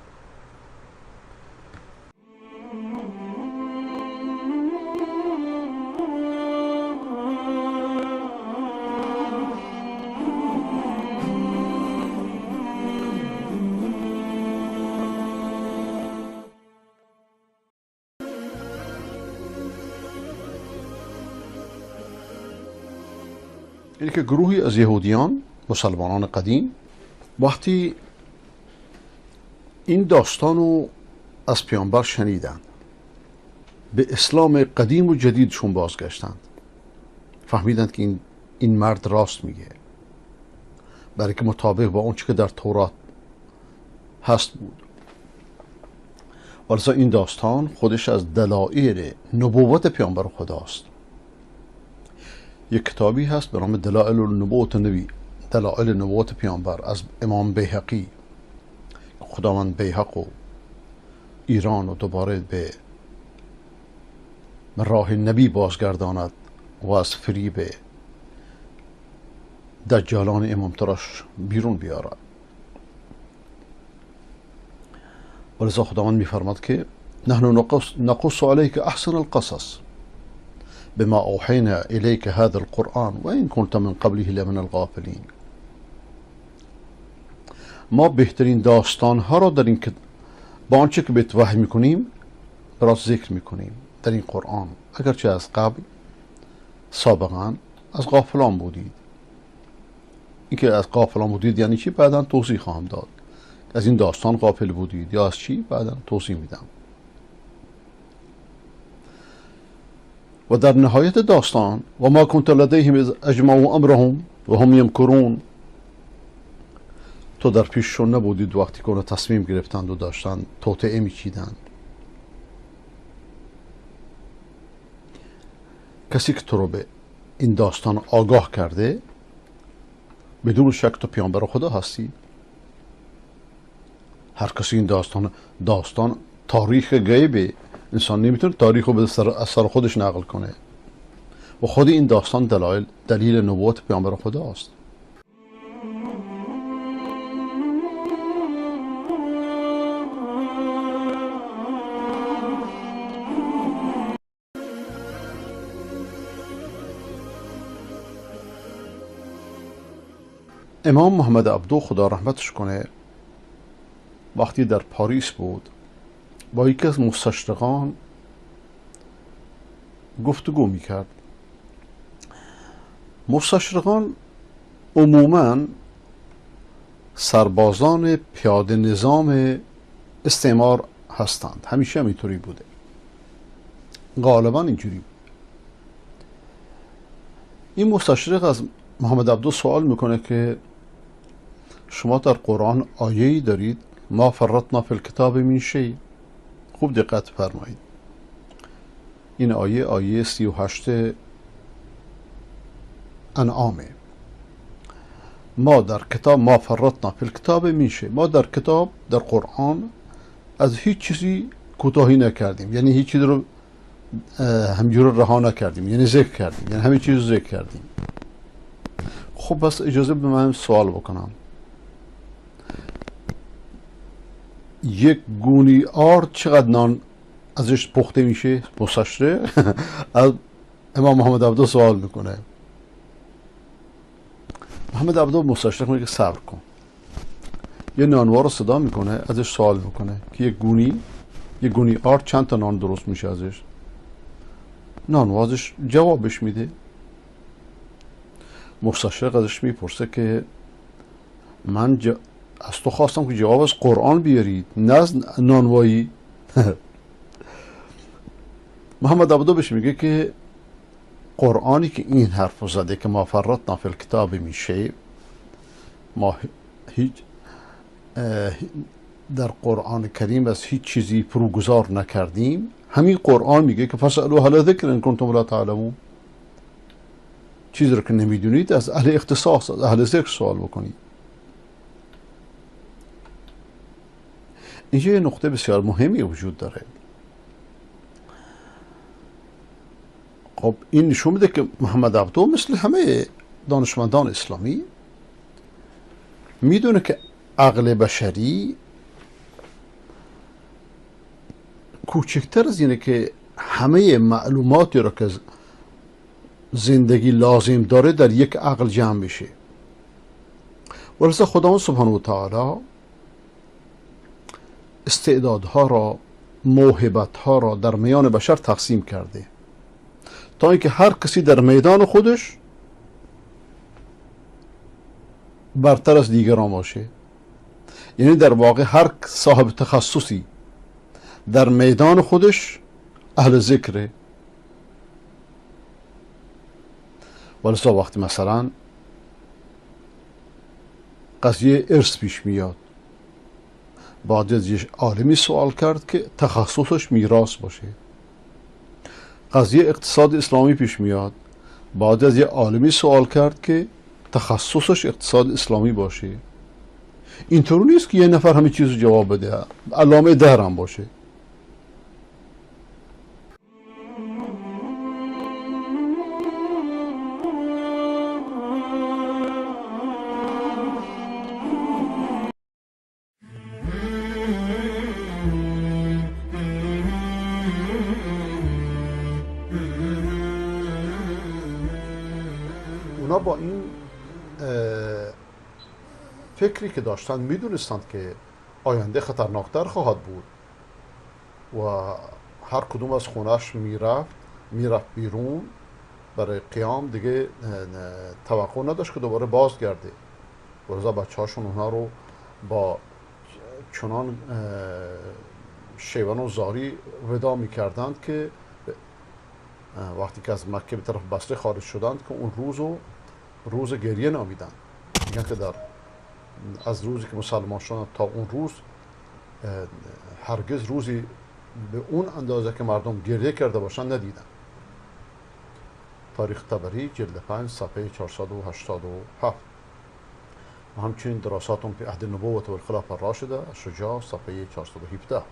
اینه که گروهی از یهودیان، مسلمانان قدیم، وقتی این داستان رو از پیامبر شنیدند، به اسلام قدیم و جدیدشون بازگشتند، فهمیدند که این مرد راست میگه، برای که مطابق با اون چی که در تورات هست بود. ولذا این داستان خودش از دلایل نبوت پیامبر خداست. یک کتابی هست به نام دلائل النبوت النبی، دلائل نبوت پیامبر، از امام بیهقی. خداوند بیهق و ایران و دوباره به راه نبی بازگرداند و از فریب دجالان امام تراش بیرون بیارد. ولذا خداوند میفرماد که نحن نقص علیک احسن القصص بما اوحینا الیک هذا القرآن وان كنت من قبله لمن الغافلین. ما بهترین داستان ها را در این با آنچه که به وحی میکنیم برات ذکر میکنیم در این قرآن، اگرچه از قبل سابقا از غافلان بودید. اینکه از غافلان بودید یعنی چی بعدا توضیح خواهم داد. از این داستان غافل بودید یا از چی بعدا توضیح میدم. و در نهایت داستان و ما کنت لدیهم اذ اجمعوا امرهم و هم یمکرون، تو در پیششون نبودید وقتی که اونا تصمیم گرفتند و داشتند توطئه میچیدند. کسی که تو رو به این داستان آگاه کرده بدون شک تو پیامبر خدا هستی. هر کسی این داستان تاریخ غیبه، انسان نمیتونه تاریخ رو به سر خودش نقل کنه و خود این داستان دلیل نبوت پیامبر خدا است. امام محمد عبدو خدا رحمتش کنه وقتی در پاریس بود با یکی از مستشرقان گفتگو میکرد. مستشرقان عموما سربازان پیاده نظام استعمار هستند، همیشه هم اینطوری بوده، غالبا اینجوری بود. این مستشرق از محمد عبدو سوال میکنه که شما در قرآن آیه‌ای دارید ما فرطنا فی الکتاب من شیء. خوب دقت فرمایید، این آیه آیه 38 انعامه. ما در کتاب ما فرطنا فی الکتاب من شیء، ما در کتاب در قرآن از هیچ چیزی کوتاهی نکردیم، یعنی هیچ چیزی رو همجور رها نکردیم، یعنی ذکر کردیم، یعنی همه چیز رو ذکر کردیم. خب بس اجازه به من سوال بکنم. یک گونی آرد چقدر نان ازش پخته میشه؟ مستشرق از امام محمد عبده سوال میکنه. محمد عبده مستشرق میگه صبر کن. یه نانوار رو صدا میکنه، ازش سوال میکنه که یک گونی آرد چند تا نان درست میشه ازش؟ نانوا ازش جوابش میده. مستشرق ازش میپرسه که من از تو خواستم که جواب از قرآن بیارید، نه از نانوایی. محمد عبده بهش میگه که قرآنی که این حرف رو زده که ما فرطنا فی الکتاب من شیء، ما هیچ در قرآن کریم از هیچ چیزی فروگذار نکردیم، همین قرآن میگه که فاسألوا اهل الذکر ان کنتم لا تعلمون، چیزی رو که نمیدونید از اهل اختصاص، از اهل ذکر سوال بکنید. اینجا یه نقطه بسیار مهمی وجود داره. خب این نشون میده که محمد عبده مثل همه دانشمندان اسلامی میدونه که عقل بشری کوچکتر از اینه که همه معلوماتی رو که زندگی لازم داره در یک عقل جمع بشه. ولذا خداوند سبحانه و تعالی استعدادها را، موهبتها را در میان بشر تقسیم کرده تا اینکه هر کسی در میدان خودش برتر از دیگران باشه. یعنی در واقع هر صاحب تخصصی در میدان خودش اهل ذکره. ولذا وقتی مثلا قضیه ارث پیش میاد، بعد از یک عالمی سوال کرد که تخصصش میراث باشه. قضیه اقتصاد اسلامی پیش میاد، بعد از یک عالمی سوال کرد که تخصصش اقتصاد اسلامی باشه. اینطور نیست که یه نفر همه چیز رو جواب بده، علامه دهر هم باشه. اونا با این فکری که داشتن میدونستند که آینده خطرناکتر خواهد بود و هر کدوم از خونهش میرفت بیرون برای قیام، دیگه توقع نداشت که دوباره بازگرده. ولذا بچه هاشون اونها رو با چنان شیون و زاری ودا میکردند که وقتی که از مکه به طرف بصره خارج شدند که اون روز رو روز گریه نامیدند. میگن که در از روزی که مسلمان شدند تا اون روز هرگز روزی به اون اندازه که مردم گریه کرده باشند ندیدن. تاریخ طبری جلد 5 صفحه 487 و همچنین دراساتون فی عهد النبوة و الخلافة الراشده شجاع صفحه 417.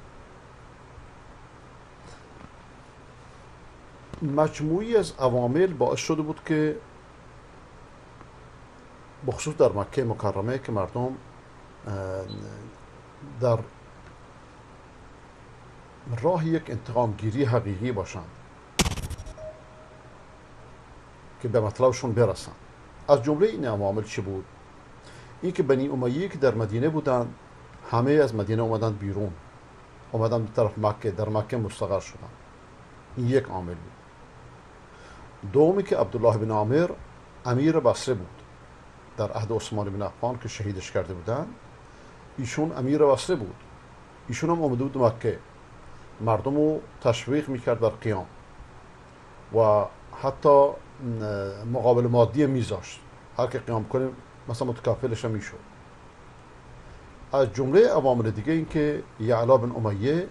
مجموعی از عوامل باعث شده بود که بخصوص در مکه مکرمه که مردم در راه یک انتقامگیری حقیقی باشند که به مطلبشون برسند. از جمله این عوامل چی بود؟ این که بنی امیه که در مدینه بودند همه از مدینه اومدند بیرون، اومدند به طرف مکه، در مکه مستقر شدند. این یک عامل بود. دومی که عبدالله بن عامر امیر بصره بود در عهد عثمان بن عفان که شهیدش کرده بودند، ایشون امیر بصره بود، ایشون هم آمده بود مکه، مردم رو تشویق میکرد بر قیام و حتی مقابل مادی میذاشت، هر که قیام کنه مثلا متکفلش هم میشد. از جمله عوامل دیگه این که یعلا بن امیه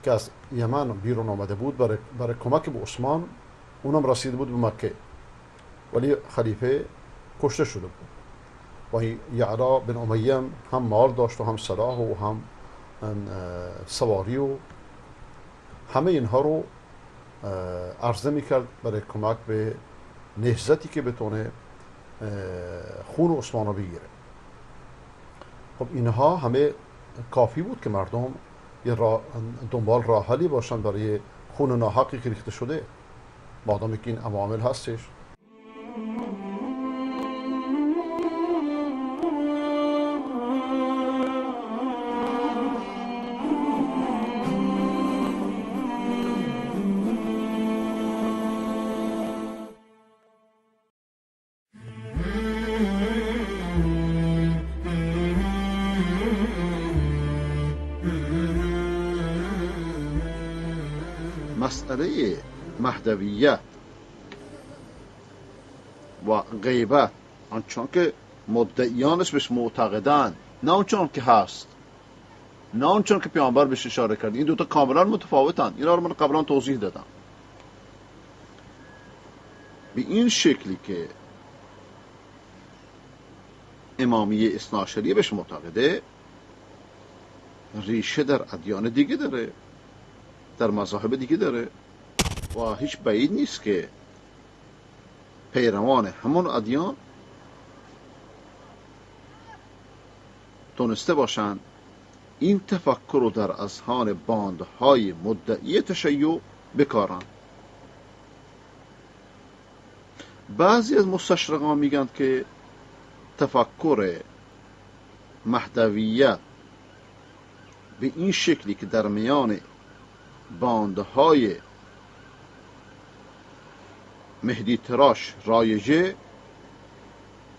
که از یمن بیرون آمده بود برای کمک به عثمان، اونم رسیده بود به مکه ولی خلیفه کشته شده بود و یعلا بن امیه هم مال داشت و هم سلاح و هم سواری و همه اینها رو عرضه میکرد برای کمک به نهضتی که بتونه خون عثمان رو بگیره. خب اینها همه کافی بود که مردم یه دنبال راه حلی باشن برای خون ناحقی که ریخته شده، مادامی که این عوامل هستش. مسئله مهدویت و غیبت آنچنان که مدعیانش بهش معتقدند، نه آنچنان که هست، نه آنچنان که پیامبر بهش اشاره کرد، این دوتا کاملا متفاوتن. اینا رو من قبلا توضیح دادم. به این شکلی که امامیه اثناعشریه بهش معتقده، ریشه در ادیان دیگه داره، در مذاهب دیگه داره و هیچ بعید نیست که پیروان همون ادیان تونسته باشند این تفکر رو در اذهان باندهای مدعی تشیع بکارن. بعضی از مستشرقان میگن که تفکر مهدویت به این شکلی که در میان باندهای مهدی تراش رایجه،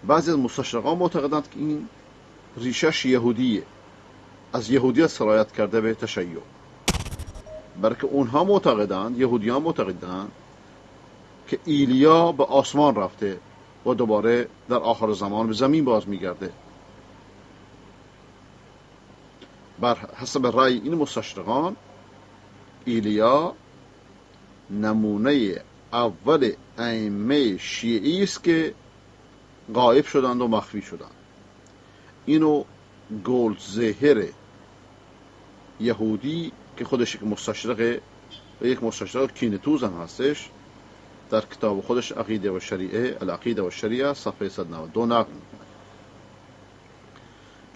بعضی از مستشرقان معتقدند که این ریشش یهودیه، از یهودیت سرایت کرده به تشیع. بلکه اونها معتقدند، یهودیان معتقدند که ایلیا به آسمان رفته و دوباره در آخر زمان به زمین باز میگرده. بر حسب رأی این مستشرقان، ایلیا نمونه اول ائمه شیعی است که غایب شدند و مخفی شدند. اینو گولدزهر یهودی که خودش یک مستشرق و یک مستشرق کینه‌توز هم هستش، در کتاب خودش عقیده و شریعه، العقیده و شریعه، صفحه 192 نقل میکنه.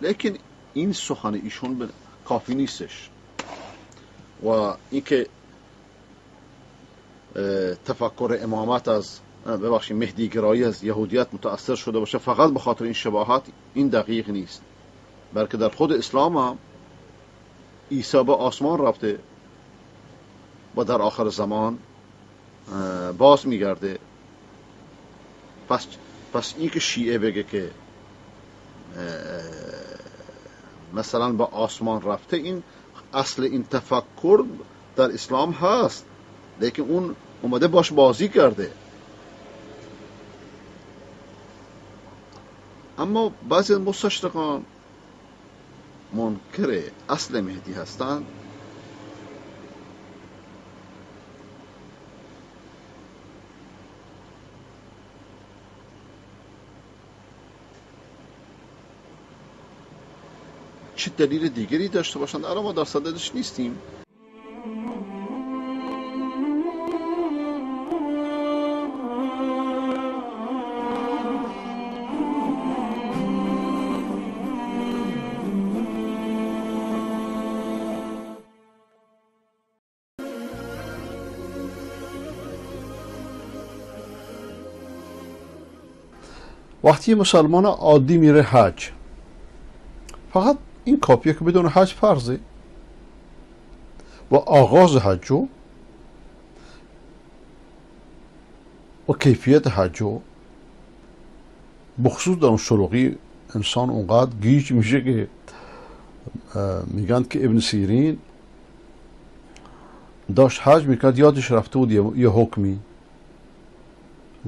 لیکن این سخن ایشون کافی نیستش و اینکه تفکر امامت از ببخشید مهدی گرایی از یهودیت متأثر شده باشه فقط به خاطر این شباهت، این دقیق نیست. بلکه در خود اسلام هم عیسی به آسمان رفته و در آخر زمان باز میگرده. پس این که شیعه بگه که مثلا به آسمان رفته، این اصل این تفکر در اسلام هست، لیکن اون اومده باش بازی کرده. اما بعضی از مستشرقان منکر اصل مهدی هستند. چه دلیل دیگری داشته باشند الان ما در صددش نیستیم. وقتی مسلمان عادی میره حج، فقط این کافیه که بدون حج فرضه و آغاز حج و کیفیت حج و بخصوص در اون شلوغی انسان اونقدر گیج میشه که میگن که ابن سیرین داشت حج میکرد، یادش رفته بود یه حکمی،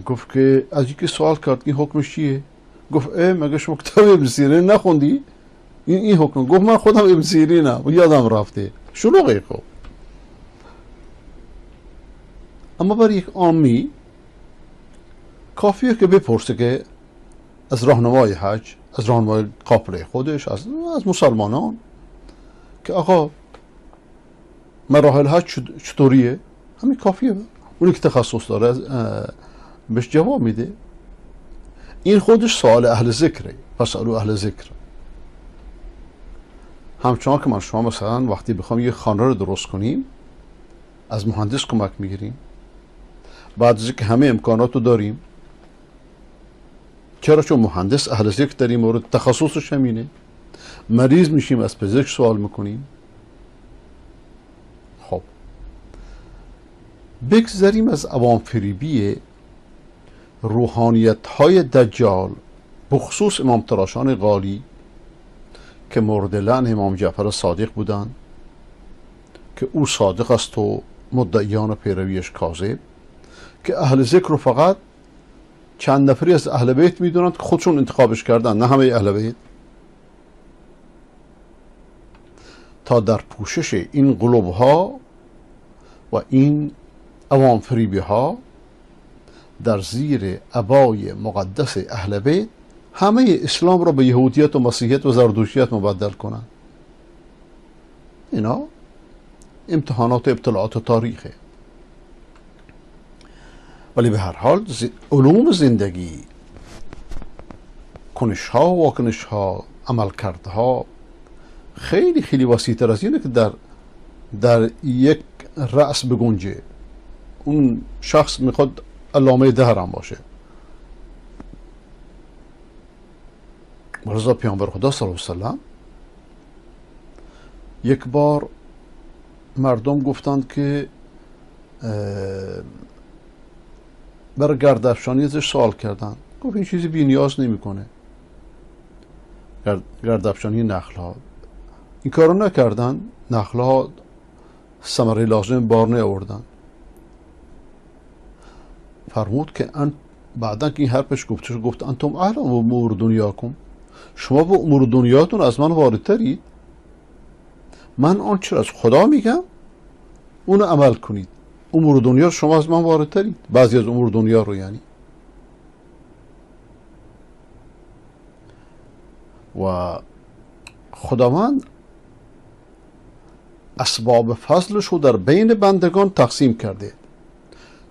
گفت که از یکی سوال کرد این حکمش چیه؟ گفت ای مگه شما کتاب ابن سیرین نخوندی؟ این حکم. گفت من خودم ابن سیرینم و یادم رفته. شلوغه. خب اما برای یک عامی کافیه که بپرسه که از راهنمای حج، از راهنمای قافله خودش، از مسلمانان که آقا مراحل حج چطوریه؟ همین کافیه. اونی که تخصص داره بهش جواب میده. این خودش سوال اهل ذکره، فاسألوا اهل ذکر. همچنان که من شما مثلا وقتی بخوام یه خانه رو درست کنیم از مهندس کمک میگیریم، بعد از اینکه همه امکانات رو داریم. چرا؟ چون مهندس اهل ذکر در این مورد تخصصش همینه. مریض میشیم از پزشک سوال میکنیم. خب بگذریم از عوام فریبی روحانیت های دجال، بخصوص امام تراشان غالی که مورد لعن امام جعفر صادق بودند، که او صادق است و مدعیان و پیرویش کاذب، که اهل ذکر رو فقط چند نفری از اهل بیت میدونند که خودشون انتخابش کردن، نه همه اهل بیت، تا در پوشش این قلوب ها و این عوام فریبی ها در زیر عبای مقدس اهل بیت همه اسلام را به یهودیت و مسیحیت و زردوشیت مبدل کنند. اینا امتحانات و ابتلاعات تاریخه. ولی به هر حال علوم زندگی، کنش ها، واکنش ها، عملکردها خیلی خیلی وسیع تر از اینه که در یک رأس بگنجه. اون شخص میخواد علامه دهر هم باشه. رضا پیامبر خدا صلی الله علیه و سلم یک بار مردم گفتند که برای گردافشانی ازش سوال کردن. گفت این چیزی بی نیاز نمیکنه، گردافشانی نخل ها. این کارو نکردن، نخل ها ثمره لازم بار نیاوردن. فرمود که بعدا که این حرفش گفت، گفت انتم اعلم امور دنیاکم، شما به امور دنیاتون از من واردترید، من آنچه از خدا میگم اونو عمل کنید. امور دنیا شما از من واردترید، بعضی از امور دنیا رو یعنی. و خداوند اسباب فضلش رو در بین بندگان تقسیم کرده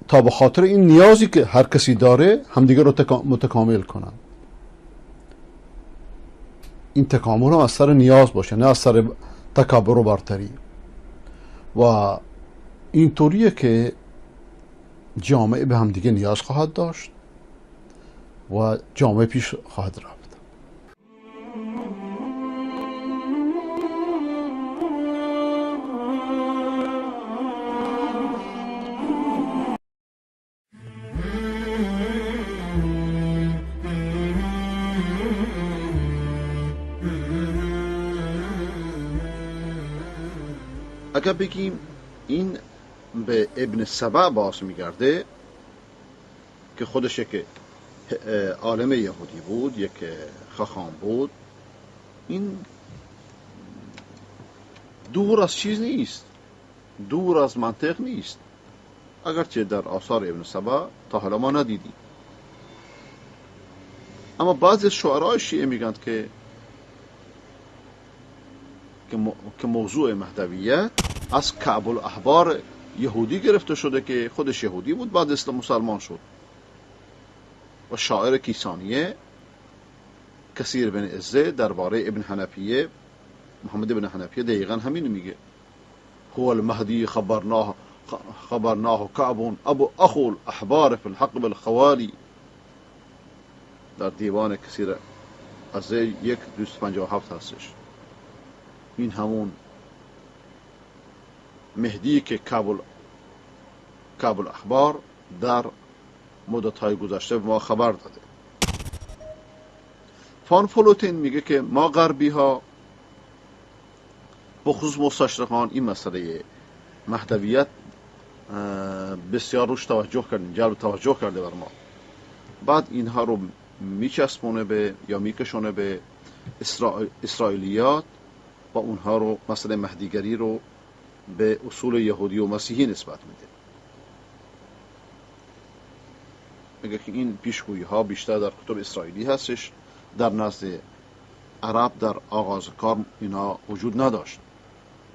تا به خاطر این نیازی که هر کسی داره همدیگه رو متکامل کنن. این تکامل هم از سر نیاز باشه، نه از سر تکبر و برتری. و اینطوریه که جامعه به همدیگه نیاز خواهد داشت و جامعه پیش خواهد رفت. اگر بگیم این به ابن سبع باز میگرده که خودش یک عالم یهودی بود، یک خاخام بود، این دور از چیز نیست، دور از منطق نیست، اگرچه در آثار ابن سبع تا حالا ما ندیدیم. اما بعضی از شعرای شیعه میگن که موضوع مهدویت از کعب الاحبار یهودی گرفته شده که خودش یهودی بود، بعد اسلام مسلمان شد. و شاعر کیسانیه کثیر بن عزه درباره ابن حنفیه، محمد ابن حنفیه، دقیقا همین میگه: هو المهدی خبرناه کعب ابو اخو الاحبار فی الحقب الخوالی. در دیوان کثیر عزه 1:257 هستش. این همون مهدی که کعب الاحبار در مدت‌های گذشته به ما خبر داده. فان فلوتین میگه که ما غربی ها بخصوص مستشرقان این مسئله مهدویت بسیار روش توجه کردیم، جلب توجه کرده بر ما. بعد اینها رو میچسبونه به یا میکشونه به اسرائیلیات و اونها رو مسئله مهدیگری رو به اصول یهودی و مسیحی نسبت میده. میگه که این پیشگویی ها بیشتر در کتب اسرائیلی هستش، در نزد عرب در آغاز کار اینا وجود نداشت،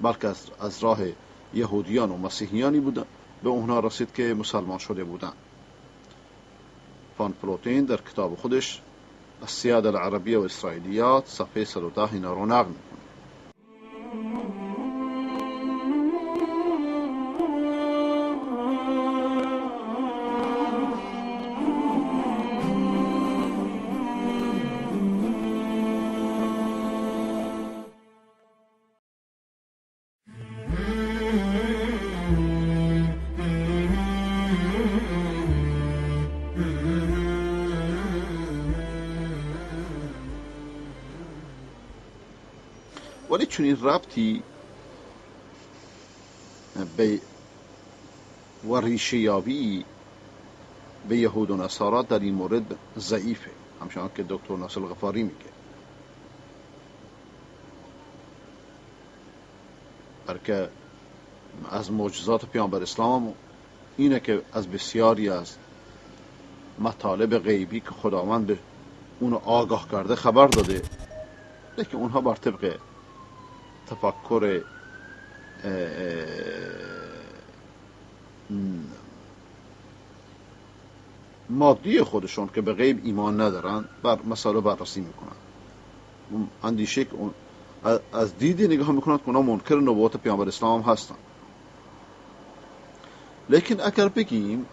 بلکه از راه یهودیان و مسیحیانی بودن به اونها رسید که مسلمان شده بودن. فان پلوتین در کتاب خودش السیادة العربیه و اسرائیلیات صفحه 110 اینا رو نقل میکنه. ولی چون این ربطی به و ریشه یابی به یهود و نصارا در این مورد ضعیفه، همچنان که دکتر ناصر غفاری میگه. بلکه از معجزات پیامبر اسلام اینه که از بسیاری از مطالب غیبی که خداوند به اونو آگاه کرده خبر داده، لیکن اونها بر طبق تفکر مادی خودشون که به غیب ایمان ندارن بر مسئله بررسی میکنن. اندیشه که از دیدی نگاه میکنن که اونا منکر نبوت پیامبر اسلام هستن. لیکن اگر بگیم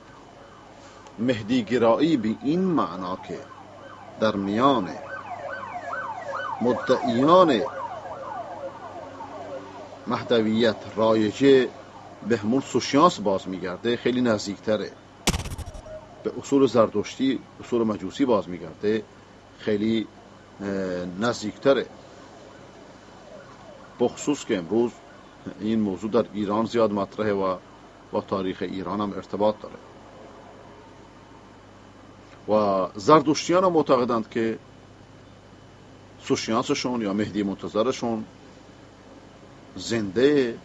مهدی گرایی به این معنا که در میان مدعیان مهدویت رایجه به همون سوشیانس باز میگرده، خیلی نزدیکتره به اصول زردشتی، اصول مجوسی باز میگرده، خیلی نزدیکتره، بخصوص که امروز این موضوع در ایران زیاد مطرحه و با تاریخ ایران هم ارتباط داره. و زردشتیان هم معتقدند که سوشیانسشون یا مهدی منتظرشون زنده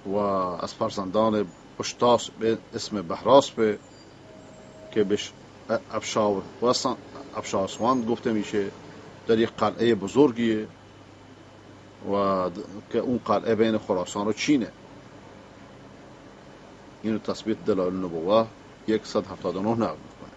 و از فرزندان اشتاس به اسم بهراسپ که بهش افشارسوان گفته میشه، در یک قلعه بزرگیه و که اون قلعه بین خراسان و چینه. اینو تثبیت دلایل النبوه 179 نقل میکنه.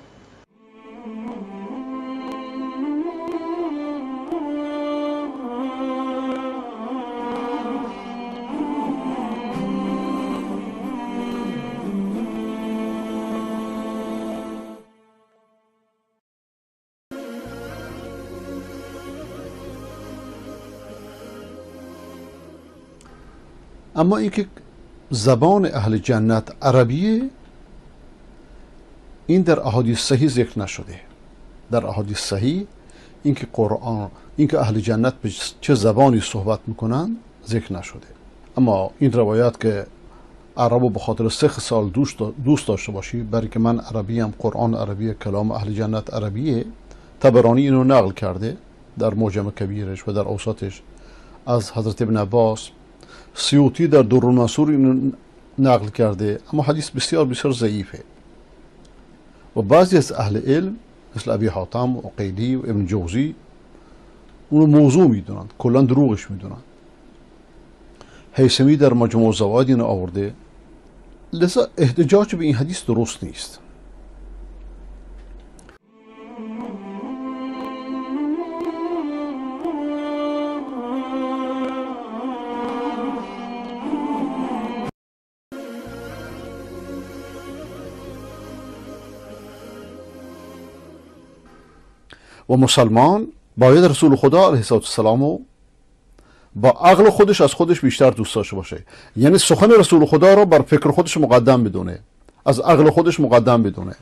اما اینکه زبان اهل جنت عربیه، این در احادیث صحیح ذکر نشده. در احادیث صحیح اینکه قرآن، اینکه اهل جنت به چه زبانی صحبت میکنن ذکر نشده. اما این روایت که عربو به خاطر 3 سال دوست داشته باشی، برای که من عربیم، قرآن عربیه، کلام اهل جنت عربیه، طبرانی اینو نقل کرده در معجم کبیرش و در اوساطش از حضرت ابن عباس، سیوطی در در المنصور اینو نقل کرده، اما حدیث بسیار بسیار ضعیفه. و بعضی از اهل علم مثل ابی حاتم و عقیلی و ابن جوزی اونو موضوع میدونند، کلا دروغش میدونند. هیثمی در مجموع زوائد اینو آورده. لذا احتجاج به این حدیث درست نیست. و مسلمان باید رسول خدا علیه السلام با عقل خودش از خودش بیشتر دوست داشته باشه، یعنی سخن رسول خدا را بر فکر خودش مقدم بدونه، از عقل خودش مقدم بدونه،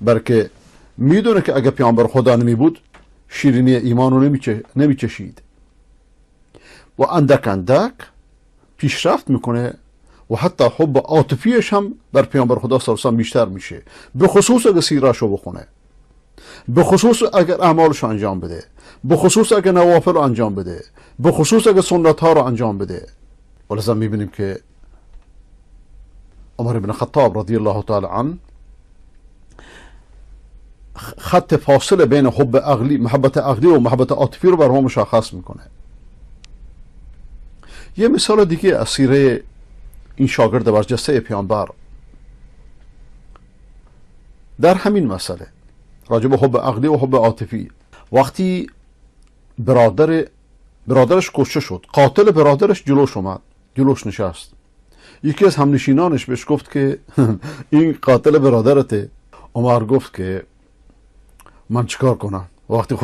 بلکه میدونه که اگه پیامبر خدا نمی بود شیرینی ایمان رو نمیچشید و اندک اندک پیشرفت میکنه و حتی حب عاطفیش هم بر پیامبر خدا صلی الله علیه و سلم بیشتر میشه، به خصوص اگه سیره‌شو بخونه، به خصوص اگر اعمالش انجام بده، به خصوص اگر نوافل رو انجام بده، به خصوص اگر سنت ها رو انجام بده. ولذا میبینیم که عمر بن خطاب رضی الله تعالی عنه خط فاصله بین حب عقلی، محبت عقلی و محبت عاطفی رو بر ما مشخص میکنه. یه مثال دیگه از سیره این شاگرد برجسته پیامبر در همین مسئله راجع به حب عقلی و حب عاطفی، وقتی برادرش کشته شد، قاتل برادرش جلوش اومد، جلوش نشست، یکی از همنشینانش بهش گفت که این قاتل برادرته. عمر گفت که من چیکار کنم وقتی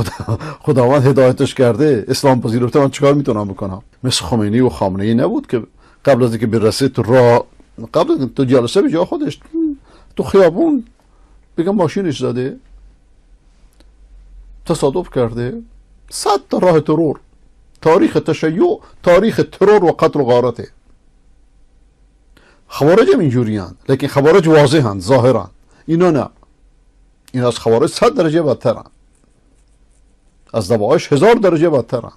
خداوند هدایتش کرده، اسلام پذیرفته، من چیکار میتونم بکنم؟ مثل خمینی و خامنه ای نبود که قبل از اینکه برسه تو راه، قبل از تو جلسه به جا خودش تو خیابون بگم ماشینش زده، تصادف کرده، 100 تا راه ترور. تاریخ تشیع تاریخ ترور و قتل و غارته. خوارج هم اینجوری هستند، لیکن خوارج واضحند، ظاهرند. اینا نه، اینا از خوارج 100 درجه بدترند، از دواعش 1000 درجه بدترند.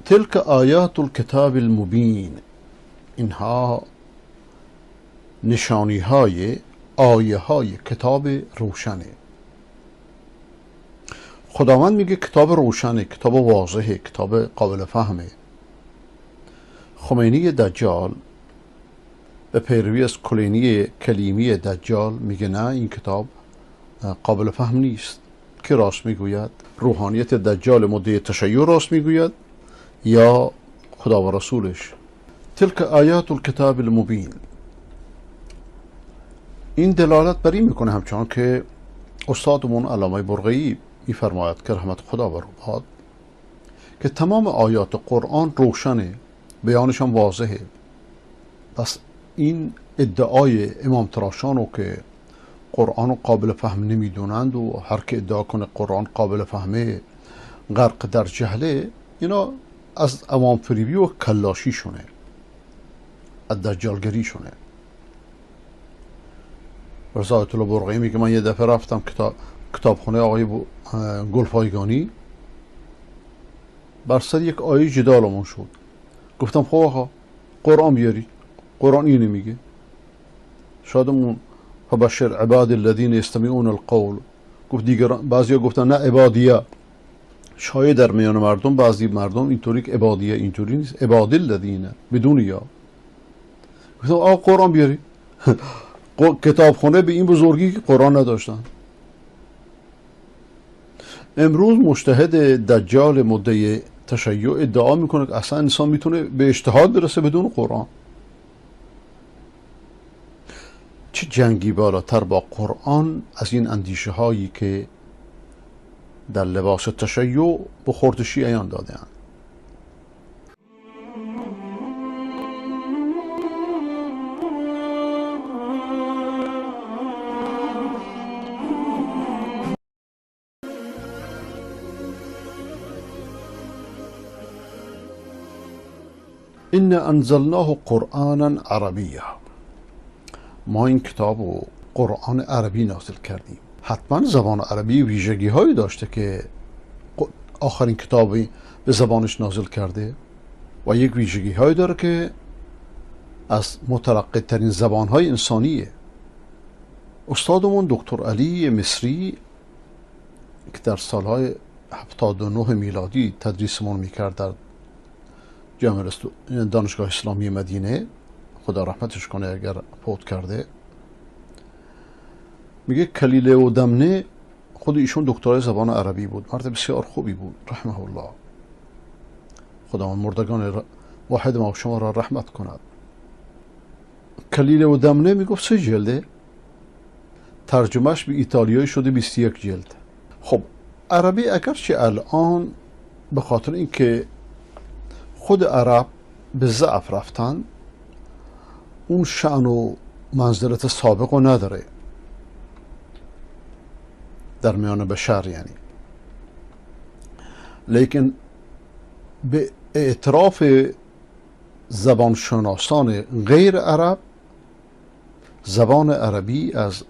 تلك آیات الکتاب المبین، اینها نشانی های آیه های کتاب روشنه. خداوند میگه کتاب روشنه، کتاب واضحه، کتاب قابل فهمه. خمینی دجال به پیروی از کلینی کلیمی دجال میگه نه، این کتاب قابل فهم نیست. که راست میگوید؟ روحانیت دجال مدعی تشیع راست میگوید یا خدا و رسولش؟ تلک آیات الکتاب المبین. این دلالت بر این میکنه، همچنان که استادمون علامه برقعی میفرماید که رحمت خدا بر او باد، که تمام آیات قرآن روشنه، بیانش هم واضحه. پس این ادعای امام تراشانو که قرآن رو قابل فهم نمیدونند و هر که ادعا کنه قرآن قابل فهمه غرق در جهله، اینا از عوام فریبی و کلاشیشونه، از دجالگریشونه. رضا آیت الله برقعی میگه من یه دفعه رفتم کتابخونه آقای گلپایگانی، بر سر یک آیه جدالمون شد. گفتم خب آقا قرآن بیاری، قرآن اینو میگه. شادمون فبشر عباد الذین یستمعون القول. گفت دیگران، بعضیا گفتن نه عبادیه. شایع در میان مردم، بعضی مردم اینطوری که عبادیه اینطوری نیست، عباد الذین بدون یا. گفتم آقا قرآن بیاری. کتابخونه به این بزرگی که قرآن نداشتن. امروز مجتهد دجال مدعی تشیع ادعا میکنه که اصلا انسان میتونه به اجتهاد برسه بدون قرآن. چه جنگی بالاتر با قرآن از این اندیشه هایی که در لباس تشیع به خورد شیعیان داده‌اند. إنا أنزلناه قرآنا عربیا. ما این کتاب رو قرآن عربی نازل کردیم. حتما زبان عربی ویژگی هایی داشته که آخرین کتابی به زبانش نازل کرده و یک ویژگی هایی داره که از مترقی ترین زبان های انسانیه. استادمون دکتر علی مصری که در سالهای 79 میلادی تدریسمون میکرد در جامعه دانشگاه اسلامی مدینه، خدا رحمتش کنه اگر فوت کرده، میگه کلیله و دمنه، خود ایشون دکترای زبان عربی بود، مرد بسیار خوبی بود رحمه الله، خدا مردگان واحد ما و شما را رحمت کند. کلیله و دمنه میگفت 3 جلده، ترجمهش به ایتالیایی شده 21 جلد. خب عربی اگرچه الان به خاطر اینکه خود عرب به ضعف رفتن، اون شأن و منزلت سابق رو نداره در میان بشر، یعنی، لیکن به اعتراف زبانشناسان غیر عرب، زبان عربی از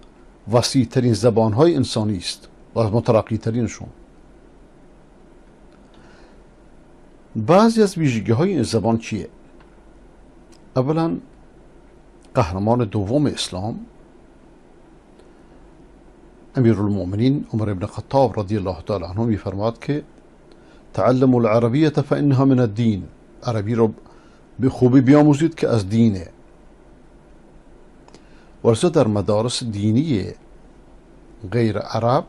وسیع ترین زبانهای انسانی است و از مترقی ترینشون. بعضی از ویژگی های این زبان چیه؟ اولا قهرمان دوم اسلام امیرالمؤمنین عمر ابن خطاب رضی الله تعالی عنه میفرماد که تعلموا العربیة فانها من الدین. عربی رو به خوبی بیاموزید که از دینه. ورزه در مدارس دینی غیر عرب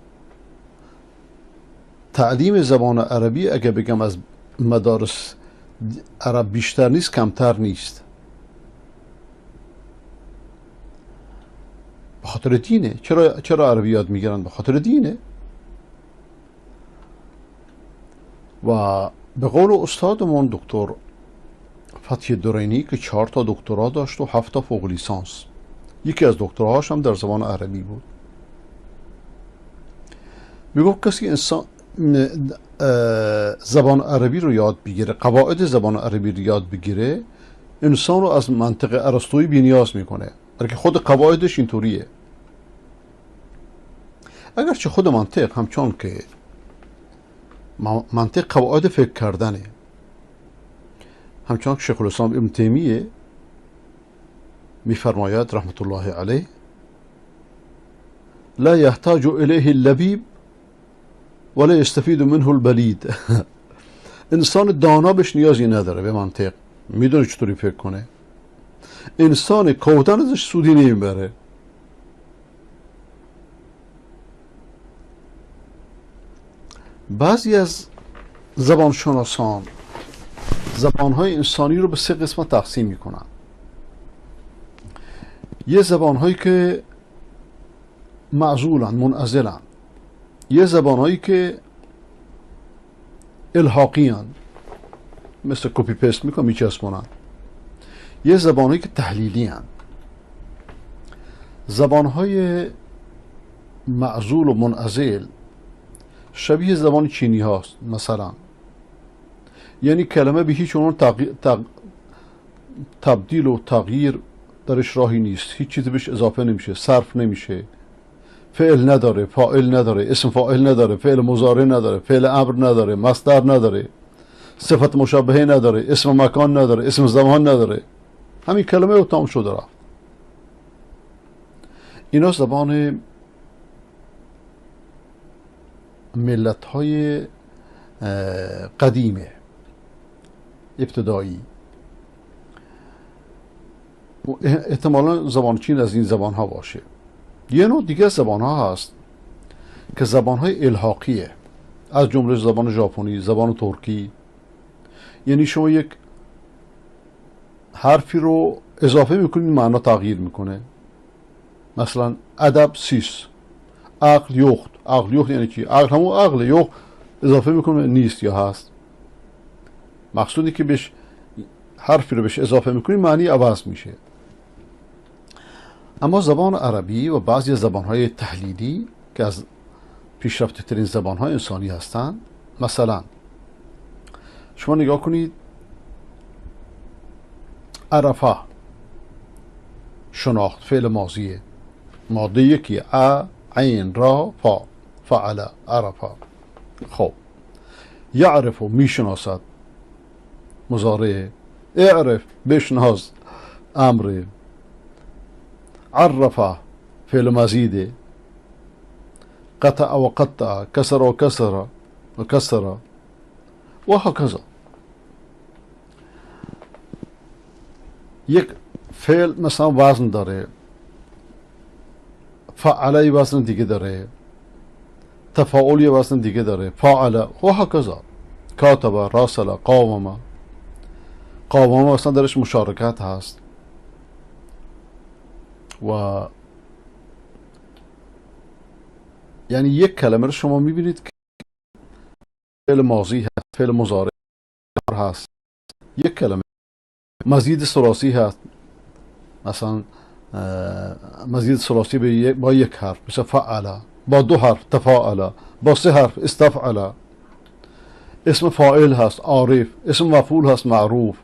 تعلیم زبان عربی اگه بگم از مدارس عرب بیشتر نیست، کمتر نیست، به خاطر دینه. چرا عربی یاد میگیرن؟ به خاطر دینه. و به قول استادمون دکتر فتحی درینی که 4 تا دکترا داشت و 7 تا فوق لیسانس، یکی از دکتراهاش هم در زبان عربی بود، میگفت کسی انسان زبان عربی رو یاد بگیره، قواعد زبان عربی رو یاد بگیره، انسان رو از منطق ارسطویی بی‌نیاز میکنه، بلکه خود قواعدش اینطوریه. اگرچه خود منطق همچون که منطق قواعد فکر کردنه، همچون که شیخ الاسلام ابن تیمیه میفرماید رحمت الله علیه: لا يحتاج الیه اللبیب ولا يستفید منه البلید. انسان دانا بهش نیازی نداره به منطق، میدونه چطوری فکر کنه. انسان کودن ازش سودی نمیبره. بعضی از زبانشناسان زبانهای انسانی رو به 3 قسمت تقسیم میکنن. یه زبانهایی که معزولن، منعزلن، یه زبانهایی که الحاقیان، مثل copy paste میکنن میچسبونن، یه زبانهایی که تحلیلی هن. زبانهای معزول و منعزل شبیه زبان چینی هاست مثلا، یعنی کلمه به هیچ عنوان تبدیل و تغییر درش راهی نیست، هیچ چیزی بهش اضافه نمیشه، صرف نمیشه، فعل نداره، فاعل نداره، اسم فاعل نداره، فعل مضارع نداره، فعل امر نداره، مصدر نداره، صفت مشابهه نداره، اسم مکان نداره، اسم زمان نداره، همین کلمه و تمام شده رفت. اینا زبان ملت های قدیمه، ابتدایی. احتمالا زبان چین از این زبان ها باشه. یه نوع دیگه زبان ها هست که زبان های الحاقیه، از جمله زبان ژاپنی، زبان ترکی. یعنی شما یک حرفی رو اضافه میکنید معنا تغییر میکنه. مثلا ادب سیس، عقل یخت. عقل یخت یعنی چی؟ عقل همون عقل، یخت اضافه میکنه نیست یا هست. مقصودی که بهش حرفی رو بهش اضافه میکنی معنی عوض میشه. اما زبان عربی و بعضی زبانهای تحلیلی که از پیشرفته ترین زبانهای انسانی هستند، مثلا شما نگاه کنید عرفه شناخت، فعل ماضیه، ماده یکی ا عین را فا، فعل عرفه. خب یعرف میشناسد، مضارع، اعرف بشناس، امر، عرف فعل مزیده، قطع و قطع، کسر و کسر و کسر و هکذا. یک فعل مثلا وزن داره، فعله وزن دیگه داره، تفاعل وزن دیگه داره، فاعل و هکذا، کاتب، راسل، قاوم. قاوم اصلا درش مشارکت هست و یعنی یک کلمه رو شما میبینید که فعل ماضی هست، فعل مضارع هست، یک کلمه مزید ثلاثی هست، مثلا مزید ثلاثی با یک حرف مثل فعل، با دو حرف تفاعل، با سه حرف استفعل. اسم فاعل هست عارف، اسم مفعول هست معروف،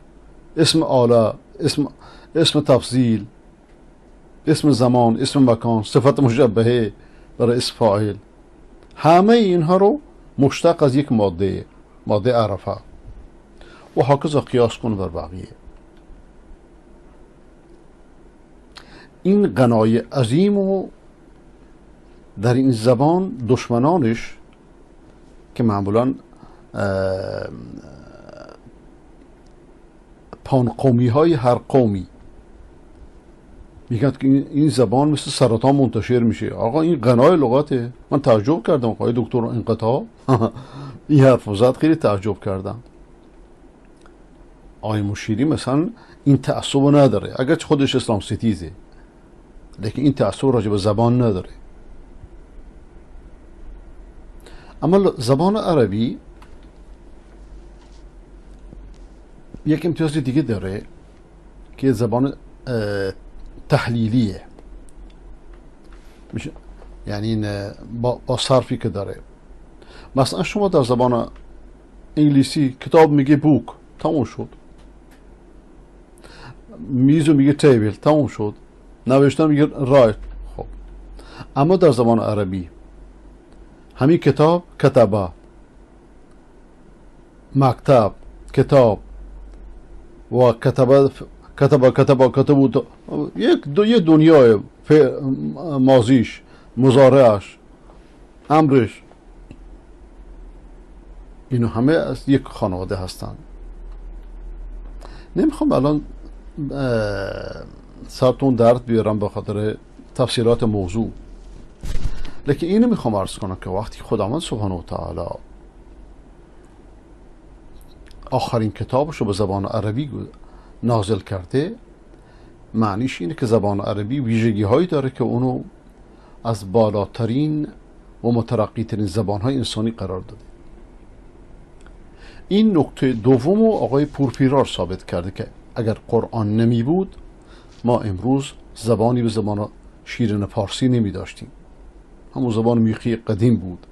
اسم آله، اسم تفضیل، اسم زمان، اسم مکان، صفت مشبهه برای اسم فاعل. همه اینها رو مشتق از یک ماده، ماده عرفه و هکذا قیاس کن بر بقیه. این غنای عظیم و در این زبان دشمنانش که معمولا پان قومی های هر قومی میگن که این زبان مثل سرطان منتشر میشه. آقا این غنای لغاته. من تعجب کردم آقای دکتر انقطاع این حرف زد، خیلی تعجب کردم. آقای مشیری مثلا این تعصب نداره، اگرچه خودش اسلام ستیزه، لیکن این تعصب راجع به زبان نداره. اما زبان عربی یک امتیاز دیگه داره که زبان تحلیلیه، یعنی با صرفی که داره. مثلا شما در زبان انگلیسی کتاب میگه بوک، تموم شد. میزو میگه تیبل، تموم شد. نوشتن میگه رایت. خب اما در زبان عربی همین کتاب کتابه، مکتب کتاب و کتابه کتابه کتابه کتابو، یک دو دنیای ماضیش، مضارعش، امرش، اینو همه از یک خانواده هستند. نمیخوام الان سرتون درد بیارم به خاطر تفصیلات موضوع، لیکن اینو میخوام عرض کنم که وقتی خداوند سبحانه و تعالی آخرین کتابش رو به زبان عربی نازل کرده، معنیش اینه که زبان عربی ویژگی هایی داره که اونو از بالاترین و مترقی ترین زبان های انسانی قرار داده. این نکته دوم رو آقای پورپیرار ثابت کرده که اگر قرآن نمی بود ما امروز زبانی به زبان شیرین پارسی نمی داشتیم، همون زبان میخی قدیم بود.